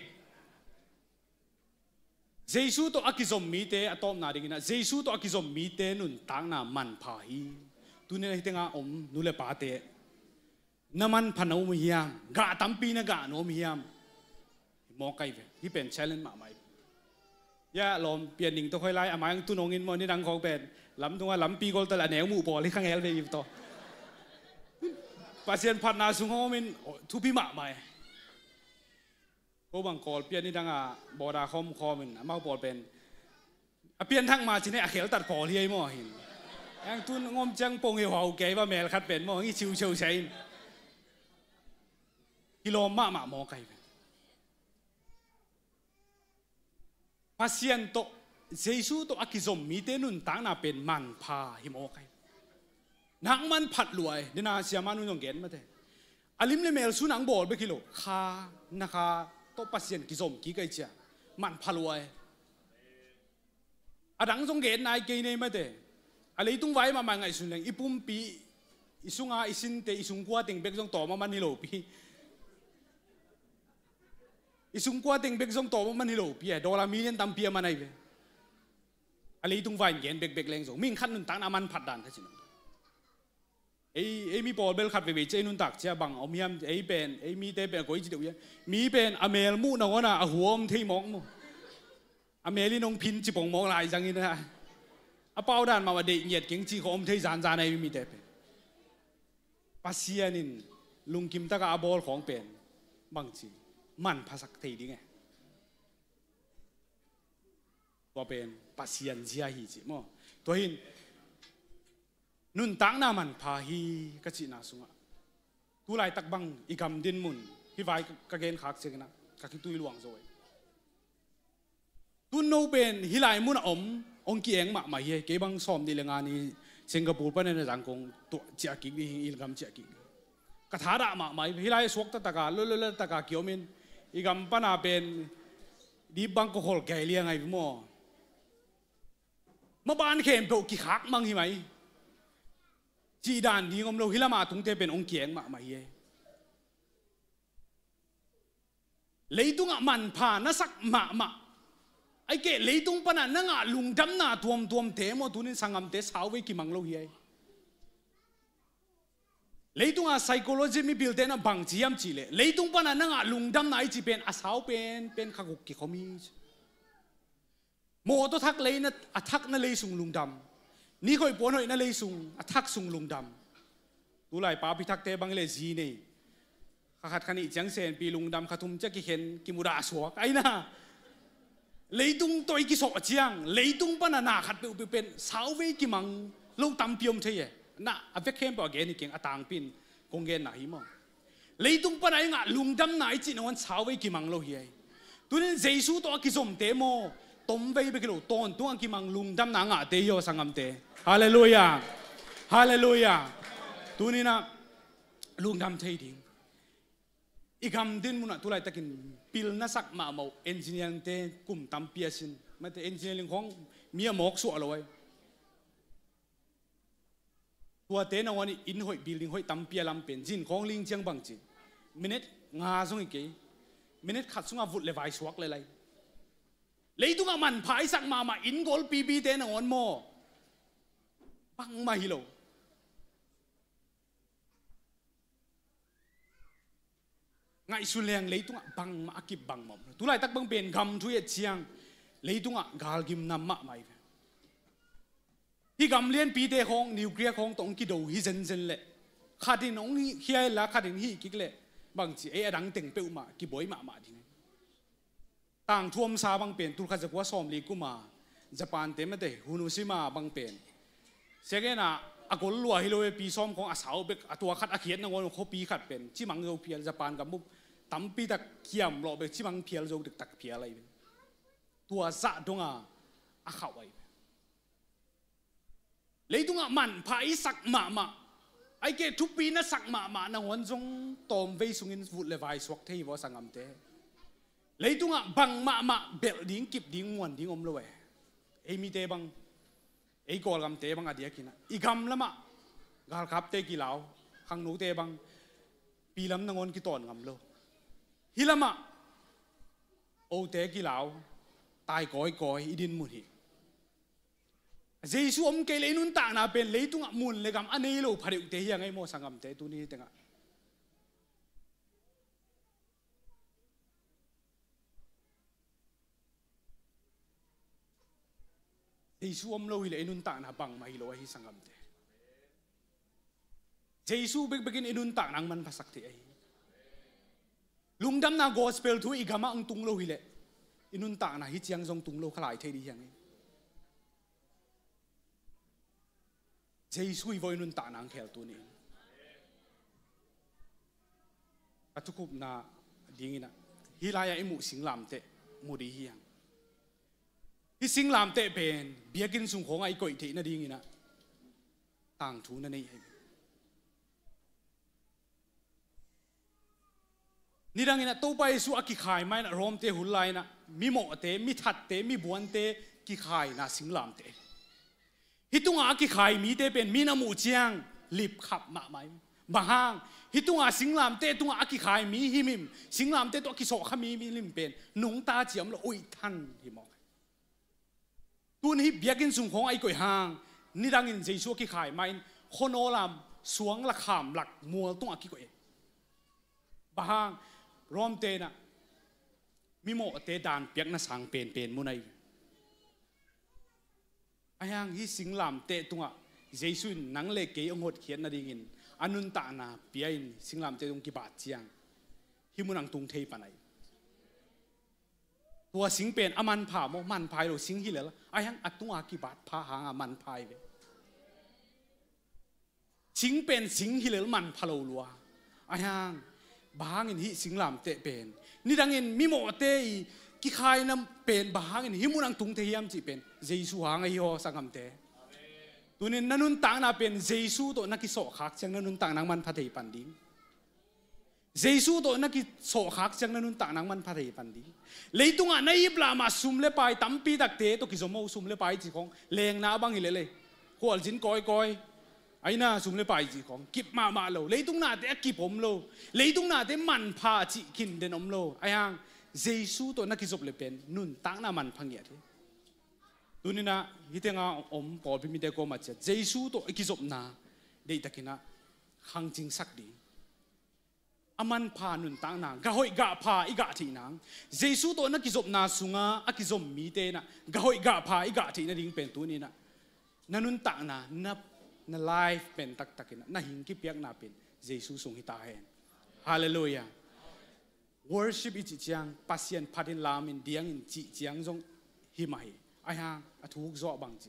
Jesu tawh a kizom mite a tawpna dinginah Jesu tawh a kizom mite nuntakna manpha hi. Tuninah hih tengah om nu le pate, na manpha na um hiam? Gah tampi na gah na um hiam? Mawk ahi ve. Hih pen challenge mahmah hi. Ya lawm pian ning tawh khoi lai a mai ang tun hong in maw, nidang khawng pen lamtungah lampi gol tal a neu muh pawl hi khang hel ve hi tawh. Pasian phatna sung hong om in thupi mahmah hi. Ko bang Kawlpi a nidang a bawda khawm khawm in amau pawl pen a pianthak ma cin he a kheltat pawl hi ei maw hin. Ang tun ngom ciang pong heuhau kei va mel khat pen maw ngi ciuciu sia in. Kilawm mahmah mawk ahi ve. Pasian tawh, Jesu tawh a kizom mite nuntakna pen manpha hi mawk ahi. Nak manphat luai, dena siama nun zong gen mate. A lim le mel sun ang bawl bek hi lo, kha, na kha tawh Pasian kizom kik ahi cia, manpha luai. A dang zong gen nai kei nei mate. A leitung vai mahmah ngaihsun leng, i pumpi, i sunga, i sinte, i sungkua teng bek zong tawm a man hi lopi. I sungkua teng bek zong tawm a man hi lopi a, dollar million tampi a man ahi ve. A leitung vai in gen bekbek leng zong, mi khat nuntakna a manphat dan kha cin. Ei, ei mi pawl bel khat veivei cia i nuntak cia bang om hiam, ei pen, ei mite pen a koi ci deuh hiam. Mi pen a mel muh nangawn a, a hua om thei mawk maw. A mel in hong phin ci pong mawk lai zangin a. A pau dan mah a deih ngiat keng ci kha om thei zanzan a ei mite pen. Pasian in lungkim taka a bawl khawng pen bangci manphasak thei ding e. Tua pen Pasian zia hi ci maw. Tua hin nuntakna manpha hi ka cihna sungah, tulaitak bang i gam din mun, hih vai ka, ka gen khak ciangin ah ka kitui luang zo e. Tun no pen hih lai mun a om, hong ki-eng mahmah hi. Kei bang sawm nih le nga ni Singapore panin a zang kong tuah ciah kik ding hi, i gam ciah kik ding. Ka thadah mahmah hi. Hih lai suak taktaka, lululul taktaka ki-om in, i gam pana pen dip bang ka khol gai liang ahi maw. Maban khempeuh kikhak mang hi mai. Cih dan ding om lo, hih lama tungte pen hong ki-eng mahmah hi. Leitungah manpha na sak mahmah, ahih kei leh leitung pana na ngah lungdamna tuamtuamte maw, tunin sanggamte sauvei kimang lo hi ai. Leitungah psychology mipilte na bangci hiam cihleh, leitung pana na ngah lungdamna i cih pen a sau penpen kha guk kikhom hi. Mawtaw thak lei na, a thak na lei sung lungdam. Nikhoih puan hoih na lei sung, a thak sung lungdam. Tulai papi thakte bang le zi nei. Kha khat kha nih ciang senpi lungdam, kha thum ciang kikhen, kimudah suak. Aina. Leitung tawh i kisawh ciang, leitung pana na khat peuhpeuh pen sauvei kimang lo tampi om thei e. Na a vek khempeuh a gen hi keng, a tangpi in kong genna hi maw. Leitung pana i ngah lungdamna i cih nangawn sauvei kimang lo hi ei. Tunin Jesu tawh a kizomte maw, tomvei bek hi lo, tawntung a kimang lungdamna a ngahte hi aw sanggamte. Halleluiah. Halleluiah. Tuninah lungdam thei ding. I gam din munah tulaitakin pilna sak mahmah uh, engineeringte kum tampi a sin. Mate engineering khawng mi a mawk suah lo ai. Tuate nangawn inn hoih, building hoih tampi a lam pen zin khawng ling ciang bang ci, minute nga zong hi kei. Minute khat sungah vut le vai suak le lai. Leitungah manpha i sak mahmah inn golpipite nangawn maw, bangmah hi lo. Ngaihsun leng leitungah bangmah a kip bangmah om lo. Tulaitak bang pen gam thu i et ciang leitungah galgim nam mahmah hi ve. Hih gam lianpite khawng, nuclear khawng tawh hong kido hi zenzen leh, khat in hong hi, khia inla khat in hih kik leh, bangci ei a dang teng peuhmah kibuai mahmah ding. Tangthu omsa bang pen tulkhat zakua sawmli kuma Japan te mate Hiroshima bang pen second a, a gol lua hi lo e, pi sawm khawng a sau bek, a tua khat a khiat nangawn khuapi khat pen cimang zo phial, Japan gam bup tampi tak kiam lawh bek cimang phial zo dektak phial ahi. Tua zah donga a khauh ahi. Leitungah manpha i sak mahmah, ahih kei thupi na sak mahmah nangawn zong tawmvei sungin vut le vai suak thei hi vaw sanggamte. Leitungah bang mahmah belh ding, kip ding, muan ding om lo e. Ei mite bang, ei Kawlgamte bang a diakinah i gam lamah galkapte kilau, khangnote bang pilam nangawn kitawn ngam lo. Hih lamah ote kilau, tai kawikawi i din mun hi. Jesu om kei le i nuntakna pen leitungah mun le gam a nei lo phadeuhte hi a ngei maw sanggamte tuni tengah. Jesu om lo hileh i nuntakna bangmah hi lo ahi sanggamte. Jesu bekbekin i nuntakna ang manphasak thei ahi. Lungdamna gospel thu i gamah ang tung lo hileh i nuntakna hi ciang zong tung lo khalai thei dih hiang hi. Jesu hi vaw i nuntakna ang khel tuni. Ka thukupna dinginah hih lai-ah i muh singlamteh mu dih hiang. Hih singlamteh pen biakinn sung khawngah i koih theih nadinginah tangthu na nei ahi. Nidanginah Topa Jesu a kikhai mainah Rom-te hun lai-inah mimawhte, mithatte, mibuante kikhaina singlamteh. Hih tungah a kikhai mite pen mi na muh ciang lipkhap mahmah hi. Bang hang? Hih tungah singlamteh tungah a kikhai mi himhim, singlamteh tungah a kisawhkha mi himhim pen nungta ciam lo uihthan hi mawk. Tun hih biakinn sung khawngah i koih hang, nidangin Jesu a kikhai mahin khuanawl lam, suang lakham lak mual tungah kikoih. Bang hang? Rom-te inah mimawhte daan piakna sang penpen mun ahi. Ahi hang hih singlamteh tungah Jesu in nang le kei hong hotkhiat nadingin a nuntakna pia-in singlamteh tung kibat ciang hih mun ang tung thei pan ahi. Tua sing pen a manpha maw? Manpha hi lo, sing hi lel. Ahi hang a tunga kibat pha hanga manpha hi ve. Sing pen sing hi lel, manpha lo lua. Ahi hang bang hangin hih singlamteh pen nidangin mimawhte i kikhaina pen bang hangin hih mun ang tung thei hiam cih pen Jesu hang ahi haw sanggamte. Tunin na nuntakna pen Jesu tawh na kisawhkhak ciang na nuntakna ang manpha thei pan ding. Jesu tawh na kisawhkhak ciang na nuntakna ang manpha thei pan ding. Leitungah na ip lamah sum le pai tampi takte tawh kizom aw, sum le pai cih khawng lengna bang hi lel ei. Khualzin kawikawi, aina sum le pai cih khawng kip mahmah lo. Leitung nate a kip om lo. Leitung nate manpha cih khin den om lo. Ahi hang Jesu tawh na kizop le pen nuntakna manpha ngiat hi. Tuninah hih tengah om pawlpi mite kuamah ciat Jesu tawh i kizopna deihtakinah khangcingsak ding. A manpha nuntakna, gah hoih gah pha i gah theih nang. Jesu tawh na kizopna sunga a kizom mite inah gah hoih gah pha i gah theih nading pen tuninah na nuntakna, na, na life pen taktakinah na hing kipiakna pen Jesu sung hi ta hen. Halleluiah. Worship i cih ciang Pasian phatin lamin diangin cih ciang zong Hi mah hi. Ahi hang a thuk zawh bang ci,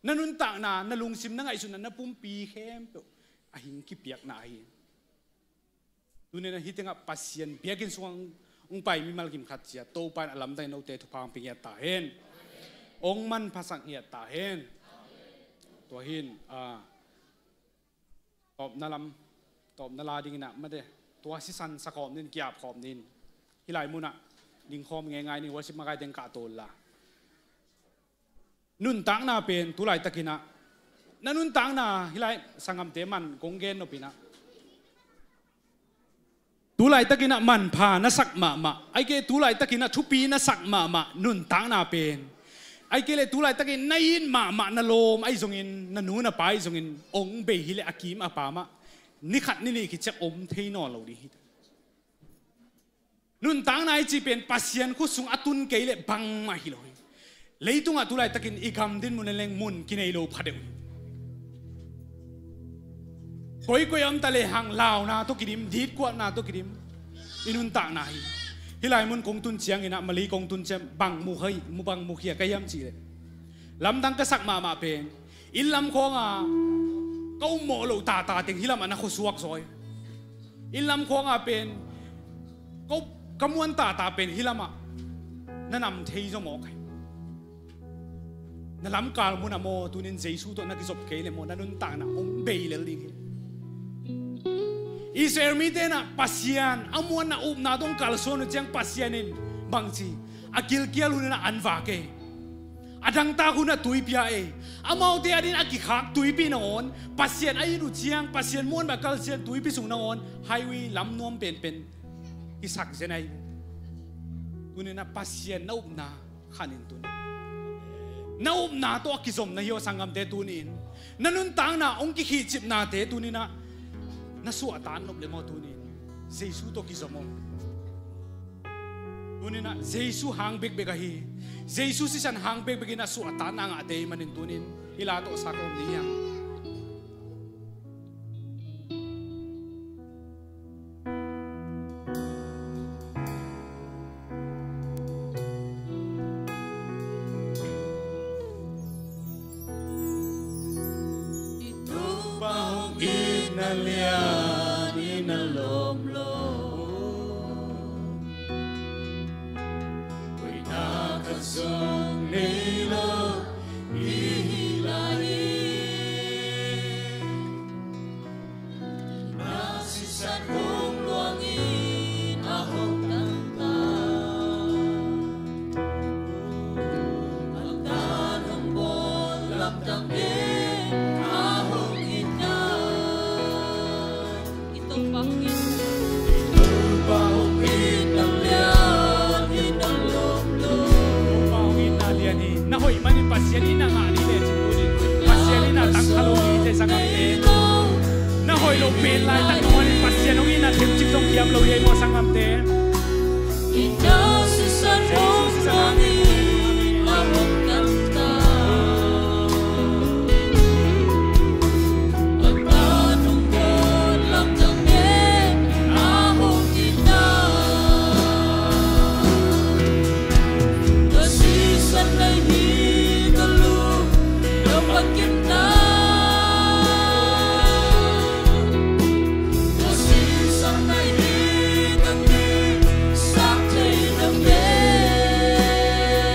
na nuntakna, na lungsim, na ngaihsutna, na pumpi khempeuh a hing kipiakna hi. Tuni-in ah hih tengah Pasian biakinn sungah hong pai mimal kim khat ciat Topa in a lamdang in note thupha hong pia ngiat ta hen. Hong manphasak ngiat ta hen. Tua hi-in, ah, tawpna lam, tawpna la dingin ah mate, tua sisan sa khawm ni-in, ki-ap khawm ni-in, hih lai munah ding khawm ngeingai ni, worship makaite in kah tawh la. Nuntakna pen tu laitakin ah, na nuntakna hih lai sanggamte man kong gen nop in ah, tu laitakin ah manpha na sak mahmah, ahih kei leh tu laitakin ah thupi na sak mahmah nuntakna pen, ahih kei leh tu laitakin na it mahmah na lawm ahi zongin, na nu na pa ahi zongin, hong bei hi leh a kim a pam ah ni khat ni nih khit ciang om thei nawn lo ding hi. Nuntakna i cih pen Pasian khut sung a tun kei leh bangmah hi lo hi. Leitungah tu laitakin i gam dinmun en leng mun kinei lo pha deuh hi. Koikoi a om ta lehang launa tawh kidim, ditkuatna tawh kidim i nuntakna hi. Hih lai mun kong tun ciangin ah, Malay kong tun ciang bang mu hi, mu bang mu khia ka hiam cih leh, lamdang ka sak mahmah pen inn lam khawngah ka um mawh loh tata teng hih lamah na khuasuak zaw hi. Inn lam khawngah pen ka, ka muan tata pen hih lamah na nam thei zaw mawk hi. Na lamkal munah maw, tuni-in Jesu tawh na kizop kei leh maw, na nuntakna hong bei lel ding hi. Israel mite in ah Pasian a muanna, upna tawh hong kalsuan uh ciang Pasian in bangci, a gilkial hun in ah an vak e. A dangtak hun ah tuipi a ei. Amaute adingin a kikhak tuipi nangawn, Pasian a it uh ciang, Pasian muanna a kal ciang tuipi sung nangawn, highway lam nuam penpen kisak zen ahi. Tuni-in ah Pasian na upna khan in tuni. Na upna tawh a kizom na hi aw sanggamte tuni-in. Na nuntakna hong kikhihcipnate tuni-in ah na suahtak nop leh maw tuni-in Jesu tawh kizom aw. Tuni-in ah Jesu hang bekbek ahi. Jesu sisan hang bekbek in a suahtakna ngahte ahih manin tuni-in hih la tawh sa kawm ni hiam. I Topa hong itna lian in a lawm lo. Koina khat zong nei lo i hih lai-in, na sisan hong luangin a hong tangtak. A tan hong bawl lamdang in a hong itna. I Topa hong it. I Topa hong itna lian in a lawm lo. Topa hong itna lian hi. Na hoih manin Pasian itna ngah ding leh cih tuni-in Pasian itna tangkha lo ding hi teh sanggamte. Na hoih loh pen laitak nung manin Pasian hong itna themcik zong hiam lo hi ei maw sanggamte. Ina sisan hong luangin a hong tangtak. A tan hong bawl lamdang in a hong itna. Ka sisan na hi ka lung, ka patkin na. Ka sisan na hi ka ngisak theihna pen.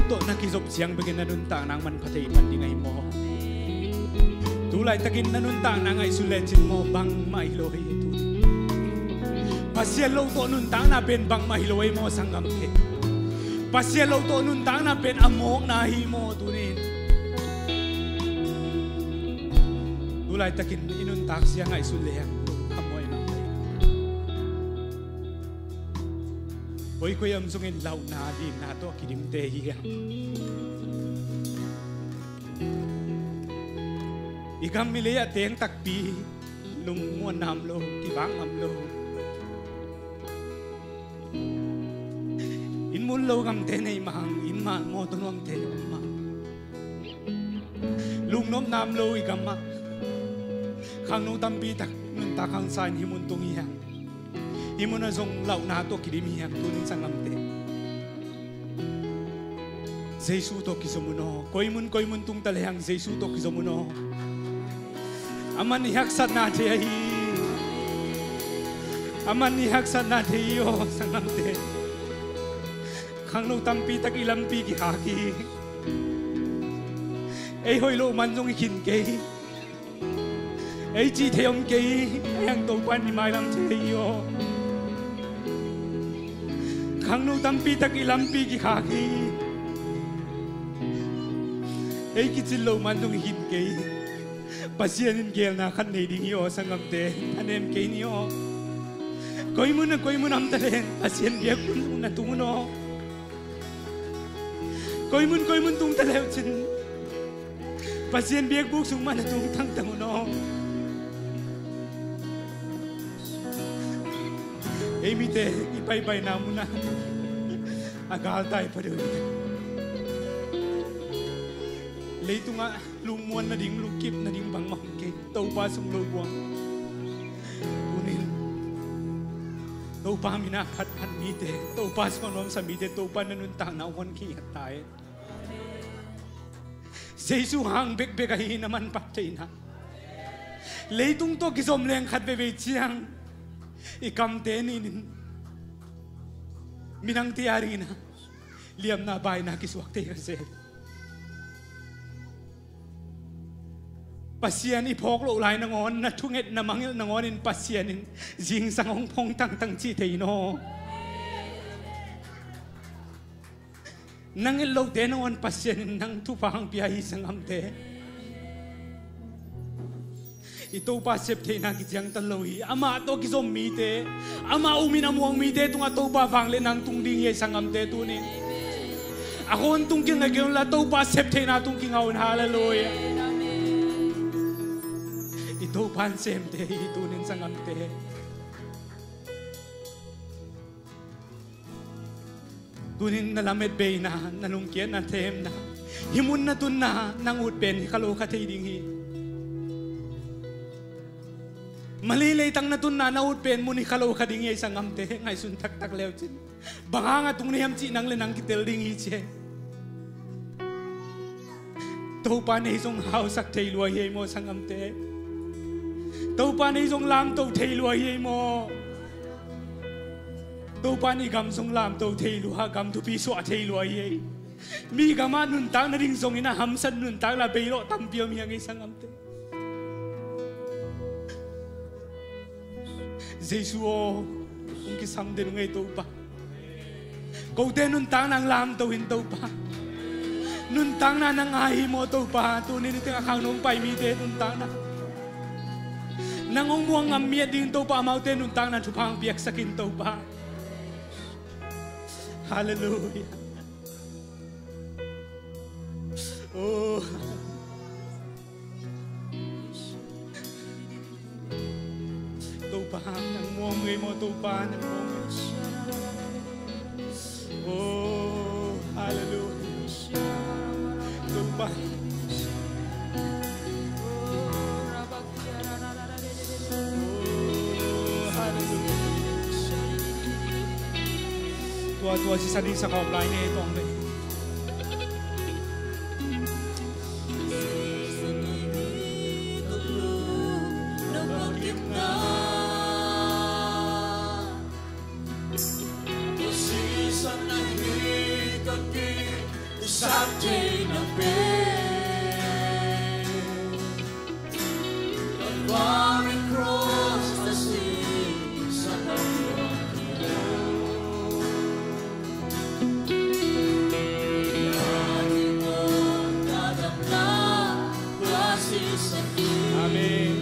tawh na kizop ciang bekin na nuntakna hong manpha thei pan ding ahi maw? Tu laitakin na nuntakna ngaihsun lecin maw, bangmah hi lo hi tu. Pasian lo tawh nuntakna pen bangmah hi lo ahi maw, sanggamte? Pasian lo tawh nuntakna pen a mawkna ahi maw, tuni in? Tu laitakin i nuntak ciang ngaihsun leng a muai mah hi. Koikoi om zongin lauhna, limna tawh kidimte hi hang. I gam i lei ah teng takpi lungmuanna om lo, kibakna om lo. Inn mun lo gamte nei mah hang, inn mah mawtaw nuamte om mah. Lungnopna om lo i gam ah. Khangno tampi tak nuntak hangsa in hih mun tung hi hang. Hih mun ah zong lauhna tawh kidim hi hang, tuni in sanggamte. Jesu tawh kizom un aw. Koi mun koi mun tung ta lehang Jesu tawh kizom un aw. Aman i haksatna thei ahi. Aman i haksatna thei hi aw, sanggamte. Khangno tampi tak i lampi kikhak hi. Ei hoih loh man zong i khin kei. Ei cih thei om kei, ei hang Topa in i mailam thei hi aw. Khangno tampi tak i lampi kikhak hi. Ei kicin loh man zong i khin kei. Pasian in geelna khat nei ding hi aw, sanggamte. Thanem kei ni aw. Koi mun ah koi mun om ta leng Pasian biakbuk sung na tung un aw. Koi mun koi mun tung ta leh uh cin Pasian biakbuk sung mah na tung tangtang un aw. Ei mite i paipaina mun ah a galtai pha deuh hi. Leitungah lungmuan nading, lungkip nading bangmah om kei. Topa sung lo buang. Tuni in Topa min ah phatphat mite, Topa sung a nuamsa mite, Topa in na nuntakna hong hon khin hi ta hen. Jesu hang bekbek ahi na manpha theihna. Leitung tawh kizom leng khat veivei ciang i kamte nin in minamte a dingin ah liamna baina kisuak thei ka zel. Pasian i phawk loh lai nangawn, na thunget na mangngilh nangawn in Pasian in zingsang hong phong tangtang cih thei in aw. Nang et lote nangawn Pasian in nang thupha hong pia hi, sanggamte. I Topa sep theihna kiciangtan lo hi. Amah tawh kizom mite, amah um in a muang mite tungah Topa vangliatna hong tung ding hi, sanggamte, tuni in. A khawn tung kingak kei un la, Topa sep theihna tung kingak un. Halleluiah. I Topa in semte hi, tuni in, sanggamte. Tuni in na lametbeina, na lungkiatna themna, hih mun na tunna nang ut pen hi kha lo kha thei ding hi. Malay leitang na tunna na ut pen mun hi kha lo kha ding hi, ei sanggamte, ngaihsun taktak le uh cin. Bang hang a tung na hiam cih nang le nang kitel ding hi ci hi. Topa in ei zong hausak thei lua hi ei maw, sanggamte? Topa in ei zong lamto thei lua hi ei maw? Topa in i gam zong lamto thei lua, gam thupi suah thei lua hi ei. Mi gam ah nuntak nading zongin a hamsat nuntakna beilawh tampi om hi hang ei, sanggamte. Jesu aw, hong kisam den ung ei Topa. Kote nuntakna hong lamto in Topa. Nuntakna nang aa hi maw Topa? Tuni in i teng a khangno hong pai mite nuntakna, nang hong muang ngam mi a ding Topa, amaute nuntakna thupha hong piaksak in Topa. Halleluiah. Oh. Topa, nang muang ngei maw, Topa, nang muang ngei. Oh, hallelujah. Topa. Oh, hallelujah. Tua, tua, si sani sa kau plai ne, tong ne. Amen.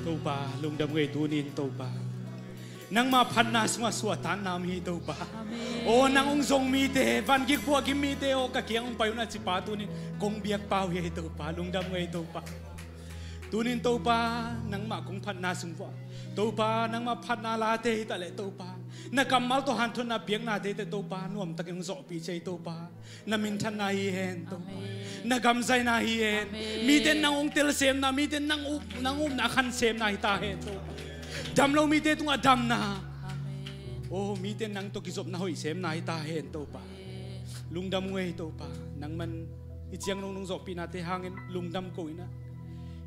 Topa, lungdam ngei tunin Topa. Nangmah phatna sungah suahtakna om hi Topa. Amen. Aw, nang hong zong mite, vangik buakim mite, aw, ka kiang hong pai un a cipa tunin kong biakpa uh hi Topa, lungdam ngei Topa. Tunin Topa, nangmah kong phatna sung vua Topa, nangmah phatna late hi taleh Topa, na kammal tawh hanthotna piaknate teh Topa, nuamtakin hong zawhpih ciai Topa. Na minthanna hi hen Topa. Amen. Na gamzaina hi hen. Amen. Mite nang hong telsemna, mite nang up, nang upna khansemna hi ta hen Topa. Damlo mite tungah damna. Amen. Aw, mite nang tawh kizopna hoihsemna hi ta hen Topa. Amen. Lungdam ngei Topa. Nangman i ciang nong nong zawhpihnate hangin lungdam ko inah,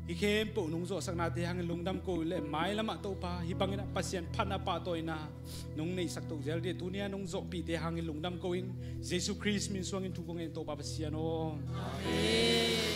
hi khempeuh nong zawhsaknate hangin lungdam ko inah, mailamah Topa hi bangin ah Pasian phatna pahtawina nong neihsak toh zel dih. Tunia nong zawhpihte hangin lungdam ko in, Jesu Khrist min suangin thu kong ngen Topa Pasian aw. Amen.